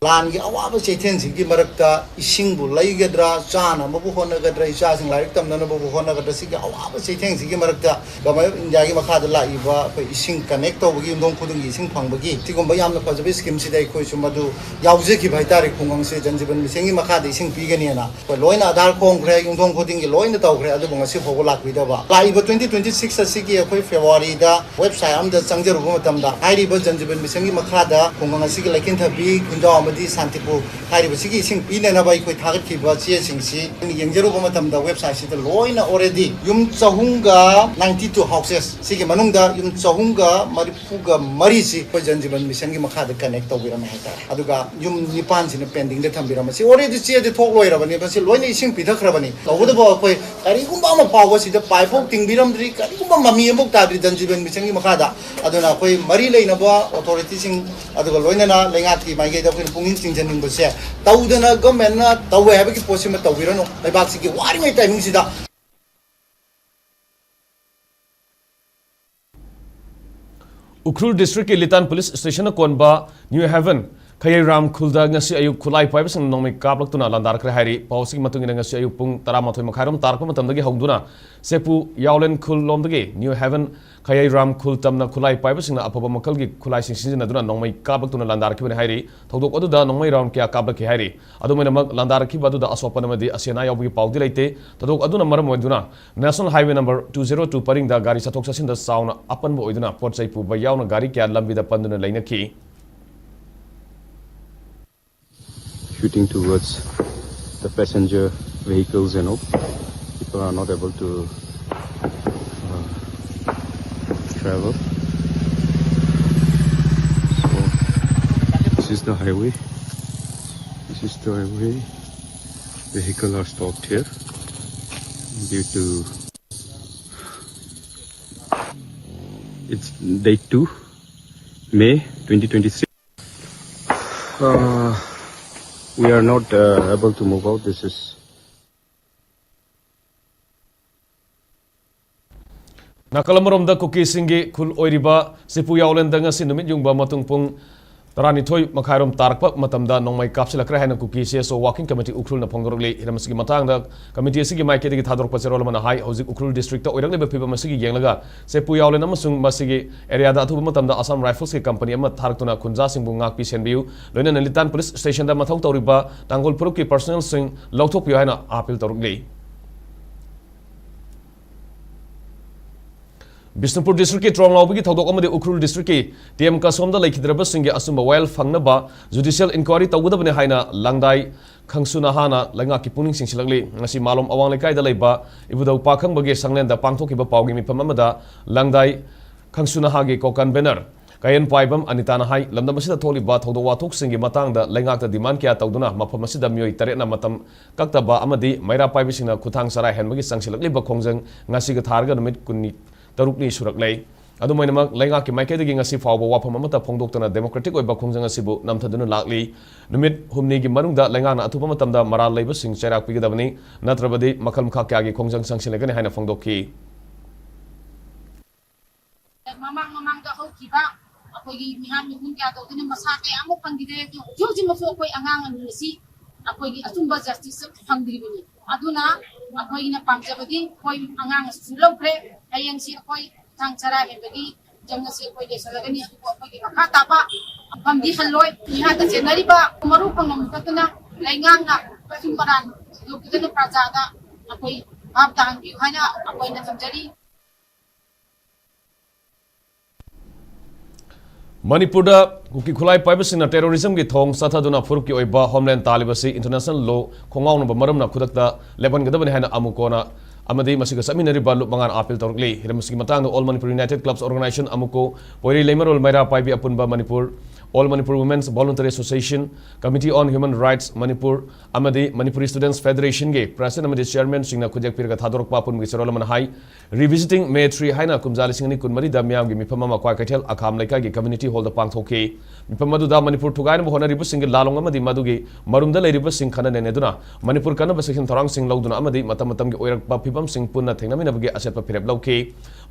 ꯂꯥꯟꯒꯤ ꯑꯋꯥꯕ ꯆꯩꯊꯦꯡꯁꯤꯒꯤ ꯃꯔꯛꯇ ꯏꯁꯤꯡꯕꯨ ꯂꯩꯒꯗ꯭ꯔꯥ, ꯆꯥꯅꯕꯕꯨ ꯍꯣꯠꯅꯒꯗ꯭ꯔꯥ, ꯏꯆꯥꯁꯤꯡ ꯂꯥꯏꯔꯤꯛ ꯇꯝꯅꯅꯕꯕꯨ ꯍꯣꯠꯅꯒꯗ꯭ꯔꯥ, ꯁꯤꯒꯤ ꯑꯋꯥꯕ ꯆꯩꯊꯦꯡꯁꯤꯒꯤ ꯃꯔꯛꯇ Government of India ꯒꯤ ꯃꯈꯥꯗ ꯂꯥꯛꯏꯕ ꯑꯩꯈꯣꯏ ꯏꯁꯤꯡ ꯀꯅꯦꯛ ꯇꯧꯕꯒꯤ, ꯌꯨꯝꯊꯣꯡ ꯈꯨꯗꯤꯡꯒꯤ ꯏꯁꯤꯡ ꯐꯪꯕꯒꯤ ꯁꯤꯒꯨꯝꯕ ꯌꯥꯝꯅ ꯐꯖꯕ ꯁ꯭ꯀꯤꯝꯁꯤꯗ ꯑꯩꯈꯣꯏꯁꯨ ꯃꯗꯨ ꯌꯥꯎꯖꯈꯤꯕ ꯍꯥꯏꯇꯥꯔꯦ꯫ ꯈꯨꯡꯒꯪꯁꯦ ꯖꯟ ꯖꯤꯕꯟ ꯃꯤꯁꯟꯒꯤ ꯃꯈꯥꯗ ꯏꯁꯤꯡ ꯄꯤꯒꯅꯤꯅ ꯑꯩꯈꯣꯏ ꯂꯣꯏꯅ ꯑꯥꯙꯥꯔ ꯈꯣꯝꯈ꯭ꯔꯦ, ꯌꯨꯝꯊꯣꯡ ꯈꯨꯗꯤꯡꯒꯤ ꯂꯣꯏꯅ ꯇꯧꯈ꯭ꯔꯦ, ꯑꯗꯨꯕꯨ ꯉꯁꯤ ꯐꯥꯎꯕ ꯂꯥꯛꯄꯤꯗꯕ꯫ ꯂꯥꯛꯏꯕ twenty twenty six ꯑꯁꯤꯒꯤ ꯑꯩꯈꯣꯏ ꯐꯦꯕ꯭ꯔꯨꯋꯥꯔꯤꯗ ꯋꯦꯕꯁꯥꯏꯠ ꯑꯃꯗ ꯆꯪꯖꯔꯨꯕ ꯃꯇꯝꯗ, ꯍꯥꯏꯔꯤꯕ ꯖꯟ ꯖꯤꯕꯟ ꯃꯤꯁꯟꯒꯤ ꯃꯈꯥꯗ ꯈꯨꯡꯒꯪ ꯑꯁꯤꯒꯤ ꯂꯩꯀꯤꯟꯊꯕꯤ, ꯈꯨꯟꯖꯥꯎ ꯑꯃꯗꯤ ꯁꯥꯟꯇꯤꯄꯨꯔ ꯍꯥꯏꯔꯤꯕꯁꯤꯒꯤ ꯏꯁꯤꯡ ꯄꯤꯅꯅꯕ ꯑꯩꯈꯣꯏ ꯊꯥꯒꯠꯈꯤꯕ ꯆꯦꯁꯤꯡꯁꯤ ꯑꯩꯅ ꯌꯦꯡꯖꯔꯨꯕ ꯃꯇꯝꯗ, ꯋꯦꯕꯁꯥꯏꯠꯁꯤꯗ ꯂꯣꯏꯅ already ꯌꯨꯝ ꯆꯍꯨꯝꯒ ninety two houses, ꯁꯤꯒꯤ ꯃꯅꯨꯡꯗ ꯌꯨꯝ ꯆꯍꯨꯝꯒ ꯃꯔꯤꯐꯨꯒ ꯃꯔꯤꯁꯤ ꯑꯩꯈꯣꯏ ꯖꯟ ꯖꯤꯕꯟ ꯃꯤꯁꯟꯒꯤ ꯃꯈꯥꯗ ꯀꯅꯦꯛ ꯇꯧꯕꯤꯔꯝꯃꯦ ꯍꯥꯏꯇꯥꯔꯦ꯫ ꯑꯗꯨꯒ ꯌꯨꯝ ꯅꯤꯄꯥꯟꯁꯤꯅ ꯄꯦꯟꯗꯤꯡꯗ ꯊꯝꯕꯤꯔꯝꯃꯦ꯫ ꯁꯤ already ꯆꯦꯗꯤ ꯊꯣꯛ ꯂꯣꯏꯔꯕꯅꯤ, ꯃꯁꯤ ꯂꯣꯏꯅ ꯏꯁꯤꯡ ꯄꯤꯊꯈ꯭ꯔꯕꯅꯤ꯫ ꯇꯧꯕꯇꯕꯨ ꯑꯩꯈꯣꯏ ꯀꯔꯤꯒꯨꯝꯕ ꯑꯃ ꯐꯥꯎꯕ ꯁꯤꯗ ꯄꯥꯏꯞ ꯐꯥꯎ ꯇꯤꯡꯕꯤꯔꯝꯗ꯭ꯔꯤ, ꯀꯔꯤꯒꯨꯝꯕ ꯃꯃꯤ ꯑꯃꯐꯥꯎ ꯇꯥꯗ꯭ꯔꯤ ꯖꯟ ꯖꯤꯕꯟ ꯃꯤꯁꯟꯒꯤ ꯃꯈꯥꯗ꯫ ꯑꯗꯨꯅ ꯑꯩꯈꯣꯏ ꯃꯔꯤ ꯂꯩꯅꯕ ꯑꯣꯊꯣꯔꯤꯇꯤꯁꯤꯡ, ꯑꯗꯨꯒ ꯂꯣꯏꯅꯅ ꯂꯩꯉꯥꯛꯀꯤ ꯃꯥꯏꯀꯩꯗ ꯑꯩꯈꯣꯏꯅ ꯄꯨꯛꯅꯤꯡ ꯆꯤꯡꯁꯤꯟꯅꯤꯡꯕꯁꯦ, ꯇꯧꯗꯅ ꯒꯣꯔꯃꯦꯟꯅ ꯇꯧꯋꯦ ꯍꯥꯏꯕꯒꯤ ꯄꯣꯠꯁꯤꯃ ꯇꯧꯕꯤꯔꯅꯨ꯫ ꯂꯩꯕꯥꯛꯁꯤꯒꯤ ꯋꯥꯔꯤꯉꯩ ꯇꯥꯏꯃꯤꯡꯁꯤꯗ꯫ ꯎꯈ꯭ꯔꯨꯜ ꯗꯤꯁꯇ꯭ꯔꯤꯛꯀꯤ ꯂꯤꯇꯥꯟ ꯄꯨꯂꯤꯁ ꯁ꯭ꯇꯦꯁꯟꯅ ꯀꯣꯟꯕ ꯅ꯭ꯌꯨ ꯍꯦꯚꯦꯟ ꯈꯌꯩꯔꯥꯝ ꯈꯨꯜꯗ ꯉꯁꯤ ꯑꯌꯨꯛ ꯈꯨꯠꯂꯥꯏ ꯄꯥꯏꯕꯁꯤꯡꯅ ꯅꯣꯡꯃꯩ ꯀꯥꯞꯂꯛꯇꯨꯅ ꯂꯥꯟꯗꯥꯔꯛꯈ꯭ꯔꯦ ꯍꯥꯏꯔꯤ꯫ ꯄꯥꯎ ꯑꯁꯤꯒꯤ ꯃꯇꯨꯡ ꯏꯟꯅ ꯉꯁꯤ ꯑꯌꯨꯛ ꯄꯨꯡ ꯇꯔꯥꯃꯥꯊꯣꯏ ꯃꯈꯥꯏꯔꯣꯝ ꯇꯥꯔꯛꯄ ꯃꯇꯝꯗꯒꯤ ꯍꯧꯗꯨꯅ ꯁꯦꯄꯨ ꯌꯥꯎꯂꯦꯟ ꯈꯨꯜ ꯂꯣꯝꯗꯒꯤ ꯅ꯭ꯌꯨ ꯍꯦꯚꯦꯟ ꯈꯌꯩꯔꯥꯝ ꯈꯨꯜ ꯇꯝꯅ ꯈꯨꯠꯂꯥꯏ ꯄꯥꯏꯕꯁꯤꯡꯅ ꯑꯐꯕ ꯃꯈꯜꯒꯤ ꯈꯨꯠꯂꯥꯏꯁꯤꯡ ꯁꯤꯖꯤꯟꯅꯗꯨꯅ ꯅꯣꯡꯃꯩ ꯀꯥꯞꯂꯛꯇꯨꯅ ꯂꯥꯟꯗꯥꯔꯛꯈꯤꯕꯅꯤ ꯍꯥꯏꯔꯤ꯫ ꯊꯧꯗꯣꯛ ꯑꯗꯨꯗ ꯅꯣꯡꯃꯩ ꯔꯥꯎꯟ ꯀꯌꯥ ꯀꯥꯞꯂꯛꯈꯤ ꯍꯥꯏꯔꯤ꯫ ꯑꯗꯨꯝ ꯑꯣꯏꯅꯃꯛ, ꯂꯥꯟꯗꯥꯔꯛꯈꯤꯕ ꯑꯗꯨꯗ ꯑꯁꯣꯛ ꯑꯄꯟ ꯑꯃꯗꯤ ꯑꯁꯤ ꯑꯅꯥ ꯌꯥꯎꯕꯒꯤ ꯄꯥꯎꯗꯤ ꯂꯩꯇꯦ꯫ ꯊꯧꯗꯣꯛ ꯑꯗꯨꯅ ꯃꯔꯝ ꯑꯣꯏꯗꯨꯅ National Highway number two zero two ꯄꯔꯤꯡꯗ ꯒꯥꯔꯤ ꯆꯠꯊꯣꯛ ꯆꯠꯁꯤꯟꯗ ꯆꯥꯎꯅ ꯑꯄꯟꯕ ꯑꯣꯏꯗꯨꯅ ꯄꯣꯠ ꯆꯩ ꯄꯨꯕ ꯌꯥꯎꯅ ꯒꯥꯔꯤ ꯀꯌꯥ ꯂꯝꯕꯤꯗ ꯄꯟꯗꯨꯅ ꯂꯩꯅꯈꯤ꯫ Shooting towards the passenger vehicles and all. People are not able to uh, travel. So this is the highway. This is the highway. Vehicle are stopped here due to it's date two, May twenty twenty-six. Uh, we are not uh, able to move out. This is ꯅꯥꯀꯜ ꯑꯃꯔꯣꯝꯗ, ꯀꯨꯀꯤꯁꯤꯡꯒꯤ ꯈꯨꯜ ꯑꯣꯏꯔꯤꯕ ꯁꯤꯄꯨ ꯌꯥꯎꯂꯦꯟꯗ ꯉꯁꯤ ꯅꯨꯃꯤꯠ ꯌꯨꯡꯕ ꯃꯇꯨꯡ ꯄꯨꯡ ꯇꯔꯥꯅꯤꯊꯣꯏ ꯃꯈꯥꯏꯔꯣꯝ ꯇꯥꯔꯛꯄ ꯃꯇꯝꯗ ꯅꯣꯡꯃꯩ ꯀꯥꯞꯁꯤꯜꯂꯛꯈ꯭ꯔꯦ ꯍꯥꯏꯅ ꯀꯨꯀꯤ ꯁꯤ ꯑꯦꯁ ꯑꯣ ꯋꯥꯀꯤꯡ ꯀꯃꯤꯇꯤ ꯎꯈ꯭ꯔꯨꯜꯅ ꯐꯣꯡꯗꯣꯔꯛꯂꯤ꯫ ꯍꯤꯔꯝ ꯑꯁꯤꯒꯤ ꯃꯇꯥꯡꯗ ꯀꯃꯤꯇꯤ ꯑꯁꯤꯒꯤ ꯃꯥꯏꯀꯩꯗꯒꯤ ꯊꯥꯗꯣꯔꯛꯄ ꯆꯦꯔꯣꯜ ꯑꯃꯅ ꯍꯥꯏ, ꯍꯧꯖꯤꯛ ꯎꯈ꯭ꯔꯨꯜ ꯗꯤꯁꯇ꯭ꯔꯤꯛꯇ ꯑꯣꯏꯔꯛꯂꯤꯕ ꯐꯤꯕꯝ ꯑꯁꯤꯒꯤ ꯌꯦꯡꯂꯒ ꯁꯦꯄꯨ ꯌꯥꯎꯂꯦꯟ ꯑꯃꯁꯨꯡ ꯃꯁꯤꯒꯤ ꯑꯦꯔꯤꯌꯥꯗ ꯑꯊꯨꯕ ꯃꯇꯝꯗ ꯑꯁꯥꯝ ꯔꯥꯏꯐꯜꯁꯀꯤ ꯀꯝꯄꯅꯤ ꯑꯃ ꯊꯥꯔꯛꯇꯨꯅ ꯈꯨꯟꯖꯥꯁꯤꯡꯕꯨ ꯉꯥꯛꯄꯤ ꯁꯦꯟꯕꯤꯌꯨ, ꯂꯣꯏꯅꯅ ꯂꯤꯇꯥꯟ ꯄꯨꯂꯤꯁ ꯁ꯭ꯇꯦꯁꯟꯗ ꯃꯊꯧ ꯇꯧꯔꯤꯕ ꯇꯥꯡꯒꯣꯜ ꯐꯨꯔꯨꯞꯀꯤ ꯄꯔꯁꯣꯅꯦꯜꯁꯤꯡ ꯂꯧꯊꯣꯛꯄꯤꯌꯨ ꯍꯥꯏꯅ ꯑꯥꯄꯤꯜ ꯇꯧꯔꯛꯂꯤ꯫ ꯕꯤꯁꯅꯨꯄꯨꯔ ꯗꯤꯁꯇ꯭ꯔꯤꯛꯀꯤ ꯇ꯭ꯔꯣꯡꯂꯥꯎꯕꯒꯤ ꯊꯧꯗꯣꯛ ꯑꯃꯗꯤ ꯎꯈ꯭ꯔꯨꯜ ꯗꯤꯁꯇ꯭ꯔꯤꯛꯀꯤ ꯇꯤ ꯑꯦꯝ ꯀꯁꯣꯝꯗ ꯂꯩꯈꯤꯗ꯭ꯔꯕꯁꯤꯡꯒꯤ ꯑꯆꯨꯝꯕ ꯋꯥꯌꯦꯜ ꯐꯪꯅꯕ ꯖꯨꯗꯤꯁꯤꯌꯦꯜ ꯏꯟꯀ꯭ꯋꯥꯏꯔꯤ ꯇꯧꯒꯗꯕꯅꯤ ꯍꯥꯏꯅ ꯂꯪꯗꯥꯏ ꯈꯪꯁꯨ ꯅꯍꯥꯅ ꯂꯩꯉꯥꯛꯀꯤ ꯄꯨꯛꯅꯤꯡ ꯆꯤꯡꯁꯤꯜꯂꯛꯂꯤ꯫ ꯉꯁꯤ ꯃꯥꯂꯣꯝ ꯑꯋꯥꯡ ꯂꯩꯀꯥꯏꯗ ꯂꯩꯕ ꯏꯕꯨꯙꯧ ꯄꯥꯈꯪꯕꯒꯤ ꯁꯪꯂꯦꯟꯗ ꯄꯥꯡꯊꯣꯛꯈꯤꯕ ꯄꯥꯎꯒꯤ ꯃꯤꯐꯝ ꯑꯃꯗ ꯂꯪꯗꯥꯏ ꯈꯪꯁꯨ ꯅꯍꯥꯒꯤ ꯀꯣ-ꯀꯟꯚꯦꯅꯔ ꯀꯌꯦꯟ ꯄꯥꯏꯕꯝ ꯑꯅꯤꯇꯥꯅ ꯍꯥꯏ, ꯂꯝꯗꯝ ꯑꯁꯤꯗ ꯊꯣꯛꯂꯤꯕ ꯊꯧꯗꯣꯛ ꯋꯥꯊꯣꯛꯁꯤꯡꯒꯤ ꯃꯇꯥꯡꯗ ꯂꯩꯉꯥꯛꯇ ꯗꯤꯃꯥꯟ ꯀꯌꯥ ꯇꯧꯗꯨꯅ ꯃꯐꯝ ꯑꯁꯤꯗ ꯃꯤꯑꯣꯏ ꯇꯔꯦꯠꯅ ꯃꯇꯝ ꯀꯛꯇꯕ ꯑꯃꯗꯤ ꯃꯩꯔꯥ ꯄꯥꯏꯕꯤꯁꯤꯡꯅ ꯈꯨꯊꯥꯡ ꯆꯔꯥ ꯍꯦꯟꯕꯒꯤ ꯆꯪꯁꯤꯜꯂꯛꯂꯤꯕ ꯈꯣꯡꯖꯪ ꯉꯁꯤꯒ ꯊꯥꯔꯒ ꯅꯨꯃꯤꯠ ꯀꯨꯟꯅꯤ ꯇꯔꯨꯛꯅꯤ ꯁꯨꯔꯛꯂꯦ꯫ ꯑꯗꯨꯝ ꯑꯣꯏꯅꯃꯛ, ꯂꯩꯉꯥꯛꯀꯤ ꯃꯥꯏꯀꯩꯗꯒꯤ ꯉꯁꯤ ꯐꯥꯎꯕ ꯋꯥꯐꯝ ꯑꯃꯠꯇ ꯐꯣꯡꯗꯣꯛꯇꯅ democratic ꯑꯣꯏꯕ ꯈꯣꯡꯖꯪ ꯑꯁꯤꯕꯨ ꯅꯝꯊꯗꯨꯅ ꯂꯥꯛꯂꯤ꯫ ꯅꯨꯃꯤꯠ ꯍꯨꯝꯅꯤꯒꯤ ꯃꯅꯨꯡꯗ ꯂꯩꯉꯥꯛꯅ ꯑꯊꯨꯕ ꯃꯇꯝꯗ ꯃꯔꯥꯜ ꯂꯩꯕꯁꯤꯡ ꯆꯩꯔꯥꯛ ꯄꯤꯒꯗꯕꯅꯤ, ꯅꯠꯇ꯭ꯔꯕꯗꯤ ꯃꯈꯜ ꯃꯈꯥ ꯀꯌꯥꯒꯤ ꯈꯣꯡꯖꯪ ꯆꯪꯁꯤꯜꯂꯒꯅꯤ ꯍꯥꯏꯅ ꯐꯣꯡꯗꯣꯛꯈꯤ꯫ ꯃꯃꯥꯡ ꯃꯃꯥꯡꯗ ꯍꯧꯈꯤꯕ ꯑꯩꯈꯣꯏꯒꯤ ꯃꯤꯍꯥꯠ ꯃꯤꯄꯨꯟ ꯀꯌꯥ ꯇꯧꯗꯨꯅ ꯃꯁꯥ ꯀꯌꯥ ꯑꯃ ꯐꯪꯈꯤꯗꯦ꯫ ꯍꯧꯖꯤꯛ ꯍꯧꯖꯤꯛꯃꯛꯁꯨ ꯑꯩꯈꯣꯏ ꯑꯉꯥꯡ ꯑꯅꯤ ꯑꯁꯤ ꯑꯩꯈꯣꯏꯒꯤ ꯑꯆꯨꯝꯕ justice ꯐꯪꯗ꯭ꯔꯤꯕꯅꯤ꯫ ꯑꯗꯨꯅ ꯑꯩꯈꯣꯏꯅ ꯄꯥꯝꯖꯕꯗꯤ ꯑꯩꯈꯣꯏ ꯑꯉꯥꯡ ꯑꯁꯤꯁꯨ ꯂꯧꯈ꯭ꯔꯦ꯫ ꯍꯌꯦꯡꯁꯤ ꯑꯩꯈꯣꯏ ꯊꯥꯡ ꯆꯔꯥ ꯍꯦꯟꯕꯒꯤ ꯖꯪ ꯑꯁꯤ ꯑꯩꯈꯣꯏ ꯂꯣꯏꯁꯤꯜꯂꯒꯅꯤ꯫ ꯑꯗꯨꯕꯨ ꯑꯩꯈꯣꯏꯒꯤ ꯃꯈꯥ ꯇꯥꯕ ꯐꯝꯗꯤ ꯍꯜꯂꯣꯏ꯫ ꯃꯤꯍꯥꯠꯇ ꯆꯦꯟꯅꯔꯤꯕ ꯃꯔꯨ ꯐꯪꯂꯝ ꯀꯛꯇꯨꯅ ꯂꯩꯉꯥꯛꯅ ꯑꯆꯨꯝ ꯑꯔꯥꯟ ꯌꯣꯛꯄꯤꯗꯨꯅ ꯄ꯭ꯔꯖꯥꯗ ꯑꯩꯈꯣꯏ ꯚꯥꯞ ꯇꯥꯍꯟꯕꯤꯌꯨ ꯍꯥꯏꯅ ꯑꯩꯈꯣꯏꯅ ꯊꯝꯖꯔꯤ꯫ ꯃꯅꯤꯄꯨꯔꯗ ꯀꯨꯀꯤ ꯈꯨꯠꯂꯥꯏ ꯄꯥꯏꯕꯁꯤꯡꯅ terrorismꯒꯤ ꯊꯧꯑꯣꯡ ꯆꯠꯊꯗꯨꯅ ꯐꯨꯔꯨꯞꯀꯤ ꯑꯣꯏꯕ homeland ꯇꯥꯜꯂꯤꯕꯁꯤ international law ꯈꯣꯡꯒꯥꯎꯅꯕ ꯃꯔꯝꯅ ꯈꯨꯗꯛꯇ ꯂꯦꯞꯍꯟꯒꯗꯕꯅꯤ ꯍꯥꯏꯅ ꯑꯃꯨꯀꯣꯅ ꯑꯃꯗꯤ ꯃꯁꯤꯒ ꯆꯠꯃꯤꯟꯅꯔꯤꯕ ꯂꯨꯞ ꯃꯉꯥꯅ appeal ꯇꯧꯔꯛꯂꯤ꯫ ꯍꯤꯔꯝ ꯑꯁꯤꯒꯤ ꯃꯇꯥꯡꯗ All Manipur United Clubs Organization, ꯑꯃꯨꯀꯣ, ꯄꯣꯏꯔꯩ ꯂꯩꯃꯔꯣꯜ ꯃꯩꯔꯥ ꯄꯥꯏꯕꯤ ꯑꯄꯨꯟꯕ Manipur, All Manipur Women's Voluntary Association, Committee on Human Rights Manipur ꯑꯃꯗꯤ Manipuri Students Federationꯒꯤ president ꯑꯃꯗꯤ chairmanꯁꯤꯡꯅ ꯈꯨꯗꯦꯛ ꯄꯤꯔꯒ ꯊꯥꯗꯣꯔꯛꯄ ꯑꯄꯨꯟꯕꯒꯤ ꯆꯦꯔꯣꯜ ꯑꯃꯅ ꯍꯥꯏ, Revisiting May three ꯍꯥꯏꯅ ꯀꯨꯝꯖꯥ ꯂꯤꯁꯤꯡ ꯑꯅꯤ ꯀꯨꯟꯃꯔꯤꯗ ꯃꯤꯌꯥꯝꯒꯤ ꯃꯤꯐꯝ ꯑꯃ ꯀ꯭ꯋꯥꯀꯩꯊꯦꯜ ꯑꯈꯥꯝ ꯂꯩꯀꯥꯏꯒꯤ community hallꯗ ꯄꯥꯡꯊꯣꯛꯈꯤ꯫ ꯃꯤꯐꯝ ꯑꯗꯨꯗ ꯃꯅꯤꯄꯨꯔ ꯊꯨꯒꯥꯏꯅꯕ ꯍꯣꯠꯅꯔꯤꯕꯁꯤꯡꯒꯤ ꯂꯥꯂꯣꯡ ꯑꯃꯗꯤ ꯃꯗꯨꯒꯤ ꯃꯔꯨꯝꯗ ꯂꯩꯔꯤꯕꯁꯤꯡ ꯈꯟꯅ ꯅꯩꯅꯗꯨꯅ ꯃꯅꯤꯄꯨꯔ ꯀꯟꯅꯕ ꯆꯦꯛꯁꯤꯟ ꯊꯧꯔꯥꯡꯁꯤꯡ ꯂꯧꯗꯨꯅ ꯑꯃꯗꯤ ꯃꯇꯝ ꯃꯇꯝꯒꯤ ꯑꯣꯏꯔꯛꯄ ꯐꯤꯕꯝꯁꯤꯡ ꯄꯨꯟꯅ ꯊꯦꯡꯅꯃꯤꯟꯅꯕꯒꯤ ꯑꯆꯦꯠꯄ ꯐꯤꯔꯦꯞ ꯂꯧꯈꯤ꯫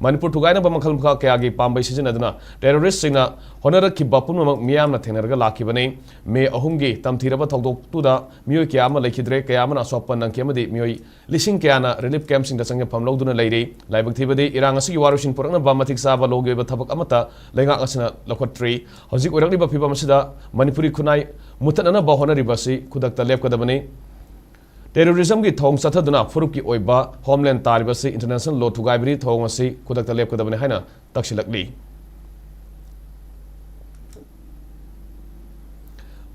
ꯃꯅꯤꯄꯨꯔ ꯊꯨꯒꯥꯏꯅꯕ ꯃꯈꯜ ꯃꯈꯥ ꯀꯌꯥꯒꯤ ꯄꯥꯝꯕꯩ ꯁꯤꯖꯤꯟꯅꯗꯨꯅ terroristꯁꯤꯡꯅ ꯍꯣꯠꯅꯔꯛꯈꯤꯕ ꯄꯨꯝꯅꯃꯛ ꯃꯤꯌꯥꯝꯅ ꯊꯦꯡꯅꯔꯒ ꯂꯥꯛꯈꯤꯕꯅꯤ꯫ May ꯑꯍꯨꯝꯒꯤ ꯇꯝꯊꯤꯔꯕ ꯊꯧꯗꯣꯛꯇꯨꯗ ꯃꯤꯑꯣꯏ ꯀꯌꯥ ꯑꯃ ꯂꯩꯈꯤꯗ꯭ꯔꯦ, ꯀꯌꯥ ꯑꯃꯅ ꯑꯁꯣꯛ ꯑꯄꯟ ꯅꯪꯈꯤ ꯑꯃꯗꯤ ꯃꯤꯑꯣꯏ ꯂꯤꯁꯤꯡ ꯀꯌꯥꯅ relief campꯁꯤꯡꯗ ꯆꯪꯖꯐꯝ ꯂꯧꯗꯨꯅ ꯂꯩꯔꯤ꯫ ꯂꯥꯏꯕꯛ ꯊꯤꯕꯗꯤ ꯏꯔꯥꯡ ꯑꯁꯤꯒꯤ ꯋꯥꯔꯣꯏꯁꯤꯟ ꯄꯨꯔꯛꯅꯕ ꯃꯇꯤꯛ ꯆꯥꯕ ꯂꯣꯒꯤ ꯑꯣꯏꯕ ꯊꯕꯛ ꯑꯃꯠꯇ ꯂꯩꯉꯥꯛ ꯑꯁꯤꯅ ꯂꯧꯈꯠꯇ꯭ꯔꯤ꯫ ꯍꯧꯖꯤꯛ ꯑꯣꯏꯔꯛꯂꯤꯕ ꯐꯤꯕꯝ ꯑꯁꯤꯗ ꯃꯅꯤꯄꯨꯔꯤ ꯈꯨꯟꯅꯥꯏ ꯃꯨꯊꯠꯅꯅꯕ ꯍꯣꯠꯅꯔꯤꯕ ꯑꯁꯤ ꯈꯨꯗꯛꯇ ꯂꯦꯞꯀꯗꯕꯅꯤ꯫ Terrorismꯒꯤ ꯊꯧꯑꯣꯡ ꯆꯠꯊꯗꯨꯅ ꯐꯨꯔꯨꯞꯀꯤ ꯑꯣꯏꯕ homeland ꯇꯥꯔꯤꯕ ꯑꯁꯤ international law ꯊꯨꯒꯥꯏꯕꯒꯤ ꯊꯧꯑꯣꯡ ꯑꯁꯤ ꯈꯨꯗꯛꯇ ꯂꯦꯞꯀꯗꯕꯅꯤ ꯍꯥꯏꯅ ꯇꯛꯁꯤꯜꯂꯛꯂꯤ꯫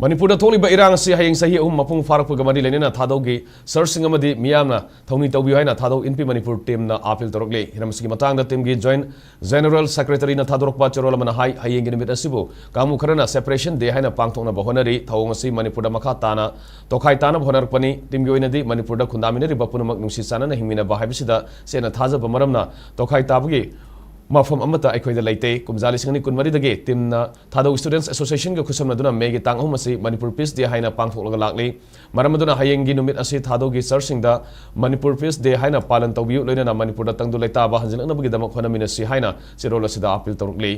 ꯃꯅꯤꯄꯨꯔꯗ ꯊꯣꯛꯂꯤꯕ ꯏꯔꯥꯡ ꯑꯁꯤ ꯍꯌꯦꯡ ꯆꯍꯤ ꯑꯍꯨꯝ ꯃꯄꯨꯡ ꯐꯥꯔꯛꯄꯒ ꯃꯔꯤ ꯂꯩꯅꯅ ꯊꯥꯗꯧꯒꯤ searchꯁꯤꯡ ꯑꯃꯗꯤ ꯃꯤꯌꯥꯝꯅ ꯊꯧꯅꯤ ꯇꯧꯕꯤꯌꯨ ꯍꯥꯏꯅ ꯊꯥꯗꯧ ꯏꯟꯄꯤ ꯃꯅꯤꯄꯨꯔ teamꯅ appeal ꯇꯧꯔꯛꯂꯤ꯫ ꯍꯤꯔꯝ ꯑꯁꯤꯒꯤ ꯃꯇꯥꯡꯗ teamꯒꯤ joint general secretaryꯅ ꯊꯥꯗꯣꯔꯛꯄ ꯆꯦꯔꯣꯜ ꯑꯃꯅ ꯍꯥꯏ, ꯍꯌꯦꯡꯒꯤ ꯅꯨꯃꯤꯠ ꯑꯁꯤꯕꯨ ꯀꯥꯡꯕꯨ ꯈꯔꯅ separation day ꯍꯥꯏꯅ ꯄꯥꯡꯊꯣꯛꯅꯕ ꯍꯣꯠꯅꯔꯤ꯫ ꯊꯧꯑꯣꯡ ꯑꯁꯤ ꯃꯅꯤꯄꯨꯔꯗ ꯃꯈꯥ ꯇꯥꯅ ꯇꯣꯈꯥꯏ ꯇꯥꯅꯕ ꯍꯣꯠꯅꯔꯛꯄꯅꯤ꯫ Teamꯒꯤ ꯑꯣꯏꯅꯗꯤ ꯃꯅꯤꯄꯨꯔꯗ ꯈꯨꯟꯗꯥꯃꯤꯟꯅꯔꯤꯕ ꯄꯨꯝꯅꯃꯛ ꯅꯨꯡꯁꯤ ꯆꯥꯟꯅꯅ ꯍꯤꯡꯃꯤꯟꯅꯕ ꯍꯥꯏꯕꯁꯤꯗ ꯆꯦꯠꯅ ꯊꯥꯖꯕ ꯃꯔꯝꯅ ꯇꯣꯈꯥꯏ ꯇꯥꯕꯒꯤ ꯃꯐꯝ ꯑꯃꯠꯇ ꯑꯩꯈꯣꯏꯗ ꯂꯩꯇꯦ꯫ ꯀꯨꯝꯖꯥ ꯂꯤꯁꯤꯡ ꯑꯅꯤ ꯀꯨꯟꯃꯔꯤꯗꯒꯤ ꯇꯤꯝꯅ ꯊꯥꯗꯧ Students Associationꯒ ꯈꯨꯠꯁꯝꯅꯗꯨꯅ ꯃꯦꯒꯤ ꯇꯥꯡ ꯑꯍꯨꯝ ꯑꯁꯤ ꯃꯅꯤꯄꯨꯔ Peace Day ꯍꯥꯏꯅ ꯄꯥꯡꯊꯣꯛꯂꯒ ꯂꯥꯛꯂꯤ꯫ ꯃꯔꯝ ꯑꯗꯨꯅ ꯍꯌꯦꯡꯒꯤ ꯅꯨꯃꯤꯠ ꯑꯁꯤ ꯊꯥꯗꯧꯒꯤ ꯆꯔꯆꯁꯤꯡꯗ ꯃꯅꯤꯄꯨꯔ Peace Day ꯍꯥꯏꯅ ꯄꯥꯂꯟ ꯇꯧꯕꯤꯌꯨ, ꯂꯣꯏꯅꯅ ꯃꯅꯤꯄꯨꯔꯗ ꯇꯪꯗꯨ ꯂꯩꯇꯥꯕ ꯍꯟꯖꯤꯜꯂꯛꯅꯕꯒꯤꯗꯃꯛ ꯍꯣꯠꯅꯃꯤꯟꯅꯁꯤ ꯍꯥꯏꯅ ꯆꯦꯔꯣꯜ ꯑꯁꯤꯗ ꯑꯥꯄꯤꯜ ꯇꯧꯔꯛꯂꯤ꯫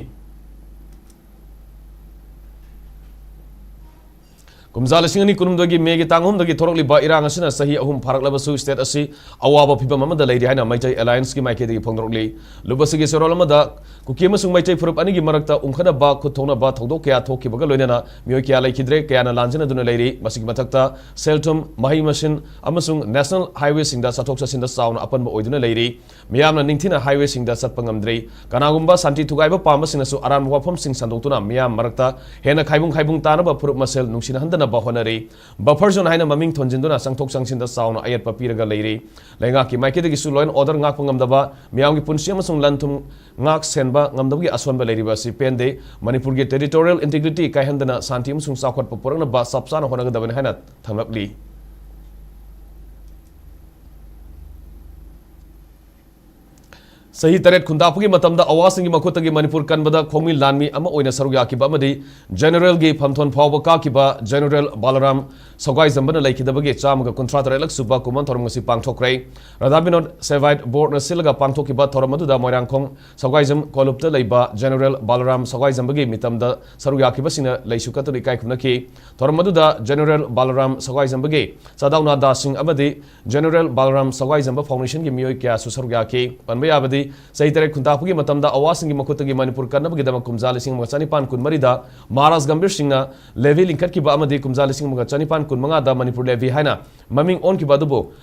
ꯀꯨꯝꯖꯥ ꯂꯤꯁꯤꯡ ꯑꯅꯤ ꯀꯨꯟꯍꯨꯝꯗꯣꯏꯒꯤ ꯃꯦꯒꯤ ꯇꯥꯡ ꯑꯍꯨꯝꯗꯒꯤ ꯊꯣꯔꯛꯂꯤꯕ ꯏꯔꯥꯡ ꯑꯁꯤꯅ ꯆꯍꯤ ꯑꯍꯨꯝ ꯐꯥꯔꯛꯂꯕꯁꯨ state ꯑꯁꯤ ꯑꯋꯥꯕ ꯐꯤꯚꯝ ꯑꯃꯗ ꯂꯩꯔꯤ ꯍꯥꯏꯅ ꯃꯩꯇꯩ Allianceꯀꯤ ꯃꯥꯏꯀꯩꯗꯒꯤ ꯐꯣꯡꯗꯣꯔꯛꯂꯤ꯫ ꯂꯨꯞ ꯑꯁꯤꯒꯤ ꯆꯦꯔꯣꯜ ꯑꯃꯗ ꯀꯨꯀꯤ ꯑꯃꯁꯨꯡ ꯃꯩꯇꯩ ꯐꯨꯔꯨꯞ ꯑꯅꯤꯒꯤ ꯃꯔꯛꯇ ꯎꯪꯈꯠꯅꯕ, ꯈꯨꯠ ꯊꯣꯛꯅꯕ ꯊꯧꯗꯣꯛ ꯀꯌꯥ ꯊꯣꯛꯈꯤꯕꯒ ꯂꯣꯏꯅꯅ ꯃꯤꯑꯣꯏ ꯀꯌꯥ ꯂꯩꯈꯤꯗ꯭ꯔꯦ, ꯀꯌꯥꯅ ꯂꯥꯟꯖꯤꯟꯅꯗꯨꯅ ꯂꯩꯔꯤ꯫ ꯃꯁꯤꯒꯤ ꯃꯊꯛꯇ ꯁꯦꯜ ꯊꯨꯝ, ꯃꯍꯩ ꯃꯁꯤꯡ ꯑꯃꯁꯨꯡ national highwayꯁꯤꯡꯗ ꯆꯠꯊꯣꯛ ꯆꯠꯁꯤꯟꯗ ꯆꯥꯎꯅ ꯑꯄꯟꯕ ꯑꯣꯏꯗꯨꯅ ꯂꯩꯔꯤ꯫ ꯃꯤꯌꯥꯝꯅ ꯅꯤꯡꯊꯤꯅ highwayꯁꯤꯡꯗ ꯆꯠꯄ ꯉꯝꯗ꯭ꯔꯤ꯫ ꯀꯅꯥꯒꯨꯝꯕ ꯁꯥꯟꯇꯤ ꯊꯨꯒꯥꯏꯕ ꯄꯥꯝꯕꯁꯤꯡꯅꯁꯨ ꯑꯔꯥꯟꯕ ꯋꯥꯐꯝꯁꯤꯡ ꯁꯟꯗꯣꯛꯇꯨꯅ ꯃꯤꯌꯥꯝ ꯃꯔꯛꯇ ꯍꯦꯟꯅ ꯈꯥꯏꯕꯨꯡ ꯈꯥꯏꯕꯨꯡ ꯇꯥꯅꯕ ꯐꯨꯔꯨꯞ ꯃꯁꯦꯜ ꯅꯨꯡꯁꯤꯅꯍꯟꯗꯅꯕ ꯍꯣꯠꯅꯔꯤ꯫ Buffer zone ꯍꯥꯏꯅ ꯃꯃꯤꯡ ꯊꯣꯟꯖꯤꯟꯗꯨꯅ ꯆꯪꯊꯣꯛ ꯆꯪꯁꯤꯟꯗ ꯆꯥꯎꯅ ꯑꯌꯦꯠꯄ ꯄꯤꯔꯒ ꯂꯩꯔꯤ꯫ ꯂꯩꯉꯥꯛꯀꯤ ꯃꯥꯏꯀꯩꯗꯒꯤꯁꯨ law and order ꯉꯥꯛꯄ ꯉꯝꯗꯕ, ꯃꯤꯌꯥꯝꯒꯤ ꯄꯨꯟꯁꯤ ꯑꯃꯁꯨꯡ ꯂꯟ ꯊꯨꯝ ꯉꯥꯛ ꯁꯦꯟꯕ ꯉꯝꯗꯕꯒꯤ ꯑꯁꯣꯟꯕ ꯂꯩꯔꯤꯕ ꯑꯁꯤ ꯄꯦꯟꯗꯦ꯫ ꯃꯅꯤꯄꯨꯔꯒꯤ territorial integrity ꯀꯥꯏꯍꯟꯗꯅ ꯁꯥꯟꯇꯤ ꯑꯃꯁꯨꯡ ꯆꯥꯎꯈꯠꯄ ꯄꯨꯔꯛꯅꯕ ꯆꯞ ꯆꯥꯅ ꯍꯣꯠꯅꯒꯗꯕꯅꯤ ꯍꯥꯏꯅ ꯊꯝꯂꯛꯂꯤ꯫ ꯆꯍꯤ ꯇꯔꯦꯠ ꯈꯨꯟꯇꯥꯛꯄꯒꯤ ꯃꯇꯝꯗ ꯑꯋꯥꯁꯤꯡꯒꯤ ꯃꯈꯨꯠꯇꯒꯤ ꯃꯅꯤꯄꯨꯔ ꯀꯟꯕꯗ ꯈꯣꯡꯃꯤ ꯂꯥꯟꯃꯤ ꯑꯃ ꯑꯣꯏꯅ ꯁꯔꯨꯛ ꯌꯥꯈꯤꯕ ꯑꯃꯗꯤ Generalꯒꯤ ꯐꯝꯊꯣꯟ ꯐꯥꯎꯕ ꯀꯥꯈꯤꯕ General ꯕꯂꯔꯥꯝ ꯁꯒꯥꯏꯖꯝꯕꯅ ꯂꯩꯈꯤꯗꯕꯒꯤ ꯆꯥꯝꯃꯒ ꯀꯨꯟꯊ꯭ꯔꯥ ꯇꯔꯦꯠꯂꯛ ꯁꯨꯕ ꯀꯨꯝꯑꯣꯟ ꯊꯧꯔꯝ ꯉꯁꯤ ꯄꯥꯡꯊꯣꯛꯈ꯭ꯔꯦ꯫ ꯔꯥꯙꯥ ꯕꯤꯅꯣꯗ ꯁꯦꯚꯥꯏꯠ ꯕꯣꯔꯗꯅ ꯁꯤꯜꯂꯒ ꯄꯥꯡꯊꯣꯛꯈꯤꯕ ꯊꯧꯔꯝ ꯑꯗꯨꯗ ꯃꯣꯏꯔꯥꯡꯈꯣꯡ ꯁꯒꯥꯏꯖꯝ ꯀꯣꯂꯨꯞꯇ ꯂꯩꯕ General ꯕꯂꯔꯥꯝ ꯁꯒꯥꯏꯖꯝꯕꯒꯤ ꯃꯤꯇꯝꯗ ꯁꯔꯨꯛ ꯌꯥꯈꯤꯕꯁꯤꯡꯅ ꯂꯩꯁꯨ ꯀꯠꯇꯨꯅ ꯏꯀꯥꯏ ꯈꯨꯝꯅꯈꯤ꯫ ꯊꯧꯔꯝ ꯑꯗꯨꯗ General ꯕꯂꯔꯥꯝ ꯁꯒꯥꯏꯖꯝꯕꯒꯤ ꯆꯥꯗꯥꯎꯅꯥꯗꯥꯁꯤꯡ ꯑꯃꯗꯤ General ꯕꯂꯔꯥꯝ ꯁꯒꯥꯏꯖꯝꯕ Foundationꯒꯤ ꯃꯤꯑꯣꯏ ꯀꯌꯥꯁꯨ ꯁꯔꯨꯛ ꯌꯥꯈꯤ꯫ ꯄꯟꯕ ꯌꯥꯕꯗꯤ, ꯆꯍꯤ ꯇꯔꯦꯠ ꯈꯨꯟꯇꯥꯛꯄꯒꯤ ꯃꯇꯝꯗ ꯑꯋꯥꯁꯤꯡꯒꯤ ꯃꯈꯨꯠꯇꯒꯤ ꯃꯅꯤꯄꯨꯔ ꯀꯟꯅꯕꯒꯤꯗꯃꯛ ꯀꯨꯝꯖꯥ ꯂꯤꯁꯤꯡ ꯑꯃꯒ ꯆꯅꯤꯄꯥꯟ ꯀꯨꯟꯃꯔꯤꯗ ꯃꯍꯥꯔꯥꯖ ꯒꯝꯚꯤꯔ ꯁꯤꯡꯅ levy ꯂꯤꯡꯈꯠꯈꯤꯕ ꯑꯃꯗꯤ ꯀꯨꯝꯖꯥ ꯂꯤꯁꯤꯡ ꯑꯃꯒ ꯆꯅꯤꯄꯥꯟ ꯀꯨꯟꯃꯉꯥꯗ ꯃꯅꯤꯄꯨꯔ levy ꯍꯥꯏꯅ ꯃꯃꯤꯡ ꯑꯣꯟꯈꯤꯕ ꯑꯗꯨꯕꯨ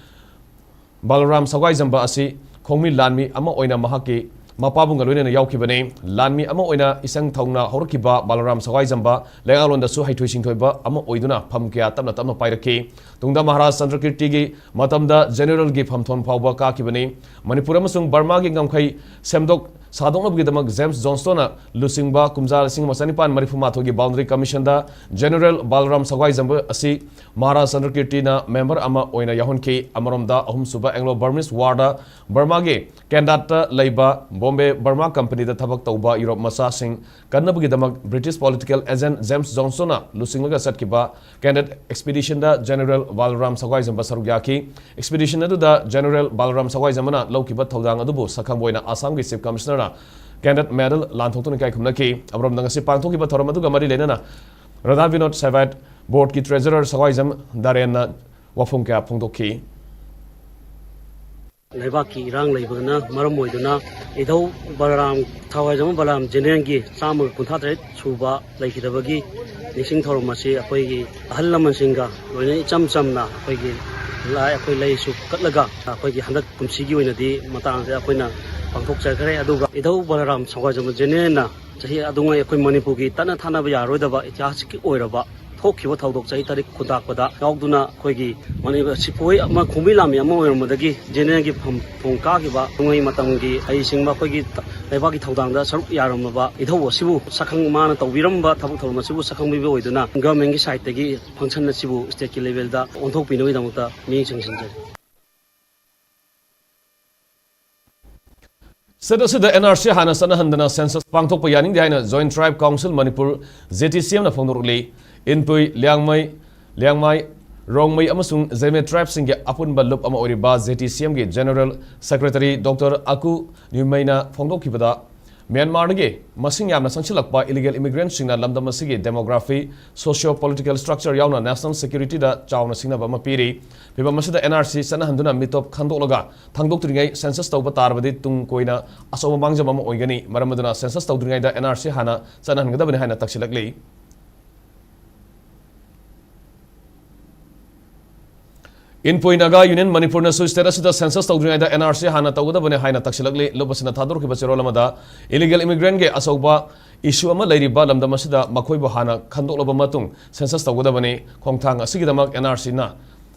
ꯕꯂꯔꯥꯝ ꯁꯒꯥꯏꯖꯝꯕ ꯑꯁꯤ ꯈꯣꯡꯃꯤ ꯂꯥꯟꯃꯤ ꯑꯃ ꯑꯣꯏꯅ ꯃꯍꯥꯛꯀꯤ ꯃꯄꯥꯕꯨꯡꯒ ꯂꯣꯏꯅꯅ ꯌꯥꯎꯈꯤꯕꯅꯤ꯫ ꯂꯥꯟꯃꯤ ꯑꯃ ꯑꯣꯏꯅ ꯏꯁꯪ ꯊꯧꯅ ꯍꯧꯔꯛꯈꯤꯕ ꯕꯂꯔꯥꯝ ꯁꯒꯥꯏꯖꯝꯕ ꯂꯩꯉꯥꯛꯂꯣꯟꯗꯁꯨ ꯍꯩꯊꯣꯏ ꯁꯤꯡꯊꯣꯏꯕ ꯑꯃ ꯑꯣꯏꯗꯨꯅ ꯐꯝ ꯀꯌꯥ ꯇꯞꯅ ꯇꯞꯅ ꯄꯥꯏꯔꯛꯈꯤ꯫ ꯇꯨꯡꯗ ꯃꯍꯥꯔꯥꯖ ꯆꯟꯗ꯭ꯔꯀꯤꯔꯇꯤꯒꯤ ꯃꯇꯝꯗ Generalꯒꯤ ꯐꯝꯊꯣꯟ ꯐꯥꯎꯕ ꯀꯥꯈꯤꯕꯅꯤ꯫ ꯃꯅꯤꯄꯨꯔ ꯑꯃꯁꯨꯡ ꯕꯔꯃꯥꯒꯤ ꯉꯝꯈꯩ ꯁꯦꯝꯗꯣꯛ ꯁꯥꯗꯣꯛꯅꯕꯒꯤꯗꯃꯛ ꯖꯦꯝꯁ ꯖꯣꯟꯁꯇꯣꯟꯅ ꯂꯨꯆꯤꯡꯕ ꯀꯨꯝꯖꯥ ꯂꯤꯁꯤꯡ ꯑꯃ ꯆꯅꯤꯄꯥꯟ ꯃꯔꯤꯐꯨ ꯃꯥꯊꯣꯏꯒꯤ ꯕꯥꯎꯟꯗꯔꯤ ꯀꯃꯤꯁꯟꯗ ꯖꯦꯅꯔꯦꯜ ꯕꯥꯂꯔꯥꯝ ꯁꯒ꯭ꯋꯥꯏꯖꯝꯕ ꯑꯁꯤ ꯃꯍꯥꯔꯥꯖ ꯆꯟꯗ꯭ꯔꯀꯤꯔꯇꯤꯅ ꯃꯦꯝꯕꯔ ꯑꯃ ꯑꯣꯏꯅ ꯌꯥꯎꯍꯟꯈꯤ꯫ ꯑꯃꯔꯣꯝꯗ, ꯑꯍꯨꯝꯁꯨꯕ ꯑꯦꯡꯂꯣ ꯕꯔꯃꯤꯁ ꯋꯥꯔꯗ ꯕꯔꯃꯥꯒꯤ ꯀꯦꯟꯗꯥꯠꯇ ꯂꯩꯕ ꯕꯣꯝꯕꯦ ꯕꯔꯃꯥ ꯀꯝꯄꯅꯤꯗ ꯊꯕꯛ ꯇꯧꯕ ꯌꯨꯔꯣꯞ ꯃꯆꯥꯁꯤꯡ ꯀꯟꯅꯕꯒꯤꯗꯃꯛ ꯕ꯭ꯔꯤꯇꯤꯁ ꯄꯣꯂꯤꯇꯤꯀꯦꯜ ꯑꯦꯖꯦꯟꯠ ꯖꯦꯝꯁ ꯖꯣꯟꯁꯇꯣꯟꯅ ꯂꯨꯆꯤꯡꯂꯒ ꯆꯠꯈꯤꯕ ꯀꯦꯟꯗꯦꯠ ꯑꯦꯛꯁꯄꯤꯗꯤꯁꯟꯗ ꯖꯦꯅꯔꯦꯜ ꯕꯥꯂꯔꯥꯝ ꯁꯒ꯭ꯋꯥꯏꯖꯝꯕ ꯁꯔꯨꯛ ꯌꯥꯈꯤ꯫ ꯑꯦꯛꯁꯄꯤꯗꯤꯁꯟ ꯑꯗꯨꯗ ꯖꯦꯅꯔꯦꯜ ꯕꯥꯂꯔꯥꯝ ꯁꯒ꯭ꯋꯥꯏꯖꯝꯕꯅ ꯂꯧꯈꯤꯕ ꯊꯧꯗꯥꯡ ꯑꯗꯨꯕꯨ ꯁꯛꯈꯪꯕ ꯑꯣꯏꯅ ꯑꯁꯥꯝꯒꯤ ꯆꯤꯐ ꯀꯃꯤꯁꯅꯔꯅ ꯀꯦꯟꯗꯦꯠ ꯃꯦꯗꯜ ꯂꯥꯟꯊꯣꯛꯇꯨꯅ ꯏꯀꯥꯏ ꯈꯨꯝꯅꯈꯤ꯫ ꯑꯃꯔꯣꯝꯗ, ꯉꯁꯤ ꯄꯥꯡꯊꯣꯛꯈꯤꯕ ꯊꯧꯔꯝ ꯑꯗꯨꯒ ꯃꯔꯤ ꯂꯩꯅꯅ ꯔꯥꯙꯥ ꯕꯤꯅꯣꯗ ꯁꯦꯕꯥꯏꯠ ꯕꯣꯔꯗꯀꯤ ꯇ꯭ꯔꯦꯖꯔꯔ ꯁꯒ꯭ꯋꯥꯏꯖꯝ ꯗꯥꯔꯦꯟꯅ ꯋꯥꯐꯝ ꯀꯌꯥ ꯐꯣꯡꯗꯣꯛꯈꯤ꯫ ꯂꯩꯕꯥꯛꯀꯤ ꯏꯔꯥꯡ ꯂꯩꯕꯅ ꯃꯔꯝ ꯑꯣꯏꯗꯨꯅ ꯏꯙꯧ ꯕꯂꯔꯥꯝ, ꯊꯋꯥꯏꯖꯝ ꯕꯂꯔꯥꯝ ꯖꯦꯅꯦꯔꯦꯜꯒꯤ ꯆꯥꯝꯃꯒ ꯀꯨꯟꯊ꯭ꯔꯥ ꯇꯔꯦꯠ ꯁꯨꯕ ꯂꯩꯈꯤꯗꯕꯒꯤ ꯅꯤꯡꯁꯤꯡ ꯊꯧꯔꯝ ꯑꯁꯤ ꯑꯩꯈꯣꯏꯒꯤ ꯑꯍꯜ ꯂꯃꯟꯁꯤꯡꯒ ꯂꯣꯏꯅ ꯏꯆꯝ ꯆꯝꯅ ꯑꯩꯈꯣꯏꯒꯤ ꯂꯥꯏ, ꯑꯩꯈꯣꯏ ꯂꯩꯁꯨ ꯀꯠꯂꯒ ꯑꯩꯈꯣꯏꯒꯤ ꯍꯟꯗꯛ ꯀꯨꯝꯁꯤꯒꯤ ꯑꯣꯏꯅꯗꯤ ꯃꯇꯥꯡꯁꯦ ꯑꯩꯈꯣꯏꯅ ꯄꯥꯡꯊꯣꯛꯆꯈ꯭ꯔꯦ꯫ ꯑꯗꯨꯒ ꯏꯙꯧ ꯕꯂꯔꯥꯝ ꯁꯒ꯭ꯋꯥꯏꯖꯝꯕ ꯖꯦꯅꯦꯔꯦꯜꯅ ꯆꯍꯤ ꯑꯗꯨꯉꯩ ꯑꯩꯈꯣꯏ ꯃꯅꯤꯄꯨꯔꯒꯤ ꯇꯠꯅ ꯊꯥꯅꯕ ꯌꯥꯔꯣꯏꯗꯕ ꯏꯇꯤꯍꯥꯁꯀꯤ ꯑꯣꯏꯔꯕ ꯊꯣꯛꯈꯤꯕ ꯊꯧꯗꯣꯛ ꯆꯍꯤ ꯇꯔꯦꯠ ꯈꯨꯟꯇꯥꯛꯄꯗ ꯌꯥꯎꯗꯨꯅ ꯑꯩꯈꯣꯏꯒꯤ ꯃꯅꯤ-, ꯁꯤꯄꯣꯏ ꯑꯃ, ꯈꯣꯡꯕꯤ ꯂꯥꯟꯃꯤ ꯑꯃ ꯑꯣꯏꯔꯝꯕꯗꯒꯤ ꯖꯦꯅꯦꯔꯦꯜꯒꯤ ꯐꯝ ꯊꯣꯡ ꯀꯥꯈꯤꯕ ꯑꯗꯨꯉꯩ ꯃꯇꯝꯒꯤ ꯍꯩꯁꯤꯡꯕ ꯑꯩꯈꯣꯏꯒꯤ ꯂꯩꯕꯥꯛꯀꯤ ꯊꯧꯗꯥꯡꯗ ꯁꯔꯨꯛ ꯌꯥꯔꯝꯂꯕ ꯏꯙꯧ ꯑꯁꯤꯕꯨ ꯁꯛꯈꯪ-, ꯃꯥꯅ ꯇꯧꯕꯤꯔꯝꯕ ꯊꯕꯛ ꯊꯧꯔꯝ ꯑꯁꯤꯕꯨ ꯁꯛꯈꯪꯕꯤꯕ ꯑꯣꯏꯗꯨꯅ ꯒꯚꯔꯟꯃꯦꯟꯠꯀꯤ ꯁꯥꯏꯠꯇꯒꯤ ꯐꯪꯁꯟ ꯑꯁꯤꯕꯨ ꯁ꯭ꯇꯦꯠꯀꯤ ꯂꯦꯚꯦꯜꯗ ꯑꯣꯟꯊꯣꯛꯄꯤꯅꯕꯒꯤꯗꯃꯛꯇ ꯃꯤꯠꯌꯦꯡ ꯆꯪꯁꯤꯟꯖꯔꯤ꯫ ꯁ꯭ꯇꯦꯠ ꯑꯁꯤꯗ ꯑꯦꯟ ꯑꯥꯔ ꯁꯤ ꯍꯥꯟꯅ ꯆꯠꯅꯍꯟꯗꯅ ꯁꯦꯟꯁꯁ ꯄꯥꯡꯊꯣꯛꯄ ꯌꯥꯅꯤꯡꯗꯦ ꯍꯥꯏꯅ Joint Tribe Council Manipur, J T C M ꯅ ꯐꯣꯡꯗꯣꯔꯛꯂꯤ꯫ ꯏꯟꯄꯨꯏ, ꯂꯤꯌꯥꯡꯃꯩ, ꯂꯤꯌꯥꯡꯃꯥꯏ, ꯔꯣꯡꯃꯩ ꯑꯃꯁꯨꯡ ꯖꯦꯃꯦ ꯇ꯭ꯔꯥꯏꯕꯁꯤꯡꯒꯤ ꯑꯄꯨꯟꯕ ꯂꯨꯞ ꯑꯃ ꯑꯣꯏꯔꯤꯕ J T C M ꯒꯤ ꯖꯦꯅꯔꯦꯜ ꯁꯦꯀ꯭ꯔꯦꯇꯔꯤ ꯗꯣꯛꯇꯔ ꯑꯀꯨ ꯅ꯭ꯌꯨꯃꯩꯅ ꯐꯣꯡꯗꯣꯛꯈꯤꯕꯗ, ꯃ꯭ꯌꯥꯟꯃꯥꯔꯗꯒꯤ ꯃꯁꯤꯡ ꯌꯥꯝꯅ ꯆꯪꯁꯤꯜꯂꯛꯄ ꯏꯂꯤꯒꯦꯜ ꯏꯃꯤꯒ꯭ꯔꯦꯟꯠꯁꯤꯡꯅ ꯂꯝꯗꯝ ꯑꯁꯤꯒꯤ ꯗꯦꯃꯣꯒ꯭ꯔꯥꯐꯤ, ꯁꯣꯁꯤꯌꯣ ꯄꯣꯂꯤꯇꯤꯀꯦꯜ ꯁ꯭ꯇ꯭ꯔꯛꯆꯔ ꯌꯥꯎꯅ ꯅꯦꯁꯅꯦꯜ ꯁꯦꯀ꯭ꯌꯨꯔꯤꯇꯤꯗ ꯆꯥꯎꯅ ꯁꯤꯡꯅꯕ ꯑꯃ ꯄꯤꯔꯤ꯫ ꯐꯤꯚꯝ ꯑꯁꯤꯗ ꯑꯦꯟ ꯑꯥꯔ ꯁꯤ ꯆꯠꯅꯍꯟꯗꯨꯅ ꯃꯤꯇꯣꯞ ꯈꯟꯗꯣꯛꯂꯒ ꯊꯥꯡꯗꯣꯛꯇ꯭ꯔꯤꯉꯩ ꯁꯦꯟꯁꯁ ꯇꯧꯕ ꯇꯥꯔꯕꯗꯤ ꯇꯨꯡ ꯀꯣꯏꯅ ꯑꯆꯧꯕ ꯃꯥꯡꯖꯕ ꯑꯃ ꯑꯣꯏꯒꯅꯤ꯫ ꯃꯔꯝ ꯑꯗꯨꯅ ꯁꯦꯟꯁꯁ ꯇꯧꯗ꯭ꯔꯤꯉꯩꯗ ꯑꯦꯟ ꯑꯥꯔ ꯁꯤ ꯍꯥꯟꯅ ꯆꯠꯅꯍꯟꯒꯗꯕꯅꯤ ꯍꯥꯏꯅ ꯇꯛꯁꯤꯜꯂꯛꯂꯤ꯫ ꯏꯟꯄꯣꯏ ꯅꯥꯒꯥ ꯌꯨꯅꯤꯌꯟ ꯃꯅꯤꯄꯨꯔꯅꯁꯨ ꯁ꯭ꯇꯦꯠ ꯑꯁꯤꯗ ꯁꯦꯟꯁꯁ ꯇꯧꯗ꯭ꯔꯤꯉꯩꯗ ꯑꯦꯟ ꯑꯥꯔ ꯁꯤ ꯍꯥꯟꯅ ꯇꯧꯒꯗꯕꯅꯤ ꯍꯥꯏꯅ ꯇꯛꯁꯤꯜꯂꯛꯂꯤ꯫ ꯂꯨꯞ ꯑꯁꯤꯅ ꯊꯥꯗꯣꯔꯛꯈꯤꯕ ꯆꯦꯔꯣꯜ ꯑꯃꯗ ꯏꯂꯤꯒꯦꯜ ꯏꯃꯤꯒ꯭ꯔꯦꯟꯠꯀꯤ ꯑꯆꯧꯕ ꯏꯁꯨ ꯑꯃ ꯂꯩꯔꯤꯕ ꯂꯝꯗꯝ ꯑꯁꯤꯗ ꯃꯈꯣꯏꯕꯨ ꯍꯥꯟꯅ ꯈꯟꯗꯣꯛꯂꯕ ꯃꯇꯨꯡ ꯁꯦꯟꯁꯁ ꯇꯧꯒꯗꯕꯅꯤ꯫ ꯈꯣꯡꯊꯥꯡ ꯑꯁꯤꯒꯤꯗꯃꯛ ꯑꯦꯟ ꯑꯥꯔ ꯁꯤꯅ,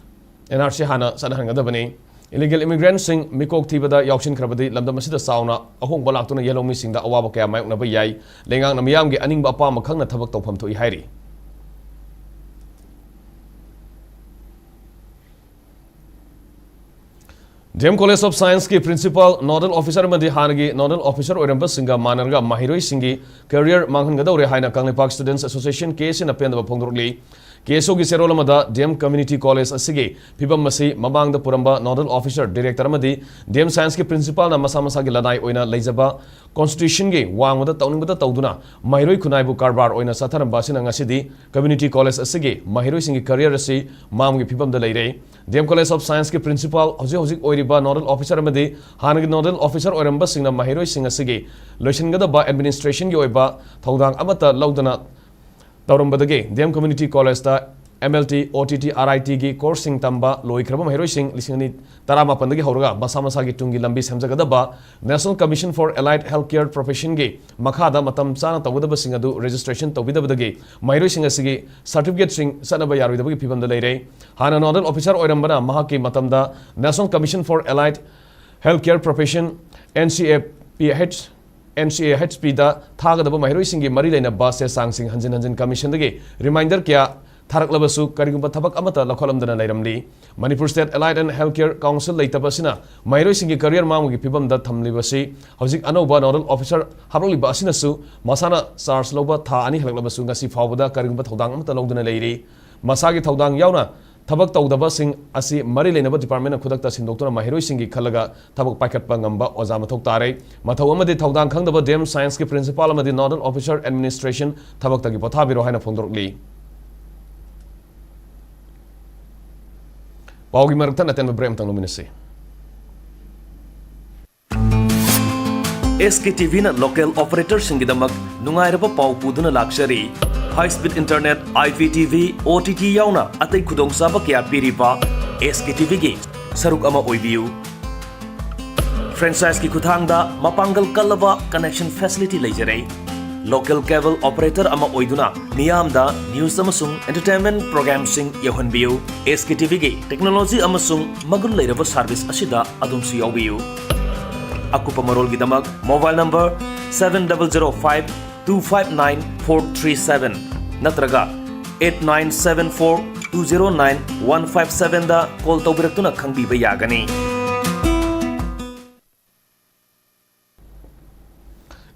ꯑꯦꯟ ꯑꯥꯔ ꯁꯤ ꯍꯥꯟꯅ ꯆꯠꯅꯍꯟꯒꯗꯕꯅꯤ꯫ Illegal immigrantꯁꯤꯡ ꯃꯤꯀꯣꯛ ꯊꯤꯕꯗ ꯌꯥꯎꯁꯤꯟꯈ꯭ꯔꯕꯗꯤ ꯂꯝꯗꯝ ꯑꯁꯤꯗ ꯆꯥꯎꯅ ꯑꯍꯣꯡꯕ ꯂꯥꯛꯇꯨꯅ ꯌꯦꯜꯍꯧꯃꯤꯁꯤꯡꯗ ꯑꯋꯥꯕ ꯀꯌꯥ ꯃꯥꯌꯣꯛꯅꯕ ꯌꯥꯏ꯫ ꯂꯩꯉꯥꯛꯅ ꯃꯤꯌꯥꯝꯒꯤ ꯑꯅꯤꯡꯕ ꯑꯄꯥꯝꯕ ꯈꯪꯅ ꯊꯕꯛ ꯇꯧꯐꯝ ꯊꯣꯛꯏ ꯍꯥꯏꯔꯤ꯫ D M College of Scienceꯀꯤ principal, nodal officer ꯑꯃꯗꯤ ꯍꯥꯟꯅꯒꯤ nodal officer ꯑꯣꯏꯔꯝꯕꯁꯤꯡꯒ ꯃꯥꯟꯅꯔꯒ ꯃꯍꯩꯔꯣꯏꯁꯤꯡꯒꯤ career ꯃꯥꯡꯍꯟꯒꯗꯧꯔꯦ ꯍꯥꯏꯅ ꯀꯪꯂꯩꯄꯥꯛ Students Association, ꯀꯦ ꯑꯦꯁ ꯑꯦꯅ ꯄꯦꯟꯗꯕ ꯐꯣꯡꯗꯣꯔꯛꯂꯤ꯫ ꯀꯦ ꯑꯦꯁ ꯑꯣꯒꯤ ꯆꯦꯔꯣꯜ ꯑꯃꯗ ꯗꯤ ꯑꯦꯝ Community College ꯑꯁꯤꯒꯤ ꯐꯤꯕꯝ ꯑꯁꯤ ꯃꯃꯥꯡꯗ ꯄꯨꯔꯝꯕ nodal officer, director ꯑꯃꯗꯤ ꯗꯤ ꯑꯦꯝ Scienceꯀꯤ principalꯅ ꯃꯁꯥ ꯃꯁꯥꯒꯤ ꯂꯅꯥꯏ ꯑꯣꯏꯅ ꯂꯩꯖꯕ constitutionꯒꯤ ꯋꯥꯡꯃꯗ ꯇꯧꯅꯤꯡꯕꯇ ꯇꯧꯗꯨꯅ ꯃꯍꯩꯔꯣꯏ ꯈꯨꯟꯅꯥꯏꯕꯨ ꯀꯔꯕꯥꯔ ꯑꯣꯏꯅ ꯆꯠꯊꯔꯝꯕ ꯑꯁꯤꯅ ꯉꯁꯤꯗꯤ Community College ꯑꯁꯤꯒꯤ ꯃꯍꯩꯔꯣꯏꯁꯤꯡꯒꯤ career ꯑꯁꯤ ꯃꯥꯡꯕꯒꯤ ꯐꯤꯕꯝꯗ ꯂꯩꯔꯦ꯫ D M College of Scienceꯀꯤ principal, ꯍꯧꯖꯤꯛ ꯍꯧꯖꯤꯛ ꯑꯣꯏꯔꯤꯕ nodal officer ꯑꯃꯗꯤ ꯍꯥꯟꯅꯒꯤ nodal officer ꯑꯣꯏꯔꯝꯕꯁꯤꯡꯅ ꯃꯍꯩꯔꯣꯏꯁꯤꯡ ꯑꯁꯤꯒꯤ ꯂꯣꯏꯁꯤꯟꯒꯗꯕ administrationꯒꯤ ꯑꯣꯏꯕ ꯊꯧꯗꯥꯡ ꯑꯃꯠꯇ ꯂꯧꯗꯅ ꯇꯧꯔꯝꯕꯗꯒꯤ ꯗꯤ ꯑꯦꯝ Community Collegeꯇ M L T, O T T, R I Tꯒꯤ courseꯁꯤꯡ ꯇꯝꯕ ꯂꯣꯏꯈ꯭ꯔꯕ ꯃꯍꯩꯔꯣꯏꯁꯤꯡ ꯂꯤꯁꯤꯡ ꯑꯅꯤ ꯇꯔꯥꯃꯥꯄꯟꯗꯒꯤ ꯍꯧꯔꯒ ꯃꯁꯥ ꯃꯁꯥꯒꯤ ꯇꯨꯡꯒꯤ ꯂꯝꯕꯤ ꯁꯦꯝꯖꯒꯗꯕ National Commission for Allied Healthcare Professionꯒꯤ ꯃꯈꯥꯗ ꯃꯇꯝ ꯆꯥꯅ ꯇꯧꯒꯗꯕꯁꯤꯡ ꯑꯗꯨ registration ꯇꯧꯕꯤꯗꯕꯗꯒꯤ ꯃꯍꯩꯔꯣꯏꯁꯤꯡ ꯑꯁꯤꯒꯤ certificateꯁꯤꯡ ꯆꯠꯅꯕ ꯌꯥꯔꯣꯏꯗꯕꯒꯤ ꯐꯤꯕꯝꯗ ꯂꯩꯔꯦ꯫ ꯍꯥꯟꯅ nodal officer ꯑꯣꯏꯔꯝꯕꯅ ꯃꯍꯥꯛꯀꯤ ꯃꯇꯝꯗ National Commission for Allied Healthcare Profession, N C A P H, N C A H Pꯗ ꯊꯥꯒꯗꯕ ꯃꯍꯩꯔꯣꯏꯁꯤꯡꯒꯤ ꯃꯔꯤ ꯂꯩꯅꯕ ꯆꯦ ꯆꯥꯡꯁꯤꯡ ꯍꯟꯖꯤꯟ ꯍꯟꯖꯤꯟ commissionꯗꯒꯤ reminder ꯀꯌꯥ ꯊꯥꯔꯛꯂꯕꯁꯨ ꯀꯔꯤꯒꯨꯝꯕ ꯊꯕꯛ ꯑꯃꯠꯇ ꯂꯧꯈꯠꯂꯝꯗꯅ ꯂꯩꯔꯝꯂꯤ꯫ Manipur State Allied and Healthcare Council ꯂꯩꯇꯕ ꯑꯁꯤꯅ ꯃꯍꯩꯔꯣꯏꯁꯤꯡꯒꯤ career ꯃꯥꯡꯕꯒꯤ ꯐꯤꯕꯝꯗ ꯊꯝꯂꯤꯕꯁꯤ ꯍꯧꯖꯤꯛ ꯑꯅꯧꯕ nodal officer ꯍꯥꯞꯂꯛꯂꯤꯕ ꯑꯁꯤꯅꯁꯨ ꯃꯁꯥꯅ charge ꯂꯧꯕ ꯊꯥ ꯑꯅꯤ ꯍꯦꯜꯂꯛꯂꯕꯁꯨ ꯉꯁꯤ ꯐꯥꯎꯕꯗ ꯀꯔꯤꯒꯨꯝꯕ ꯊꯧꯗꯥꯡ ꯑꯃꯠꯇ ꯂꯧꯗꯅ ꯂꯩꯔꯤ꯫ ꯃꯁꯥꯒꯤ ꯊꯧꯗꯥꯡ ꯌꯥꯎꯅ ꯊꯕꯛ ꯇꯧꯗꯕꯁꯤꯡ ꯑꯁꯤ ꯃꯔꯤ ꯂꯩꯅꯕ departmentꯅ ꯈꯨꯗꯛꯇ ꯁꯤꯟꯗꯣꯛꯇꯨꯅ ꯃꯍꯩꯔꯣꯏꯁꯤꯡꯒꯤ ꯈꯜꯂꯒ ꯊꯕꯛ ꯄꯥꯏꯈꯠꯄ ꯉꯝꯕ ꯑꯣꯖꯥ ꯃꯊꯧ ꯇꯥꯔꯦ꯫ ꯃꯊꯧ ꯑꯃꯗꯤ ꯊꯧꯗꯥꯡ ꯈꯪꯗꯕ ꯗꯤ ꯑꯦꯝ Scienceꯀꯤ principal ꯑꯃꯗꯤ nodal officer administration ꯊꯕꯛꯇꯒꯤ ꯄꯣꯊꯥꯕꯤꯔꯣ ꯍꯥꯏꯅ ꯐꯣꯡꯗꯣꯔꯛꯂꯤ꯫ ꯄꯥꯎꯒꯤ ꯃꯔꯛꯇ ꯑꯇꯦꯟꯕ break ꯑꯃꯇꯪ ꯂꯧꯃꯤꯟꯅꯁꯤ꯫ S K T Vꯅ local operatorꯁꯤꯡꯒꯤꯗꯃꯛ ꯅꯨꯡꯉꯥꯏꯔꯕ ꯄꯥꯎ ꯄꯨꯗꯨꯅ ꯂꯥꯛꯆꯔꯤ꯫ High speed internet, I P T V, O T T ꯌꯥꯎꯅ ꯑꯇꯩ ꯈꯨꯗꯣꯡꯆꯥꯕ ꯀꯌꯥ ꯄꯤꯔꯤꯕ S K T Vꯒꯤ ꯁꯔꯨꯛ ꯑꯃ ꯑꯣꯏꯕꯤꯌꯨ꯫ Franchiseꯀꯤ ꯈꯨꯠꯊꯥꯡꯗ ꯃꯄꯥꯡꯒꯜ ꯀꯜꯂꯕ connection facility ꯂꯩꯖꯔꯦ꯫ Local cable operator ꯑꯃ ꯑꯣꯏꯗꯨꯅ ꯃꯤꯌꯥꯝꯗ news ꯑꯃꯁꯨꯡ entertainment programꯁꯤꯡ ꯌꯧꯍꯟꯕꯤꯌꯨ꯫ ꯑꯦꯁ ꯀꯦ ꯇꯤ ꯚꯤꯒꯤ technology ꯑꯃꯁꯨꯡ ꯃꯒꯨꯟ ꯂꯩꯔꯕ service ꯑꯁꯤꯗ ꯑꯗꯣꯝꯁꯨ ꯌꯥꯎꯕꯤꯌꯨ꯫ ꯑꯀꯨꯞꯄ ꯃꯔꯣꯜꯒꯤꯗꯃꯛ mobile number seven double zero five two five nine four three seven ꯅꯠꯇ꯭ꯔꯒ eight nine seven four two zero nine one five sevenꯗ call ꯇꯧꯕꯤꯔꯛꯇꯨꯅ ꯈꯪꯕꯤꯕ ꯌꯥꯒꯅꯤ꯫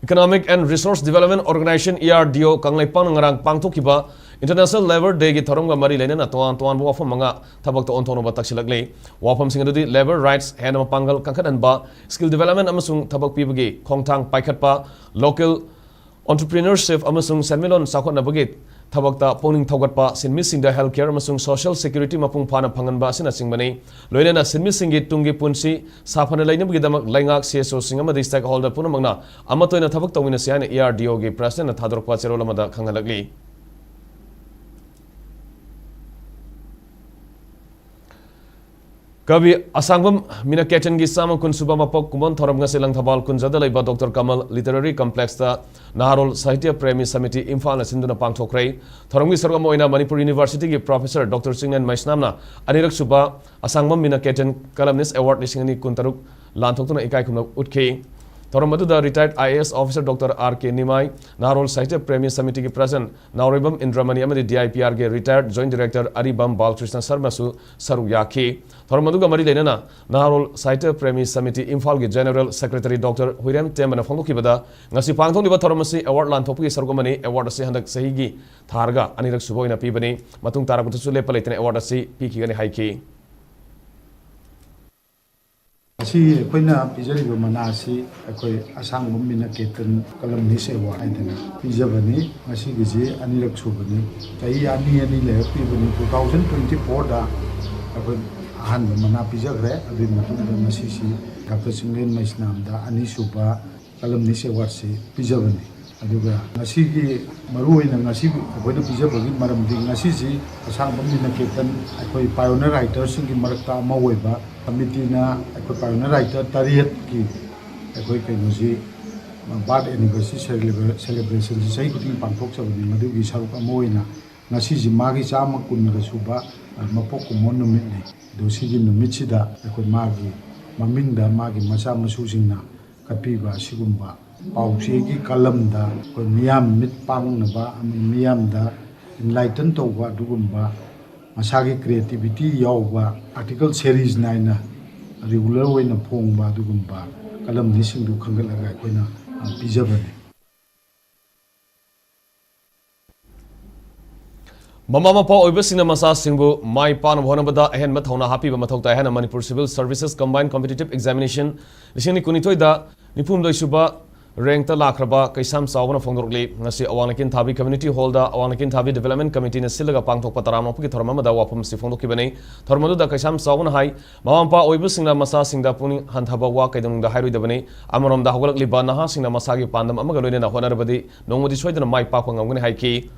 Economic and Resource Development Organization, E R D O, ꯀꯪꯂꯩꯄꯥꯛꯅ ꯉꯔꯥꯡ ꯄꯥꯡꯊꯣꯛꯈꯤꯕ International Labour Dayꯒꯤ ꯊꯧꯔꯝꯒ ꯃꯔꯤ ꯂꯩꯅꯅ ꯇꯣꯉꯥꯟ ꯇꯣꯉꯥꯟꯕ ꯋꯥꯐꯝ ꯃꯉꯥ ꯊꯕꯛꯇ ꯑꯣꯟꯊꯣꯛꯅꯕ ꯇꯛꯁꯤꯜꯂꯛꯂꯤ꯫ ꯋꯥꯐꯝꯁꯤꯡ ꯑꯗꯨꯗꯤ labour rights ꯍꯦꯟꯅ ꯃꯄꯥꯡꯒꯜ ꯀꯟꯈꯠꯍꯟꯕ, skill development ꯑꯃꯁꯨꯡ ꯊꯕꯛ ꯄꯤꯕꯒꯤ ꯈꯣꯡꯊꯥꯡ ꯄꯥꯏꯈꯠꯄ, local entrepreneurship ꯑꯃꯁꯨꯡ ꯁꯦꯟꯃꯤꯠꯂꯣꯟ ꯆꯥꯎꯈꯠꯅꯕꯒꯤ ꯊꯕꯛꯇ ꯄꯨꯛꯅꯤꯡ ꯊꯧꯒꯠꯄ, ꯁꯤꯟꯃꯤꯁꯤꯡꯗ health care ꯑꯃꯁꯨꯡ social security ꯃꯄꯨꯡ ꯐꯥꯅ ꯐꯪꯍꯟꯕ ꯑꯁꯤꯅꯆꯤꯡꯕꯅꯤ꯫ ꯂꯣꯏꯅꯅ ꯁꯤꯟꯃꯤꯁꯤꯡꯒꯤ ꯇꯨꯡꯒꯤ ꯄꯨꯟꯁꯤ ꯁꯥꯐꯅ ꯂꯩꯅꯕꯒꯤꯗꯃꯛ ꯂꯩꯉꯥꯛ, C S Oꯁꯤꯡ ꯑꯃꯗꯤ stakeholder ꯄꯨꯝꯅꯃꯛꯅ ꯑꯃꯠꯇ ꯑꯣꯏꯅ ꯊꯕꯛ ꯇꯧꯃꯤꯟꯅꯁꯤ ꯍꯥꯏꯅ E R D Oꯒꯤ presidentꯅ ꯊꯥꯗꯣꯔꯛꯄ ꯆꯦꯔꯣꯜ ꯑꯃꯗ ꯈꯪꯍꯜꯂꯛꯂꯤ꯫ ꯀꯕꯤ ꯑꯁꯥꯡꯕꯝ ꯃꯤꯅꯀꯦꯇꯟꯒꯤ ꯆꯥꯝꯃ ꯀꯨꯟ ꯁꯨꯕ ꯃꯄꯣꯛ ꯀꯨꯝꯑꯣꯟ ꯊꯧꯔꯝ ꯉꯁꯤ ꯂꯪꯊꯕꯥꯜ ꯀꯨꯟꯖꯗ ꯂꯩꯕ Doctor Kamal Literary Complexꯇ ꯅꯍꯥꯔꯣꯜ ꯁꯥꯍꯤꯇ꯭ꯌ ꯄ꯭ꯔꯦꯃꯤ ꯁꯃꯤꯇꯤ ꯏꯝꯐꯥꯜꯅ ꯁꯤꯟꯗꯨꯅ ꯄꯥꯡꯊꯣꯛꯈ꯭ꯔꯦ꯫ ꯊꯧꯔꯝꯒꯤ ꯁꯔꯨꯛ ꯑꯃ ꯑꯣꯏꯅ ꯃꯅꯤꯄꯨꯔ Universityꯒꯤ Professor Doctor ꯆꯤꯡꯂꯦꯟ ꯃꯩꯁꯅꯥꯝꯅ ꯑꯅꯤꯔꯛ ꯁꯨꯕ ꯑꯁꯥꯡꯕꯝ ꯃꯤꯅꯀꯦꯇꯟ Columnist Award ꯂꯤꯁꯤꯡ ꯑꯅꯤ ꯀꯨꯟꯇꯔꯨꯛ ꯂꯥꯟꯊꯣꯛꯇꯨꯅ ꯏꯀꯥꯏ ꯈꯨꯝꯅꯕ ꯎꯠꯈꯤ꯫ ꯊꯧꯔꯝ ꯑꯗꯨꯗ retired I A S officer Doctor R K Nimai, Naharol Sahitya Premi ꯁꯃꯤꯇꯤꯒꯤ president ꯅꯥꯎꯔꯩꯕꯝ ꯏꯟꯗ꯭ꯔꯃꯅꯤ ꯑꯃꯗꯤ D I P Rꯒꯤ retired joint director ꯑꯔꯤꯕꯝ ꯕꯥꯂꯀ꯭ꯔꯤꯁꯅ ꯁꯔꯃꯁꯨ ꯁꯔꯨꯛ ꯌꯥꯈꯤ꯫ ꯊꯧꯔꯝ ꯑꯗꯨꯒ ꯃꯔꯤ ꯂꯩꯅꯅ ꯅꯍꯥꯔꯣꯜ ꯁꯥꯍꯤꯇ꯭ꯌ ꯄ꯭ꯔꯦꯃꯤ ꯁꯃꯤꯇꯤ ꯏꯝꯐꯥꯜꯒꯤ General Secretary Doctor ꯍꯨꯏꯔꯦꯝ ꯇꯦꯝꯕꯅ ꯐꯣꯡꯗꯣꯛꯈꯤꯕꯗ, ꯉꯁꯤ ꯄꯥꯡꯊꯣꯛꯂꯤꯕ ꯊꯧꯔꯝ ꯑꯁꯤ award ꯂꯥꯟꯊꯣꯛꯄꯒꯤ ꯁꯔꯨꯛ ꯑꯃꯅꯤ꯫ Award ꯑꯁꯤ ꯍꯟꯗꯛ ꯆꯍꯤꯒꯤ ꯊꯥꯔꯒ ꯑꯅꯤꯔꯛ ꯁꯨꯕ ꯑꯣꯏꯅ ꯄꯤꯕꯅꯤ꯫ ꯃꯇꯨꯡ ꯇꯥꯔꯛꯄꯗꯁꯨ ꯂꯦꯞꯄ ꯂꯩꯇꯅ award ꯑꯁꯤ ꯄꯤꯈꯤꯒꯅꯤ ꯍꯥꯏꯈꯤ꯫ ꯉꯁꯤ ꯑꯩꯈꯣꯏꯅ ꯄꯤꯖꯔꯤꯕ ꯃꯅꯥ ꯑꯁꯤ ꯑꯩꯈꯣꯏ ꯑꯁꯥꯡꯕꯝ ꯃꯤꯅꯀꯦꯇꯟ Columnist Award ꯍꯥꯏꯗꯅ ꯄꯤꯖꯕꯅꯤ꯫ ꯉꯁꯤꯒꯤꯁꯤ ꯑꯅꯤꯔꯛ ꯁꯨꯕꯅꯤ꯫ ꯆꯍꯤ ꯑꯅꯤ ꯑꯅꯤ ꯂꯩꯔ ꯄꯤꯕꯅꯤ꯫ Two thousand twenty fourꯗ ꯑꯩꯈꯣꯏ ꯑꯍꯥꯟꯕ ꯃꯅꯥ ꯄꯤꯖꯈ꯭ꯔꯦ꯫ ꯑꯗꯨꯒꯤ ꯃꯇꯨꯡꯗ ꯉꯁꯤꯁꯤ Doctor ꯆꯤꯡꯂꯦꯟ ꯃꯩꯁꯅꯥꯝꯗ ꯑꯅꯤꯁꯨꯕ Columnist Awardꯁꯤ ꯄꯤꯖꯕꯅꯤ꯫ ꯑꯗꯨꯒ ꯉꯁꯤꯒꯤ ꯃꯔꯨꯑꯣꯏꯅ ꯉꯁꯤ ꯑꯩꯈꯣꯏꯅ ꯄꯤꯖꯕꯒꯤ ꯃꯔꯝꯗꯤ ꯉꯁꯤꯁꯤ ꯑꯁꯥꯡꯕꯝ ꯃꯤꯅꯀꯦꯇꯟ ꯑꯩꯈꯣꯏ pioneer writerꯁꯤꯡꯒꯤ ꯃꯔꯛꯇ ꯑꯃ ꯑꯣꯏꯕ committeeꯅ ꯑꯩꯈꯣꯏ pioneer writer ꯇꯔꯦꯠꯀꯤ ꯑꯩꯈꯣꯏ ꯀꯩꯅꯣꯁꯤ ꯕꯥꯔꯊ ꯑꯦꯅꯤꯚꯔꯁꯔꯤ ꯁꯦꯂꯦꯕ꯭ꯔꯦꯁꯟꯁꯤ ꯆꯍꯤ ꯈꯨꯗꯤꯡꯒꯤ ꯄꯥꯡꯊꯣꯛꯆꯕꯅꯤ꯫ ꯃꯗꯨꯒꯤ ꯁꯔꯨꯛ ꯑꯃ ꯑꯣꯏꯅ ꯉꯁꯤꯁꯤ ꯃꯥꯒꯤ ꯆꯥꯝꯃ ꯀꯨꯟꯒ ꯁꯨꯕ ꯃꯄꯣꯛ ꯀꯨꯝꯑꯣꯟ ꯅꯨꯃꯤꯠꯅꯤ꯫ ꯑꯗꯣ ꯁꯤꯒꯤ ꯅꯨꯃꯤꯠꯁꯤꯗ ꯑꯩꯈꯣꯏ ꯃꯥꯒꯤ ꯃꯃꯤꯡꯗ ꯃꯥꯒꯤ ꯃꯆꯥ ꯃꯁꯨꯁꯤꯡꯅ ꯀꯠꯄꯤꯕ ꯑꯁꯤꯒꯨꯝꯕ ꯄꯥꯎꯆꯦꯒꯤ ꯀꯂꯝꯗ ꯑꯩꯈꯣꯏ ꯃꯤꯌꯥꯝ ꯃꯤꯠ ꯄꯥꯡꯅꯕ ꯑꯃꯗꯤ ꯃꯤꯌꯥꯝꯗ ꯏꯟꯂꯥꯏꯇꯟ ꯇꯧꯕ ꯑꯗꯨꯒꯨꯝꯕ ꯃꯁꯥꯒꯤ ꯀ꯭ꯔꯤꯌꯦꯇꯤꯕꯤꯇꯤ ꯌꯥꯎꯕ ꯑꯥꯔꯇꯤꯀꯜ ꯁꯦꯔꯤꯁ ꯅꯥꯏꯅ ꯔꯤꯒꯨꯂꯔ ꯑꯣꯏꯅ ꯐꯣꯡꯕ ꯑꯗꯨꯒꯨꯝꯕ ꯀꯂꯝꯅꯤꯁꯤꯡꯗꯨ ꯈꯟꯒꯠꯂꯒ ꯑꯩꯈꯣꯏꯅ ꯄꯤꯖꯕꯅꯤ꯫ ꯃꯃꯥ ꯃꯄꯥ ꯑꯣꯏꯕꯁꯤꯡꯅ ꯃꯆꯥꯁꯤꯡꯕꯨ ꯃꯥꯏ ꯄꯥꯛꯅꯕ ꯍꯣꯠꯅꯕꯗ ꯑꯍꯦꯟꯕ ꯊꯧꯅꯥ ꯍꯥꯞꯄꯤꯕ ꯃꯊꯧ ꯇꯥꯏ ꯍꯥꯏꯅ Manipur civil services combine competitive examination ꯂꯤꯁꯤꯡ ꯑꯅꯤ ꯀꯨꯟꯅꯤꯊꯣꯏꯗ ꯅꯤꯐꯨꯍꯨꯝꯗꯣꯏ ꯁꯨꯕ ꯔꯦꯡꯛꯇ ꯂꯥꯛꯈ꯭ꯔꯕ ꯀꯩꯁꯥꯝ ꯆꯥꯎꯕꯅ ꯐꯣꯡꯗꯣꯔꯛꯂꯤ꯫ ꯉꯁꯤ ꯑꯋꯥꯡ ꯂꯩꯀꯤꯟꯊꯥꯕꯤ ꯀꯝꯃ꯭ꯌꯨꯅꯤꯇꯤ ꯍꯣꯜꯗ ꯑꯋꯥꯡ ꯂꯩꯀꯤꯟꯊꯥꯕꯤ ꯗꯤꯕꯦꯂꯞꯃꯦꯟ ꯀꯃꯤꯇꯤꯅ ꯁꯤꯜꯂꯒ ꯄꯥꯡꯊꯣꯛꯄ ꯇꯔꯥꯝꯅ ꯑꯣꯛꯄꯒꯤ ꯊꯧꯔꯝ ꯑꯃꯗ ꯋꯥꯐꯝ ꯑꯁꯤ ꯐꯣꯡꯗꯣꯛꯈꯤꯕꯅꯤ꯫ ꯊꯧꯔꯝ ꯑꯗꯨꯗ ꯀꯩꯁꯥꯝ ꯆꯥꯎꯕꯅ ꯍꯥꯏ, ꯃꯃꯥ ꯃꯄꯥ ꯑꯣꯏꯕꯁꯤꯡꯅ ꯃꯆꯥꯁꯤꯡꯗ ꯄꯨꯛꯅꯤꯡ ꯍꯟꯊꯕ ꯋꯥ ꯀꯩꯗꯧꯅꯨꯡꯗ ꯍꯥꯏꯔꯣꯏꯗꯕꯅꯤ꯫ ꯑꯃꯔꯣꯝꯗ ꯍꯧꯒꯠꯂꯛꯂꯤꯕ ꯅꯍꯥꯁꯤꯡꯅ ꯃꯁꯥꯒꯤ ꯄꯥꯟꯗꯝ ꯑꯃꯒ ꯂꯣꯏꯅꯅ ꯍꯣꯠꯅꯔꯕꯗꯤ ꯅꯣꯡꯃꯗꯤ ꯁꯣꯏꯗꯅ ꯃꯥꯏ ꯄꯥꯛꯄ ꯉꯝꯒꯅꯤ ꯍꯥꯏꯈꯤ꯫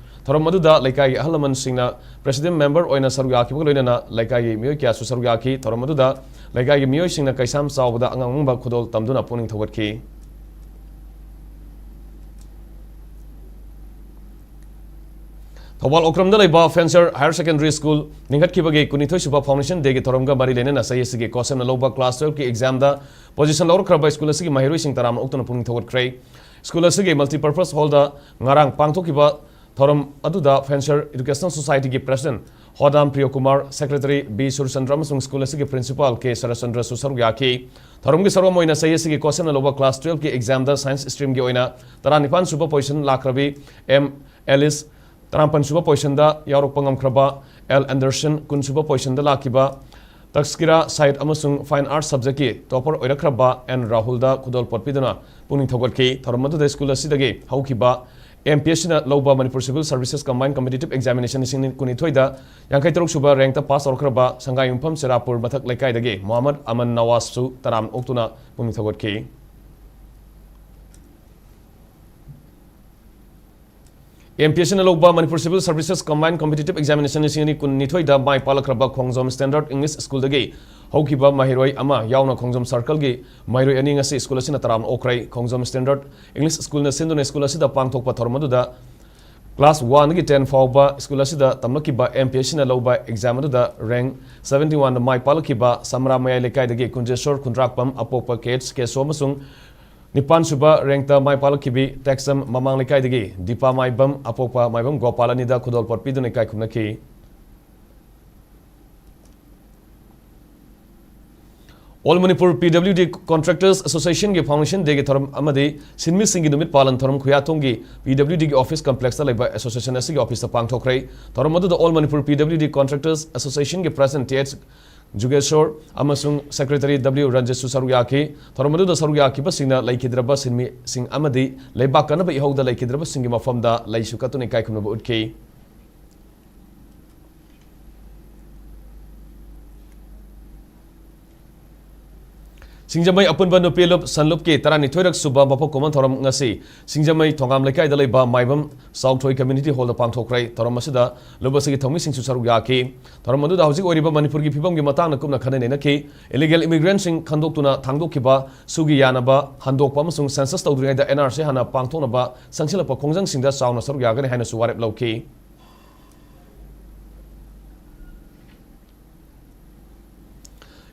ꯊꯧꯔꯝ ꯑꯗꯨꯗ ꯂꯩꯀꯥꯏꯒꯤ ꯑꯍꯜ ꯂꯃꯟꯁꯤꯡꯅ ꯄ꯭ꯔꯦꯁꯤꯗꯦꯟ ꯃꯦꯝꯕꯔ ꯑꯣꯏꯅ ꯁꯔꯨꯛ ꯌꯥꯈꯤꯕꯒ ꯂꯣꯏꯅꯅ ꯂꯩꯀꯥꯏꯒꯤ ꯃꯤꯑꯣꯏ ꯀꯌꯥꯁꯨ ꯁꯔꯨꯛ ꯌꯥꯈꯤ꯫ ꯊꯧꯔꯝ ꯑꯗꯨꯗ ꯂꯩꯀꯥꯏꯒꯤ ꯃꯤꯑꯣꯏꯁꯤꯡꯅ ꯀꯩꯁꯥꯝ ꯆꯥꯎꯕꯗ ꯑꯉꯝ ꯑꯉꯝꯕ ꯈꯨꯗꯣꯜ ꯇꯝꯗꯨꯅ ꯄꯨꯛꯅꯤꯡ ꯊꯧꯒꯠꯈꯤ꯫ ꯊꯧꯕꯥꯜ ꯑꯣꯀ꯭ꯔꯝꯗ ꯂꯩꯕ ꯐꯦꯟꯁꯔ ꯍꯥꯌꯔ ꯁꯦꯀꯦꯟꯗꯔꯤ ꯁ꯭ꯀꯨꯜ ꯂꯤꯡꯈꯠꯈꯤꯕꯒꯤ ꯀꯨꯟꯅꯤꯊꯣꯏ ꯁꯨꯕ ꯐꯥꯎꯟꯗꯦꯁꯟ ꯗꯦꯒꯤ ꯊꯧꯔꯝꯒ ꯃꯔꯤ ꯂꯩꯅꯅ ꯆꯍꯤ ꯑꯁꯤꯒꯤ ꯀꯣ ꯁꯦꯝꯅ ꯂꯧꯕ ꯀ꯭ꯂꯥꯁ ꯇꯨꯌꯦꯜꯐꯀꯤ ꯑꯦꯛꯖꯥꯝꯗ ꯄꯣꯖꯤꯁꯟ ꯂꯧꯔꯛꯈ꯭ꯔꯕ ꯁ꯭ꯀꯨꯜ ꯑꯁꯤꯒꯤ ꯃꯍꯩꯔꯣꯏꯁꯤꯡ ꯇꯔꯥꯝꯅ ꯑꯣꯛꯇꯨꯅ ꯄꯨꯛꯅꯤꯡ ꯊꯧꯒꯠꯈ꯭ꯔꯦ꯫ ꯁ꯭ꯀꯨꯜ ꯑꯁꯤꯒꯤ ꯃꯜꯇꯤꯄꯔꯄꯁ ꯍꯣꯜꯗ ꯉꯔꯥꯡ ꯄꯥꯡꯊꯣꯛꯈꯤꯕ ꯊꯧꯔꯝ ꯑꯗꯨꯗ ꯐꯦꯟꯁꯔ ꯏꯗꯨꯀꯦꯁꯅꯦꯜ ꯁꯣꯁꯥꯏꯇꯤꯒꯤ president Hodam Priyokumar, secretary B Surchandra ꯑꯃꯁꯨꯡ ꯁ꯭ꯀꯨꯜ ꯑꯁꯤꯒꯤ ꯄ꯭ꯔꯤꯟꯁꯤꯄꯥꯜ ꯀꯦ ꯁꯔꯠꯆꯟꯗ꯭ꯔꯁꯨ ꯁꯔꯨꯛ ꯌꯥꯈꯤ꯫ ꯊꯧꯔꯝꯒꯤ ꯁꯔꯨꯛ ꯑꯃ ꯑꯣꯏꯅ ꯆꯍꯤ ꯑꯁꯤꯒꯤ ꯀꯣ ꯁꯦꯝꯅ ꯂꯧꯕ ꯀ꯭ꯂꯥꯁ ꯇꯨꯌꯦꯜꯐꯀꯤ ꯑꯦꯛꯖꯥꯝꯗ ꯁꯥꯏꯟꯁ ꯁ꯭ꯇ꯭ꯔꯤꯝꯒꯤ ꯑꯣꯏꯅ ꯇꯔꯥꯅꯤꯄꯥꯟ ꯁꯨꯕ ꯄꯣꯖꯤꯁꯟ ꯂꯥꯛꯈ꯭ꯔꯕꯤ ꯑꯦꯝ ꯑꯦꯂꯤꯁ, ꯇꯔꯥꯃꯥꯄꯟ ꯁꯨꯕ ꯄꯣꯖꯤꯁꯟꯗ ꯌꯥꯎꯔꯛꯄ ꯉꯝꯈ꯭ꯔꯕ ꯑꯦꯜ ꯑꯦꯟꯗꯔꯁꯟ, ꯀꯨꯟ ꯁꯨꯕ ꯄꯣꯖꯤꯁꯟꯗ ꯂꯥꯛꯈꯤꯕ ꯇꯛꯁꯀꯤꯔꯥ ꯁꯥꯍꯤꯠ ꯑꯃꯁꯨꯡ ꯐꯥꯏꯟ ꯑꯥꯔꯠꯁ ꯁꯕꯖꯦꯛꯀꯤ ꯇꯣꯄꯔ ꯑꯣꯏꯔꯛꯈ꯭ꯔꯕ ꯑꯦꯟ ꯔꯥꯍꯨꯜꯗ ꯈꯨꯗꯣꯜꯄꯣꯠ ꯄꯤꯗꯨꯅ ꯄꯨꯛꯅꯤꯡ ꯊꯧꯒꯠꯈꯤ꯫ ꯊꯧꯔꯝ ꯑꯗꯨꯗ ꯁ꯭ꯀꯨꯜ ꯑꯁꯤꯗꯒꯤ ꯍꯧꯈꯤꯕ ꯑꯦꯝ ꯄꯤ ꯑꯦꯁ ꯁꯤꯅ ꯂꯧꯕ Manipur civil services combine competitive examination ꯂꯤꯁꯤꯡ ꯀꯨꯟꯅꯤꯊꯣꯏꯗ ꯌꯥꯡꯈꯩ ꯇꯔꯨꯛ ꯁꯨꯕ ꯔꯦꯡꯛꯇ ꯄꯥꯁ ꯇꯧꯔꯛꯈ꯭ꯔꯕ ꯁꯪꯒꯥꯏꯌꯨꯝꯐꯝ ꯁꯦꯔꯥꯄꯨꯔ ꯃꯊꯛ ꯂꯩꯀꯥꯏꯗꯒꯤ ꯃꯣꯍꯝꯃꯗ ꯑꯃꯟ ꯅꯋꯥꯖꯁꯨ ꯇꯔꯥꯝ ꯑꯣꯛꯇꯨꯅ ꯄꯨꯛꯅꯤꯡ ꯊꯧꯒꯠꯈꯤ꯫ ꯑꯦꯝ ꯄꯤ ꯑꯦꯁ ꯁꯤꯅ ꯂꯧꯕ Manipur civil services combine competitive examination ꯂꯤꯁꯤꯡ ꯑꯅꯤ ꯀꯨꯟꯅꯤꯊꯣꯏꯗ ꯃꯥꯏ ꯄꯥꯛꯂꯛꯈ꯭ꯔꯕ ꯈꯣꯡꯖꯣꯝ ꯁ꯭ꯇꯦꯟꯗꯔꯗ ꯏꯪꯂꯤꯁ ꯁ꯭ꯀꯨꯜꯗꯒꯤ ꯍꯧꯈꯤꯕ ꯃꯍꯩꯔꯣꯏ ꯑꯃ ꯌꯥꯎꯅ ꯈꯣꯡꯖꯣꯝ circleꯒꯤ ꯃꯍꯩꯔꯣꯏ ꯑꯅꯤ ꯉꯁꯤ ꯁ꯭ꯀꯨꯜ ꯑꯁꯤꯅ ꯇꯔꯥꯝꯅ ꯑꯣꯛꯈ꯭ꯔꯦ꯫ ꯈꯣꯡꯖꯣꯝ Standard English Schoolꯅ ꯁꯤꯟꯗꯨꯅ ꯁ꯭ꯀꯨꯜ ꯑꯁꯤꯗ ꯄꯥꯡꯊꯣꯛꯄ ꯊꯧꯔꯝ ꯑꯗꯨꯗ class oneꯗꯒꯤ ten ꯐꯥꯎꯕ ꯁ꯭ꯀꯨꯜ ꯑꯁꯤꯗ ꯇꯝꯂꯛꯈꯤꯕ M P S Cꯅ ꯂꯧꯕ exam ꯑꯗꯨꯗ rank seventy oneꯗ ꯃꯥꯏ ꯄꯥꯛꯂꯛꯈꯤꯕ ꯁꯝꯔꯥ ꯃꯌꯥꯏ ꯂꯩꯀꯥꯏꯗꯒꯤ ꯀꯨꯟꯖꯦꯁꯣꯔ ꯈꯨꯟꯗ꯭ꯔꯥꯛꯄꯝ, ꯑꯄꯣꯛꯄ K H ꯀꯦꯁꯣ ꯑꯃꯁꯨꯡ ꯅꯤꯄꯥꯟ ꯁꯨꯕ rankꯇ ꯃꯥꯏ ꯄꯥꯛꯂꯛꯈꯤꯕꯤ ꯇꯦꯛꯁꯝ ꯃꯃꯥꯡ ꯂꯩꯀꯥꯏꯗꯒꯤ ꯗꯤꯄꯥ ꯃꯥꯏꯕꯝ, ꯑꯄꯣꯛꯄ ꯃꯥꯏꯕꯝ ꯒꯣꯄꯥꯜ ꯑꯅꯤꯗ ꯈꯨꯗꯣꯜꯄꯣꯠ ꯄꯤꯗꯨꯅ ꯏꯀꯥꯏ ꯈꯨꯝꯅꯈꯤ꯫ All Manipur P W D Contractors Associationꯒꯤ Foundation Dayꯒꯤ ꯊꯧꯔꯝ ꯑꯃꯗꯤ ꯁꯤꯟꯃꯤꯁꯤꯡꯒꯤ ꯅꯨꯃꯤꯠ ꯄꯥꯂꯟ ꯊꯧꯔꯝ ꯈꯨꯌꯥꯊꯣꯡꯒꯤ P W Dꯒꯤ office complexꯇ ꯂꯩꯕ association ꯑꯁꯤꯒꯤ officeꯇ ꯄꯥꯡꯊꯣꯛꯈ꯭ꯔꯦ꯫ ꯊꯧꯔꯝ ꯑꯗꯨꯗ All Manipur P W D Contractors Associationꯒꯤ President T H Jugeshor ꯑꯃꯁꯨꯡ Secretary W ꯔꯟꯖꯤꯠꯁꯨ ꯁꯔꯨꯛ ꯌꯥꯈꯤ꯫ ꯊꯧꯔꯝ ꯑꯗꯨꯗ ꯁꯔꯨꯛ ꯌꯥꯈꯤꯕꯁꯤꯡꯅ ꯂꯩꯈꯤꯗ꯭ꯔꯕ ꯁꯤꯟꯃꯤꯁꯤꯡ ꯑꯃꯗꯤ ꯂꯩꯕꯥꯛ ꯀꯟꯅꯕ ꯏꯍꯧꯗ ꯂꯩꯈꯤꯗ꯭ꯔꯕꯁꯤꯡꯒꯤ ꯃꯐꯝꯗ ꯂꯩꯁꯨ ꯀꯠꯇꯨꯅ ꯏꯀꯥꯏ ꯈꯨꯝꯅꯕ ꯎꯠꯈꯤ꯫ ꯁꯤꯡꯖꯃꯩ ꯑꯄꯨꯟꯕ ꯅꯨꯄꯤ ꯂꯨꯞ ꯁꯟꯂꯨꯞꯀꯤ ꯇꯔꯥꯅꯤꯊꯣꯏꯔꯛ ꯁꯨꯕ ꯃꯄꯣꯛ ꯀꯨꯝꯑꯣꯟ ꯊꯧꯔꯝ ꯉꯁꯤ ꯁꯤꯡꯖꯃꯩ ꯊꯣꯉꯥꯝ ꯂꯩꯀꯥꯏꯗ ꯂꯩꯕ ꯃꯥꯏꯕꯝ ꯆꯥꯎꯊꯣꯏ community hallꯗ ꯄꯥꯡꯊꯣꯛꯈ꯭ꯔꯦ꯫ ꯊꯧꯔꯝ ꯑꯁꯤꯗ ꯂꯨꯞ ꯑꯁꯤꯒꯤ ꯊꯧꯃꯤꯁꯤꯡꯁꯨ ꯁꯔꯨꯛ ꯌꯥꯈꯤ꯫ ꯊꯧꯔꯝ ꯑꯗꯨꯗ ꯍꯧꯖꯤꯛ ꯑꯣꯏꯔꯤꯕ ꯃꯅꯤꯄꯨꯔꯒꯤ ꯐꯤꯕꯝꯒꯤ ꯃꯇꯥꯡꯗ ꯀꯨꯞꯅ ꯈꯟꯅ ꯅꯩꯅꯈꯤ꯫ Illegal immigrantꯁꯤꯡ ꯈꯟꯗꯣꯛꯇꯨꯅ ꯊꯥꯡꯗꯣꯛꯈꯤꯕ, ꯁꯨꯒꯤ ꯌꯥꯅꯕ ꯍꯟꯗꯣꯛꯄ ꯑꯃꯁꯨꯡ census ꯇꯧꯗ꯭ꯔꯤꯉꯩꯗ N R C ꯍꯥꯟꯅ ꯄꯥꯡꯊꯣꯛꯅꯕ ꯆꯪꯁꯤꯜꯂꯛꯄ ꯈꯣꯡꯖꯪꯁꯤꯡꯗ ꯆꯥꯎꯅ ꯁꯔꯨꯛ ꯌꯥꯒꯅꯤ ꯍꯥꯏꯅꯁꯨ ꯋꯥꯔꯦꯞ ꯂꯧꯈꯤ꯫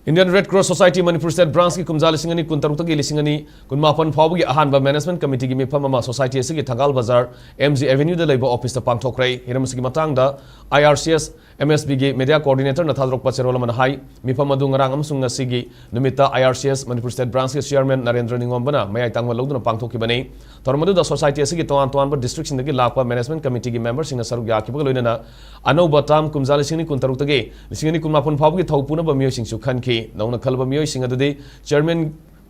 Indian Red Cross Society Manipur State Branchꯀꯤ ꯀꯨꯝꯖꯥ ꯂꯤꯁꯤꯡ ꯑꯅꯤ ꯀꯨꯟꯇꯔꯨꯛꯇꯒꯤ ꯂꯤꯁꯤꯡ ꯑꯅꯤ ꯀꯨꯟꯃꯥꯄꯟ ꯐꯥꯎꯕꯒꯤ ꯑꯍꯥꯟꯕ management committeeꯒꯤ ꯃꯤꯐꯝ ꯑꯃ society ꯑꯁꯤꯒꯤ ꯊꯪꯒꯥꯜ ꯕꯖꯥꯔ M G Avenueꯗ ꯂꯩꯕ officeꯇ ꯄꯥꯡꯊꯣꯛꯈ꯭ꯔꯦ꯫ ꯍꯤꯔꯝ ꯑꯁꯤꯒꯤ ꯃꯇꯥꯡꯗ I R C S M S Bꯒꯤ media coordinatorꯅ ꯊꯥꯗꯣꯔꯛꯄ ꯆꯦꯔꯣꯜ ꯑꯃꯅ ꯍꯥꯏ, ꯃꯤꯐꯝ ꯑꯗꯨ ꯉꯔꯥꯡ ꯑꯃꯁꯨꯡ ꯉꯁꯤꯒꯤ ꯅꯨꯃꯤꯠꯇ I R C S Manipur State Branchꯀꯤ chairman Narendra ꯅꯤꯉꯣꯝꯕꯅ ꯃꯌꯥꯏ ꯇꯥꯡꯕ ꯂꯧꯗꯨꯅ ꯄꯥꯡꯊꯣꯛꯈꯤꯕꯅꯤ꯫ ꯊꯧꯔꯝ ꯑꯗꯨꯗ society ꯑꯁꯤꯒꯤ ꯇꯣꯉꯥꯟ ꯇꯣꯉꯥꯟꯕ districtꯁꯤꯡꯗꯒꯤ ꯂꯥꯛꯄ management committeeꯒꯤ memberꯁꯤꯡꯅ ꯁꯔꯨꯛ ꯌꯥꯈꯤꯕꯒ ꯂꯣꯏꯅꯅ ꯑꯅꯧꯕ term ꯀꯨꯝꯖꯥ ꯂꯤꯁꯤꯡ ꯑꯅꯤ ꯀꯨꯟꯇꯔꯨꯛꯇꯒꯤ ꯂꯤꯁꯤꯡ ꯑꯅꯤ ꯀꯨꯟꯃꯥꯄꯟ ꯐꯥꯎꯕꯒꯤ ꯊꯧ ꯄꯨꯅꯕ ꯃꯤꯑꯣꯏꯁꯤꯡꯁꯨ ꯈꯟꯈꯤ꯫ ꯅꯧꯅ ꯈꯜꯂꯕ ꯃꯤꯑꯣꯏꯁꯤꯡ ꯑꯗꯨꯗꯤ chairman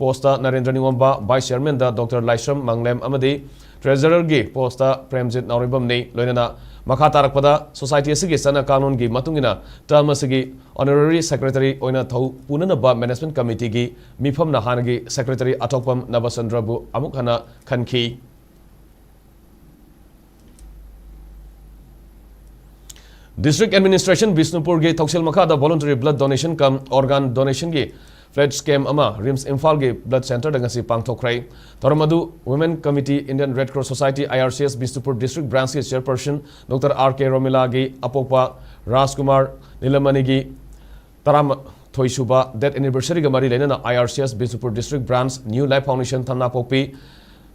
postꯇ ꯅꯔꯦꯟꯗ꯭ꯔ ꯅꯤꯉꯣꯝꯕ, vice chairmanꯗ Doctor ꯂꯥꯏꯁ꯭ꯔꯝ ꯃꯪꯂꯦꯝ ꯑꯃꯗꯤ treasurerꯒꯤ postꯇ ꯄ꯭ꯔꯦꯝꯖꯤꯠ ꯅꯥꯎꯔꯦꯝꯕꯝꯅꯤ꯫ ꯂꯣꯏꯅꯅ ꯃꯈꯥ ꯇꯥꯔꯛꯄꯗ society ꯑꯁꯤꯒꯤ ꯆꯠꯅ ꯀꯥꯡꯂꯣꯟꯒꯤ ꯃꯇꯨꯡ ꯏꯟꯅ term ꯑꯁꯤꯒꯤ honorary secretary ꯑꯣꯏꯅ ꯊꯧ ꯄꯨꯅꯅꯕ management committeeꯒꯤ ꯃꯤꯐꯝꯅ ꯍꯥꯟꯅꯒꯤ secretary ꯑꯊꯣꯛꯄꯝ ꯅꯕꯆꯟꯗ꯭ꯔꯕꯨ ꯑꯃꯨꯛ ꯍꯟꯅ ꯈꯟꯈꯤ꯫ District Administration ꯕꯤꯁꯅꯨꯄꯨꯔꯒꯤ ꯊꯧꯁꯤꯜ ꯃꯈꯥꯗ Voluntary Blood Donation cum Organ Donation ꯒꯤ Flash Camp ꯑꯃ RIMS ꯏꯝꯐꯥꯜꯒꯤ Blood Centre ꯗ ꯉꯁꯤ ꯄꯥꯡꯊꯣꯛꯈ꯭ꯔꯦ꯫ ꯊꯧꯔꯝ ꯑꯗꯨ Women Committee, Indian Red Cross Society, IRCS Bishnupur District Branch ꯀꯤ Chairperson Doctor R K ꯔꯣꯃꯤꯂꯥꯒꯤ ꯑꯄꯣꯛꯄ ꯔꯥꯖꯀꯨꯃꯥꯔ ꯅꯤꯂꯃꯅꯤꯒꯤ ꯇꯔꯥꯃꯥꯊꯣꯏ ꯁꯨꯕ Death Anniversary ꯒ ꯃꯔꯤ ꯂꯩꯅꯅ IRCS Bishnupur District Branch, New Life Foundation ꯊꯝꯅꯥꯄꯣꯛꯄꯤ,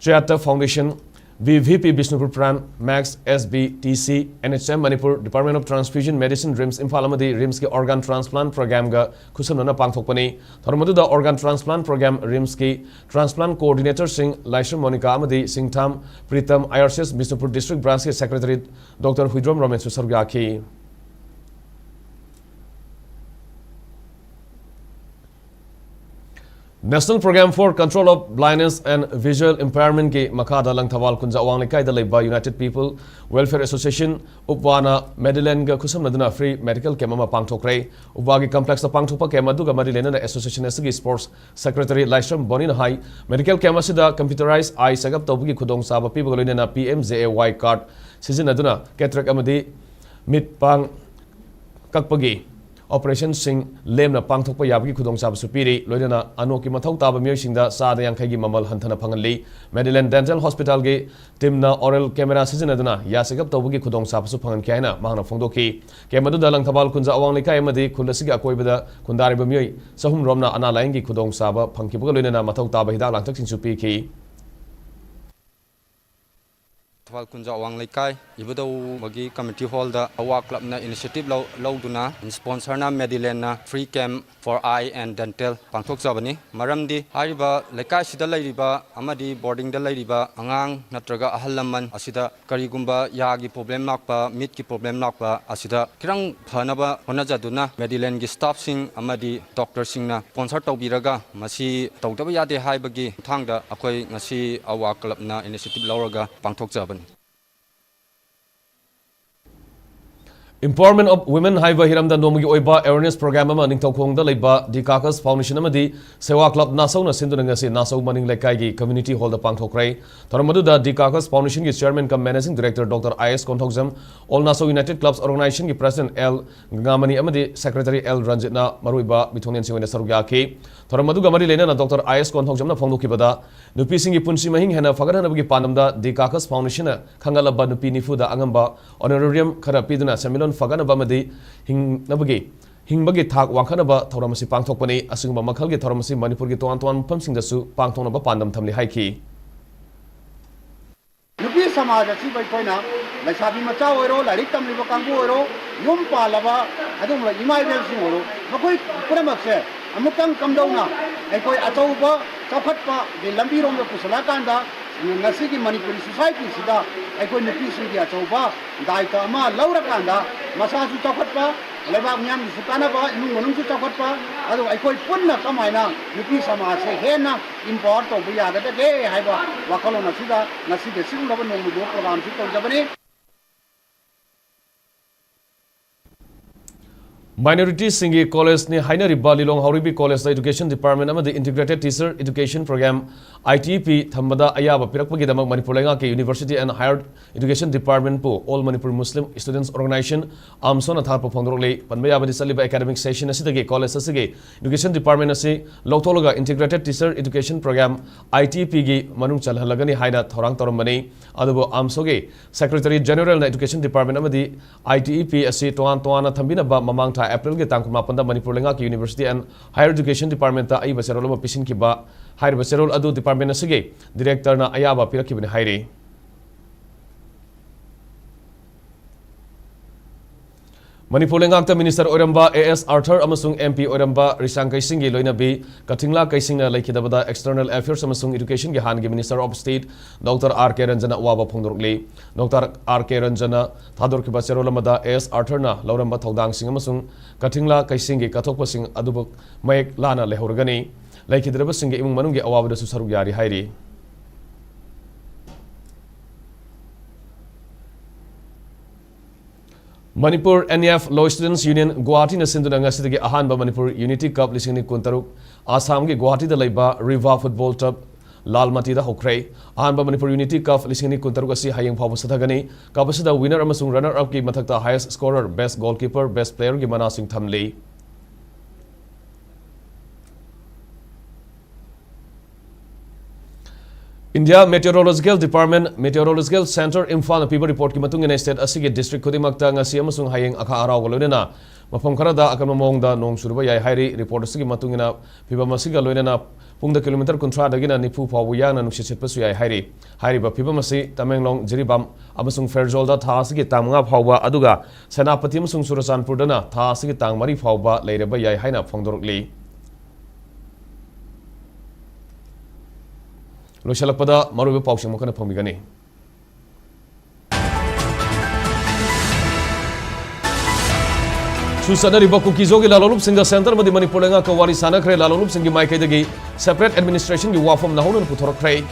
Chayata Foundation, VVP Bishnupur Pran, Max, SBTC, NHM Manipur, Department of Transfusion Medicine, RIMS Imphal ꯑꯃꯗꯤ RIMS ꯀꯤ Organ Transplant Program ꯒ ꯈꯨꯠꯁꯝꯅꯅ ꯄꯥꯡꯊꯣꯛꯄꯅꯤ꯫ ꯊꯧꯔꯝ ꯑꯗꯨꯗ Organ Transplant Program, RIMS ꯀꯤ Transplant Coordinator ꯁꯤꯡ ꯂꯥꯏꯁ꯭ꯔꯝ ꯃꯣꯅꯤꯀꯥ ꯑꯃꯗꯤ ꯁꯤꯡꯊꯥꯝ Pritam, IRCS Bishnupur District Branch ꯀꯤ Secretary Doctor Huidrom ꯔꯣꯃꯦꯟꯁꯨ ꯁꯔꯨꯛ ꯌꯥꯈꯤ꯫ National Program for Control of Blindness and Visual Impairment ꯀꯤ ꯃꯈꯥꯗ ꯂꯪꯊꯕꯥꯜ ꯀꯨꯟꯖ ꯑꯋꯥꯡ ꯂꯩꯀꯥꯏꯗ ꯂꯩꯕ United People Welfare Association, ꯎꯞꯋꯥꯅ Medillion ꯒ ꯈꯨꯠꯁꯝꯅꯗꯨꯅ free medical camp ꯑꯃ ꯄꯥꯡꯊꯣꯛꯈ꯭ꯔꯦ꯫ ꯎꯞꯋꯥꯒꯤ complex ꯇ ꯄꯥꯡꯊꯣꯛꯄ camp ꯑꯗꯨꯒ ꯃꯔꯤ ꯂꯩꯅꯅ association ꯑꯁꯤꯒꯤ sports secretary ꯂꯥꯏꯁ꯭ꯔꯝ ꯕꯣꯅꯤꯅ ꯍꯥꯏ, medical camp ꯑꯁꯤꯗ computerized eye check up ꯇꯧꯕꯒꯤ ꯈꯨꯗꯣꯡꯆꯥꯕ ꯄꯤꯕꯒ ꯂꯣꯏꯅꯅ PMJAY card ꯁꯤꯖꯤꯟꯅꯗꯨꯅ cataract ꯑꯃꯗꯤ ꯃꯤꯠ ꯄꯥꯡ ꯀꯛꯄꯒꯤ operation ꯁꯤꯡ ꯂꯦꯝꯅ ꯄꯥꯡꯊꯣꯛꯄ ꯌꯥꯕꯒꯤ ꯈꯨꯗꯣꯡꯆꯥꯕꯁꯨ ꯄꯤꯔꯤ꯫ ꯂꯣꯏꯅꯅ ꯑꯅꯣꯛꯀꯤ ꯃꯊꯧ ꯇꯥꯕ ꯃꯤꯑꯣꯏꯁꯤꯡꯗ ꯆꯥꯗ ꯌꯥꯡꯈꯩꯒꯤ ꯃꯃꯜ ꯍꯟꯊꯅ ꯐꯪꯍꯜꯂꯤ꯫ Medillion Dental Hospital ꯒꯤ team ꯅ oral camera ꯁꯤꯖꯤꯟꯅꯗꯨꯅ eye check up ꯇꯧꯕꯒꯤ ꯈꯨꯗꯣꯡꯆꯥꯕꯁꯨ ꯐꯪꯍꯟꯈꯤ ꯍꯥꯏꯅ ꯃꯍꯥꯛꯅ ꯐꯣꯡꯗꯣꯛꯈꯤ꯫ Camp ꯑꯗꯨꯗ ꯂꯪꯊꯕꯥꯜ ꯀꯨꯟꯖ ꯑꯋꯥꯡ ꯂꯩꯀꯥꯏ ꯑꯃꯗꯤ ꯈꯨꯜ ꯑꯁꯤꯒꯤ ꯑꯀꯣꯏꯕꯗ ꯈꯨꯟꯗꯥꯔꯤꯕ ꯃꯤꯑꯣꯏ ꯆꯍꯨꯝ ꯔꯣꯝꯅ ꯑꯅꯥ ꯂꯥꯌꯦꯡꯒꯤ ꯈꯨꯗꯣꯡꯆꯥꯕ ꯐꯪꯈꯤꯕꯒ ꯂꯣꯏꯅꯅ ꯃꯊꯧ ꯇꯥꯕ ꯍꯤꯗꯥꯛ ꯂꯥꯡꯊꯛꯁꯤꯡꯁꯨ ꯄꯤꯈꯤ꯫ ꯊꯧꯕꯥꯜ ꯀꯨꯟꯖ ꯑꯋꯥꯡ ꯂꯩꯀꯥꯏ ꯏꯕꯨꯙꯧꯒꯤ community hall ꯗ ꯑꯋꯥ club ꯅ initiative ꯂꯧ-, ꯂꯧꯗꯨꯅ, sponsor ꯅ Medillion ꯅ free camp for eye and dental ꯄꯥꯡꯊꯣꯛꯆꯕꯅꯤ꯫ ꯃꯔꯝꯗꯤ ꯍꯥꯏꯔꯤꯕ ꯂꯩꯀꯥꯏꯁꯤꯗ ꯂꯩꯔꯤꯕ ꯑꯃꯗꯤ boarding ꯗ ꯂꯩꯔꯤꯕ ꯑꯉꯥꯡ ꯅꯠꯇ꯭ꯔꯒ ꯑꯍꯜ ꯂꯃꯟ ꯑꯁꯤꯗ ꯀꯔꯤꯒꯨꯝꯕ ꯌꯥꯒꯤ problem ꯂꯥꯛꯄ, ꯃꯤꯠꯀꯤ problem ꯂꯥꯛꯄ ꯑꯁꯤꯗ ꯈꯤꯇꯪ ꯐꯅꯕ ꯍꯣꯠꯅꯖꯗꯨꯅ Medillion ꯒꯤ staff ꯁꯤꯡ ꯑꯃꯗꯤ doctor ꯁꯤꯡꯅ sponsor ꯇꯧꯕꯤꯔꯒ ꯃꯁꯤ ꯇꯧꯗꯕ ꯌꯥꯗꯦ ꯍꯥꯏꯕꯒꯤ ꯈꯨꯠꯊꯥꯡꯗ ꯑꯩꯈꯣꯏ ꯉꯁꯤ ꯑꯋꯥ club ꯅ initiative ꯂꯧꯔꯒ ꯄꯥꯡꯊꯣꯛꯆꯕꯅꯤ꯫ Empowerment of Women ꯍꯥꯏꯕ ꯍꯤꯔꯝꯗ ꯅꯣꯡꯃꯒꯤ ꯑꯣꯏꯕ awareness program ꯑꯃ ꯅꯤꯡꯊꯧꯈꯣꯡꯗ ꯂꯩꯕ ꯗꯤ ꯀꯥꯀꯁ Foundation ꯑꯃꯗꯤ ꯁꯦꯋꯥ ꯀ꯭ꯂꯕ ꯅꯥꯁꯧꯅ ꯁꯤꯟꯗꯨꯅ ꯉꯁꯤ ꯅꯥꯁꯧ ꯃꯅꯤꯡ ꯂꯩꯀꯥꯏꯒꯤ community hallꯗ ꯄꯥꯡꯊꯣꯛꯈ꯭ꯔꯦ꯫ ꯊꯧꯔꯝ ꯑꯗꯨꯗ ꯗꯤ ꯀꯥꯀꯁ Foundationꯒꯤ Chairman cum Managing Director Doctor I S Konthoujam, All Naso United Clubs Organizationꯒꯤ President L ꯒꯪꯒꯥꯃꯅꯤ ꯑꯃꯗꯤ Secretary L ꯔꯟꯖꯤꯠꯅ ꯃꯔꯨꯑꯣꯏꯕ ꯃꯤꯊꯨꯡꯂꯦꯟꯁꯤꯡ ꯑꯣꯏꯅ ꯁꯔꯨꯛ ꯌꯥꯈꯤ꯫ ꯊꯧꯔꯝ ꯑꯗꯨꯒ ꯃꯔꯤ ꯂꯩꯅꯅ Doctor I S ꯀꯣꯟꯊꯧꯖꯝꯅ ꯐꯣꯡꯗꯣꯛꯈꯤꯕꯗ, ꯅꯨꯄꯤꯁꯤꯡꯒꯤ ꯄꯨꯟꯁꯤ ꯃꯍꯤꯡ ꯍꯦꯟꯅ ꯐꯒꯠꯍꯟꯅꯕꯒꯤ ꯄꯥꯟꯗꯝꯗ ꯗꯤ ꯀꯥꯀꯁ Foundationꯅ ꯈꯟꯒꯠꯂꯕ ꯅꯨꯄꯤ ꯅꯤꯐꯨꯗ ꯑꯉꯝꯕ honorarium ꯈꯔ ꯄꯤꯗꯨꯅ ꯁꯦꯟꯃꯤꯠꯂꯣꯟ ꯐꯒꯠꯅꯕ ꯑꯃꯗꯤ ꯍꯤꯡꯅꯕꯒꯤ, ꯍꯤꯡꯕꯒꯤ ꯊꯥꯛ ꯋꯥꯡꯈꯠꯅꯕ ꯊꯧꯔꯝ ꯑꯁꯤ ꯄꯥꯡꯊꯣꯛꯄꯅꯤ꯫ ꯑꯁꯤꯒꯨꯝꯕ ꯃꯈꯜꯒꯤ ꯊꯧꯔꯝ ꯑꯁꯤ ꯃꯅꯤꯄꯨꯔꯒꯤ ꯇꯣꯉꯥꯟ ꯇꯣꯉꯥꯟꯕ ꯃꯐꯝꯁꯤꯡꯗꯁꯨ ꯄꯥꯡꯊꯣꯛꯅꯕ ꯄꯥꯟꯗꯝ ꯊꯝꯂꯤ ꯍꯥꯏꯈꯤ꯫ ꯅꯨꯄꯤ ꯁꯃꯥꯖ ꯑꯁꯤꯕꯨ ꯑꯩꯈꯣꯏꯅ, ꯂꯩꯁꯥꯕꯤ ꯃꯆꯥ ꯑꯣꯏꯔꯣ, ꯂꯥꯏꯔꯤꯛ ꯇꯝꯂꯤꯕ ꯀꯥꯡꯕꯨ ꯑꯣꯏꯔꯣ, ꯌꯨꯝ ꯄꯥꯜꯂꯕ ꯑꯗꯨꯒꯨꯝꯂꯕ ꯏꯃꯥ ꯏꯕꯦꯜꯁꯤꯡ ꯑꯣꯏꯔꯣ, ꯃꯈꯣꯏ ꯄꯨꯝꯅꯃꯛꯁꯦ ꯑꯃꯨꯛꯇꯪ ꯀꯝꯗꯧꯅ ꯑꯩꯈꯣꯏ ꯑꯆꯧꯕ ꯆꯥꯎꯈꯠꯄꯒꯤ ꯂꯝꯕꯤꯔꯣꯝꯗ ꯄꯨꯁꯤꯜꯂꯛꯑꯀꯥꯟꯗ, ꯉꯁꯤꯒꯤ ꯃꯅꯤꯄꯨꯔꯤ societyꯁꯤꯗ ꯑꯩꯈꯣꯏ ꯅꯨꯄꯤꯁꯤꯡꯒꯤ ꯑꯆꯧꯕ ꯗꯥꯏꯇ ꯑꯃ ꯂꯧꯔꯀꯥꯟꯗ, ꯃꯁꯥꯁꯨ ꯆꯥꯎꯈꯠꯄ, ꯂꯩꯕꯥꯛ ꯃꯤꯌꯥꯝꯒꯤꯁꯨ ꯀꯥꯟꯅꯕ, ꯏꯃꯨꯡ ꯃꯅꯨꯡꯁꯨ ꯆꯥꯎꯈꯠꯄ, ꯑꯗꯨꯒ ꯑꯩꯈꯣꯏ ꯄꯨꯟꯅ ꯀꯃꯥꯏꯅ ꯅꯨꯄꯤ ꯁꯃꯥꯖꯁꯦ ꯍꯦꯟꯅ empower ꯇꯧꯕ ꯌꯥꯒꯗꯒꯦ ꯍꯥꯏꯕ ꯋꯥꯈꯜꯂꯣꯟ ꯑꯁꯤꯗ ꯉꯁꯤꯒꯤ ꯑꯁꯤꯒꯨꯝꯂꯕ ꯅꯣꯡꯃꯒꯤ programꯁꯤ ꯇꯧꯖꯕꯅꯤ꯫ Minorityꯁꯤꯡꯒꯤ collegeꯅꯤ ꯍꯥꯏꯅꯔꯤꯕ ꯂꯤꯂꯣꯡ ꯍꯥꯎꯔꯩꯕꯤ Collegeꯇ Education Department ꯑꯃꯗꯤ Integrated Teacher Education Program, I T E P, ꯊꯝꯕꯗ ꯑꯌꯥꯕ ꯄꯤꯔꯛꯄꯒꯤꯗꯃꯛ ꯃꯅꯤꯄꯨꯔ ꯂꯩꯉꯥꯛꯀꯤ University and Higher Education Departmentꯄꯨ All Manipur Muslim Students Organization, AMSOꯅ ꯊꯥꯒꯠꯄ ꯐꯣꯡꯗꯣꯔꯛꯂꯤ꯫ ꯄꯟꯕ ꯌꯥꯕꯗꯤ, ꯆꯠꯂꯤꯕ academic session ꯑꯁꯤꯗꯒꯤ college ꯑꯁꯤꯒꯤ education department ꯑꯁꯤ ꯂꯧꯊꯣꯛꯂꯒ Integrated Teacher Education Program, I T E Pꯒꯤ ꯃꯅꯨꯡ ꯆꯜꯍꯜꯂꯒꯅꯤ ꯍꯥꯏꯅ ꯊꯧꯔꯥꯡ ꯇꯧꯔꯝꯕꯅꯤ꯫ ꯑꯗꯨꯕꯨ AMSOꯒꯤ Secretary Generalꯅ Education Department ꯑꯃꯗꯤ I T E P ꯑꯁꯤ ꯇꯣꯉꯥꯟ ꯇꯣꯉꯥꯟꯅ ꯊꯝꯕꯤꯅꯕ ꯃꯃꯥꯡ ꯊꯥ Aprilꯒꯤ ꯇꯥꯡ ꯀꯨꯟꯃꯥꯄꯟꯗ ꯃꯅꯤꯄꯨꯔ ꯂꯩꯉꯥꯛꯀꯤ University and Higher Education Departmentꯇ ꯑꯏꯕ ꯆꯦꯔꯣꯜ ꯑꯃ ꯄꯤꯁꯤꯟꯈꯤꯕ꯫ ꯍꯥꯏꯔꯤꯕ ꯆꯦꯔꯣꯜ ꯑꯗꯨ department ꯑꯁꯤꯒꯤ directorꯅ ꯑꯌꯥꯕ ꯄꯤꯔꯛꯈꯤꯕꯅꯤ ꯍꯥꯏꯔꯤ꯫ ꯃꯅꯤꯄꯨꯔ ꯂꯩꯉꯥꯛꯇ minister ꯑꯣꯏꯔꯝꯕ A S Arthur ꯑꯃꯁꯨꯡ M P ꯑꯣꯏꯔꯝꯕ ꯔꯤꯁꯥꯡ ꯀꯩꯁꯤꯡꯒꯤ ꯂꯣꯏꯅꯕꯤ ꯀꯊꯤꯡꯂꯥ ꯀꯩꯁꯤꯡꯅ ꯂꯩꯈꯤꯗꯕꯗ External Affairs ꯑꯃꯁꯨꯡ Educationꯒꯤ ꯍꯥꯟꯅꯒꯤ Minister of State Doctor R K ꯔꯟꯖꯟꯅ ꯑꯋꯥꯕ ꯐꯣꯡꯗꯣꯔꯛꯂꯤ꯫ Doctor R K ꯔꯟꯖꯟꯅ ꯊꯥꯗꯣꯔꯛꯈꯤꯕ ꯆꯦꯔꯣꯜ ꯑꯃꯗ A S Arthurꯅ ꯂꯧꯔꯝꯕ ꯊꯧꯗꯥꯡꯁꯤꯡ ꯑꯃꯁꯨꯡ ꯀꯊꯤꯡꯂꯥ ꯀꯩꯁꯤꯡꯒꯤ ꯀꯠꯊꯣꯛꯄꯁꯤꯡ ꯑꯗꯨꯕꯨ ꯃꯌꯦꯛ ꯂꯥꯅ ꯂꯩꯍꯧꯔꯒꯅꯤ꯫ ꯂꯩꯈꯤꯗ꯭ꯔꯕꯁꯤꯡꯒꯤ ꯏꯃꯨꯡ ꯃꯅꯨꯡꯒꯤ ꯑꯋꯥꯕꯗꯁꯨ ꯁꯔꯨꯛ ꯌꯥꯔꯤ ꯍꯥꯏꯔꯤ꯫ Manipur N E F Law Students Union ꯒꯨꯋꯥꯍꯥꯇꯤꯅ ꯁꯤꯟꯗꯨꯅ ꯉꯁꯤꯗꯒꯤ ꯑꯍꯥꯟꯕ ꯃꯅꯤꯄꯨꯔ ꯌꯨꯅꯤꯇꯤ ꯀꯞ ꯂꯤꯁꯤꯡ ꯑꯅꯤ ꯀꯨꯟꯇꯔꯨꯛ ꯑꯁꯥꯝꯒꯤ ꯒꯨꯋꯥꯍꯥꯇꯤꯗ ꯂꯩꯕ ꯔꯤꯚꯥ ꯐꯨꯠꯕꯣꯜ ꯇꯔꯐ ꯂꯥꯜꯃꯇꯤꯗ ꯍꯧꯈ꯭ꯔꯦ꯫ ꯑꯍꯥꯟꯕ ꯃꯅꯤꯄꯨꯔ ꯌꯨꯅꯤꯇꯤ ꯀꯞ ꯂꯤꯁꯤꯡ ꯑꯅꯤ ꯀꯨꯟꯇꯔꯨꯛ ꯑꯁꯤ ꯍꯌꯦꯡ ꯐꯥꯎꯕ ꯆꯠꯊꯒꯅꯤ꯫ ꯀꯞ ꯑꯁꯤꯗ ꯋꯤꯅꯔ ꯑꯃꯁꯨꯡ ꯔꯟꯅꯔ ꯑꯞꯀꯤ ꯃꯊꯛꯇ ꯍꯥꯏꯌꯦꯁ ꯁ꯭ꯀꯣꯔꯔ, ꯕꯦꯁ ꯒꯣꯜꯀꯤꯄꯔ, ꯕꯦꯁ ꯄ꯭ꯂꯦꯌꯔꯒꯤ ꯃꯅꯥꯁꯤꯡ ꯊꯝꯂꯤ꯫ India Meteorological Department, Meteorological Centre, ꯏꯝꯐꯥꯜꯅ ꯄꯤꯕ ꯔꯤꯄꯣꯔꯠꯀꯤ ꯃꯇꯨꯡ ꯏꯟꯅ, ꯁ꯭ꯇꯦꯠ ꯑꯁꯤꯒꯤ ꯗꯤꯁꯇ꯭ꯔꯤꯛ ꯈꯨꯗꯤꯡꯃꯛꯇ ꯉꯁꯤ ꯑꯃꯁꯨꯡ ꯍꯌꯦꯡ ꯑꯈꯥ ꯑꯔꯥꯎꯒ ꯂꯣꯏꯅꯅ ꯃꯐꯝ ꯈꯔꯗ ꯑꯀꯟꯕ ꯃꯑꯣꯡꯗ ꯅꯣꯡ ꯆꯨꯔꯨꯕ ꯌꯥꯏ ꯍꯥꯏꯔꯤ꯫ ꯔꯤꯄꯣꯔꯠ ꯑꯁꯤꯒꯤ ꯃꯇꯨꯡ ꯏꯟꯅ, ꯐꯤꯚꯝ ꯑꯁꯤꯒ ꯂꯣꯏꯅꯅ ꯄꯨꯡꯗ ꯀꯤꯂꯣꯃꯤꯇꯔ ꯀꯨꯟꯊ꯭ꯔꯥꯗꯒꯤꯅ ꯅꯤꯐꯨ ꯐꯥꯎꯕ ꯌꯥꯡꯅ ꯅꯨꯡꯁꯤꯠ ꯁꯤꯠꯄꯁꯨ ꯌꯥꯏ ꯍꯥꯏꯔꯤ꯫ ꯍꯥꯏꯔꯤꯕ ꯐꯤꯚꯝ ꯑꯁꯤ ꯇꯃꯦꯡꯂꯣꯡ, ꯖꯤꯔꯤꯕꯥꯝ ꯑꯃꯁꯨꯡ ꯐꯦꯔꯖꯣꯜꯗ ꯊꯥ ꯑꯁꯤꯒꯤ ꯇꯥꯡ ꯃꯉꯥ ꯐꯥꯎꯕ, ꯑꯗꯨꯒ ꯁꯦꯅꯥꯄꯇꯤ ꯑꯃꯁꯨꯡ ꯆꯨꯔꯆꯥꯟꯄꯨꯔꯗꯅ ꯊꯥ ꯑꯁꯤꯒꯤ ꯇꯥꯡ ꯃꯔꯤ ꯐꯥꯎꯕ ꯂꯩꯔꯕ ꯌꯥꯏ ꯍꯥꯏꯅ ꯐꯣꯡꯗꯣꯔꯛꯂꯤ꯫ ꯂꯣꯏꯁꯤꯜꯂꯛꯄꯗ ꯃꯔꯨꯑꯣꯏꯕ ꯄꯥꯎꯁꯤꯡ ꯑꯃꯨꯛ ꯍꯟꯅ ꯐꯪꯕꯤꯒꯅꯤ꯫ ꯁꯨ ꯆꯠꯅꯔꯤꯕ ꯀꯨꯀꯤꯖꯣꯒꯤ ꯂꯥꯂꯣꯡꯂꯨꯞꯁꯤꯡꯒ ꯁꯦꯟꯇꯔ ꯑꯃꯗꯤ ꯃꯅꯤꯄꯨꯔ ꯂꯩꯉꯥꯛꯀ ꯋꯥꯔꯤ ꯁꯥꯟꯅꯈ꯭ꯔꯦ꯫ ꯂꯥꯂꯣꯡꯂꯨꯞꯁꯤꯡꯒꯤ ꯃꯥꯏꯀꯩꯗꯒꯤ ꯁꯦꯄꯔꯦꯠ ꯑꯦꯗꯃꯤꯅꯤꯁꯇ꯭ꯔꯦꯁꯟꯒꯤ ꯋꯥꯐꯝ ꯅꯧꯍꯧꯅꯅ ꯄꯨꯊꯣꯔꯛꯈ꯭ꯔꯦ꯫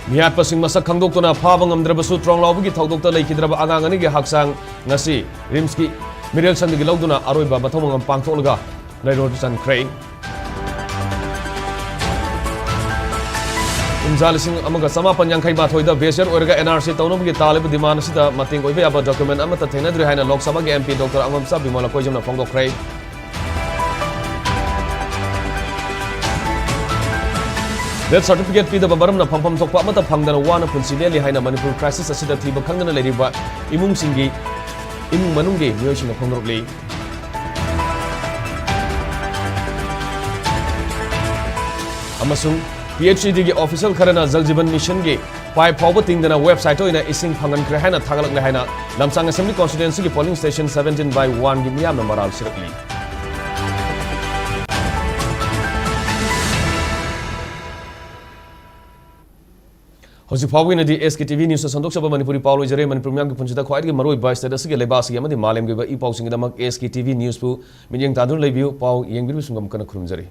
ꯃꯤꯍꯥꯠꯄꯁꯤꯡ ꯃꯁꯛ ꯈꯪꯗꯣꯛꯇꯨꯅ ꯐꯥꯕ ꯉꯝꯗ꯭ꯔꯕꯁꯨ, ꯇ꯭ꯔꯣꯡꯂꯥꯎꯕꯒꯤ ꯊꯧꯗꯣꯛꯇ ꯂꯩꯈꯤꯗ꯭ꯔꯕ ꯑꯉꯥꯡ ꯑꯅꯤꯒꯤ ꯍꯛꯆꯥꯡ ꯉꯁꯤ ꯔꯤꯝꯁꯀꯤ ꯃꯤꯔꯦꯜ ꯁꯪꯗꯒꯤ ꯂꯧꯗꯨꯅ ꯑꯔꯣꯏꯕ ꯃꯊꯧ ꯃꯉꯝ ꯄꯥꯡꯊꯣꯛꯂꯒ ꯂꯩꯔꯣꯜ ꯆꯟꯈ꯭ꯔꯦ꯫ ꯀꯨꯝꯖꯥ ꯂꯤꯁꯤꯡ ꯑꯃꯒ ꯆꯃꯥꯄꯟ ꯌꯥꯡꯈꯩ ꯃꯥꯊꯣꯏꯗ ꯕꯤ ꯑꯦꯁ ꯑꯦꯜ ꯑꯣꯏꯔꯒ ꯑꯦꯟ ꯑꯥꯔ ꯁꯤ ꯇꯧꯅꯕꯒꯤ ꯇꯥꯜꯂꯤꯕ ꯗꯤꯃꯥꯟ ꯑꯁꯤꯗ ꯃꯇꯦꯡ ꯑꯣꯏꯕ ꯌꯥꯕ ꯗꯣꯀꯨꯃꯦꯟ ꯑꯃꯠꯇ ꯊꯦꯡꯅꯗ꯭ꯔꯤ ꯍꯥꯏꯅ ꯂꯣꯛ ꯁꯚꯥꯒꯤ M P doctor Angomcha Bimola ꯀꯣꯏꯖꯝꯅ ꯐꯣꯡꯗꯣꯛꯈ꯭ꯔꯦ꯫ ꯗꯦꯠ ꯁꯥꯔꯇꯤꯐꯤꯀꯦꯠ ꯄꯤꯗꯕ ꯃꯔꯝꯅ ꯐꯪꯐꯝ ꯊꯣꯛꯄ ꯑꯃꯠꯇ ꯐꯪꯗꯅ ꯋꯥꯅ ꯄꯨꯟꯁꯤ ꯂꯦꯜꯂꯤ ꯍꯥꯏꯅ ꯃꯅꯤꯄꯨꯔ ꯀ꯭ꯔꯥꯏꯁꯤꯁ ꯑꯁꯤꯗ ꯊꯤꯕ ꯈꯪꯗꯅ ꯂꯩꯔꯤꯕ ꯏꯃꯨꯡꯁꯤꯡꯒꯤ, ꯏꯃꯨꯡ ꯃꯅꯨꯡꯒꯤ ꯃꯤꯑꯣꯏꯁꯤꯡꯅ ꯐꯣꯡꯗꯣꯔꯛꯂꯤ꯫ ꯑꯃꯁꯨꯡ ꯄꯤ ꯑꯩꯆ ꯏ ꯗꯤꯒꯤ ꯑꯣꯐꯤꯁꯤꯌꯦꯜ ꯈꯔꯅ ꯖꯜ ꯖꯤꯕꯟ ꯃꯤꯁꯟꯒꯤ ꯄꯥꯏꯞ ꯐꯥꯎꯕ ꯇꯤꯡꯗꯅ ꯋꯦꯕꯁꯥꯏꯠꯇ ꯑꯣꯏꯅ ꯏꯁꯤꯡ ꯐꯪꯍꯟꯈ꯭ꯔꯦ ꯍꯥꯏꯅ ꯊꯥꯒꯠꯂꯛꯂꯦ ꯍꯥꯏꯅ ꯂꯝꯁꯥꯡ ꯑꯦꯁꯦꯝꯕ꯭ꯂꯤ ꯀꯣꯟꯁꯇꯤꯇ꯭ꯋꯦꯟꯁꯤꯒꯤ polling station seventeen by one ꯒꯤ ꯃꯤꯌꯥꯝꯅ ꯃꯔꯥꯜ ꯁꯤꯔꯛꯂꯤ꯫ ꯍꯧꯖꯤꯛ ꯐꯥꯎꯕꯒꯤ ꯑꯣꯏꯅꯗꯤ ꯑꯦꯁ ꯀꯦ ꯇꯤ ꯚꯤ ꯅ꯭ꯌꯨꯁꯇ ꯁꯟꯗꯣꯛꯆꯕ ꯃꯅꯤꯄꯨꯔꯤ ꯄꯥꯎ ꯂꯣꯏꯖꯔꯦ꯫ ꯃꯅꯤꯄꯨꯔ ꯃꯤꯌꯥꯝꯒꯤ ꯄꯨꯟꯁꯤꯗ ꯈ꯭ꯋꯥꯏꯗꯒꯤ ꯃꯔꯨꯑꯣꯏꯕ ꯁ꯭ꯇꯦꯠ ꯑꯁꯤꯒꯤ, ꯂꯩꯕꯥꯛ ꯑꯁꯤꯒꯤ ꯑꯃꯗꯤ ꯃꯥꯂꯦꯝꯒꯤ ꯑꯣꯏꯕ ꯏ ꯄꯥꯎꯁꯤꯡꯒꯤꯗꯃꯛ ꯑꯦꯁ ꯀꯦ ꯇꯤ ꯚꯤ ꯅ꯭ꯌꯨꯁꯄꯨ ꯃꯤꯠꯌꯦꯡ ꯇꯥꯗꯨꯅ ꯂꯩꯕꯤꯌꯨ꯫ ꯄꯥꯎ ꯌꯦꯡꯕꯤꯔꯤꯕꯁꯤꯡ ꯑꯃꯨꯛ ꯍꯟꯅ ꯈꯨꯔꯨꯝꯖꯔꯤ꯫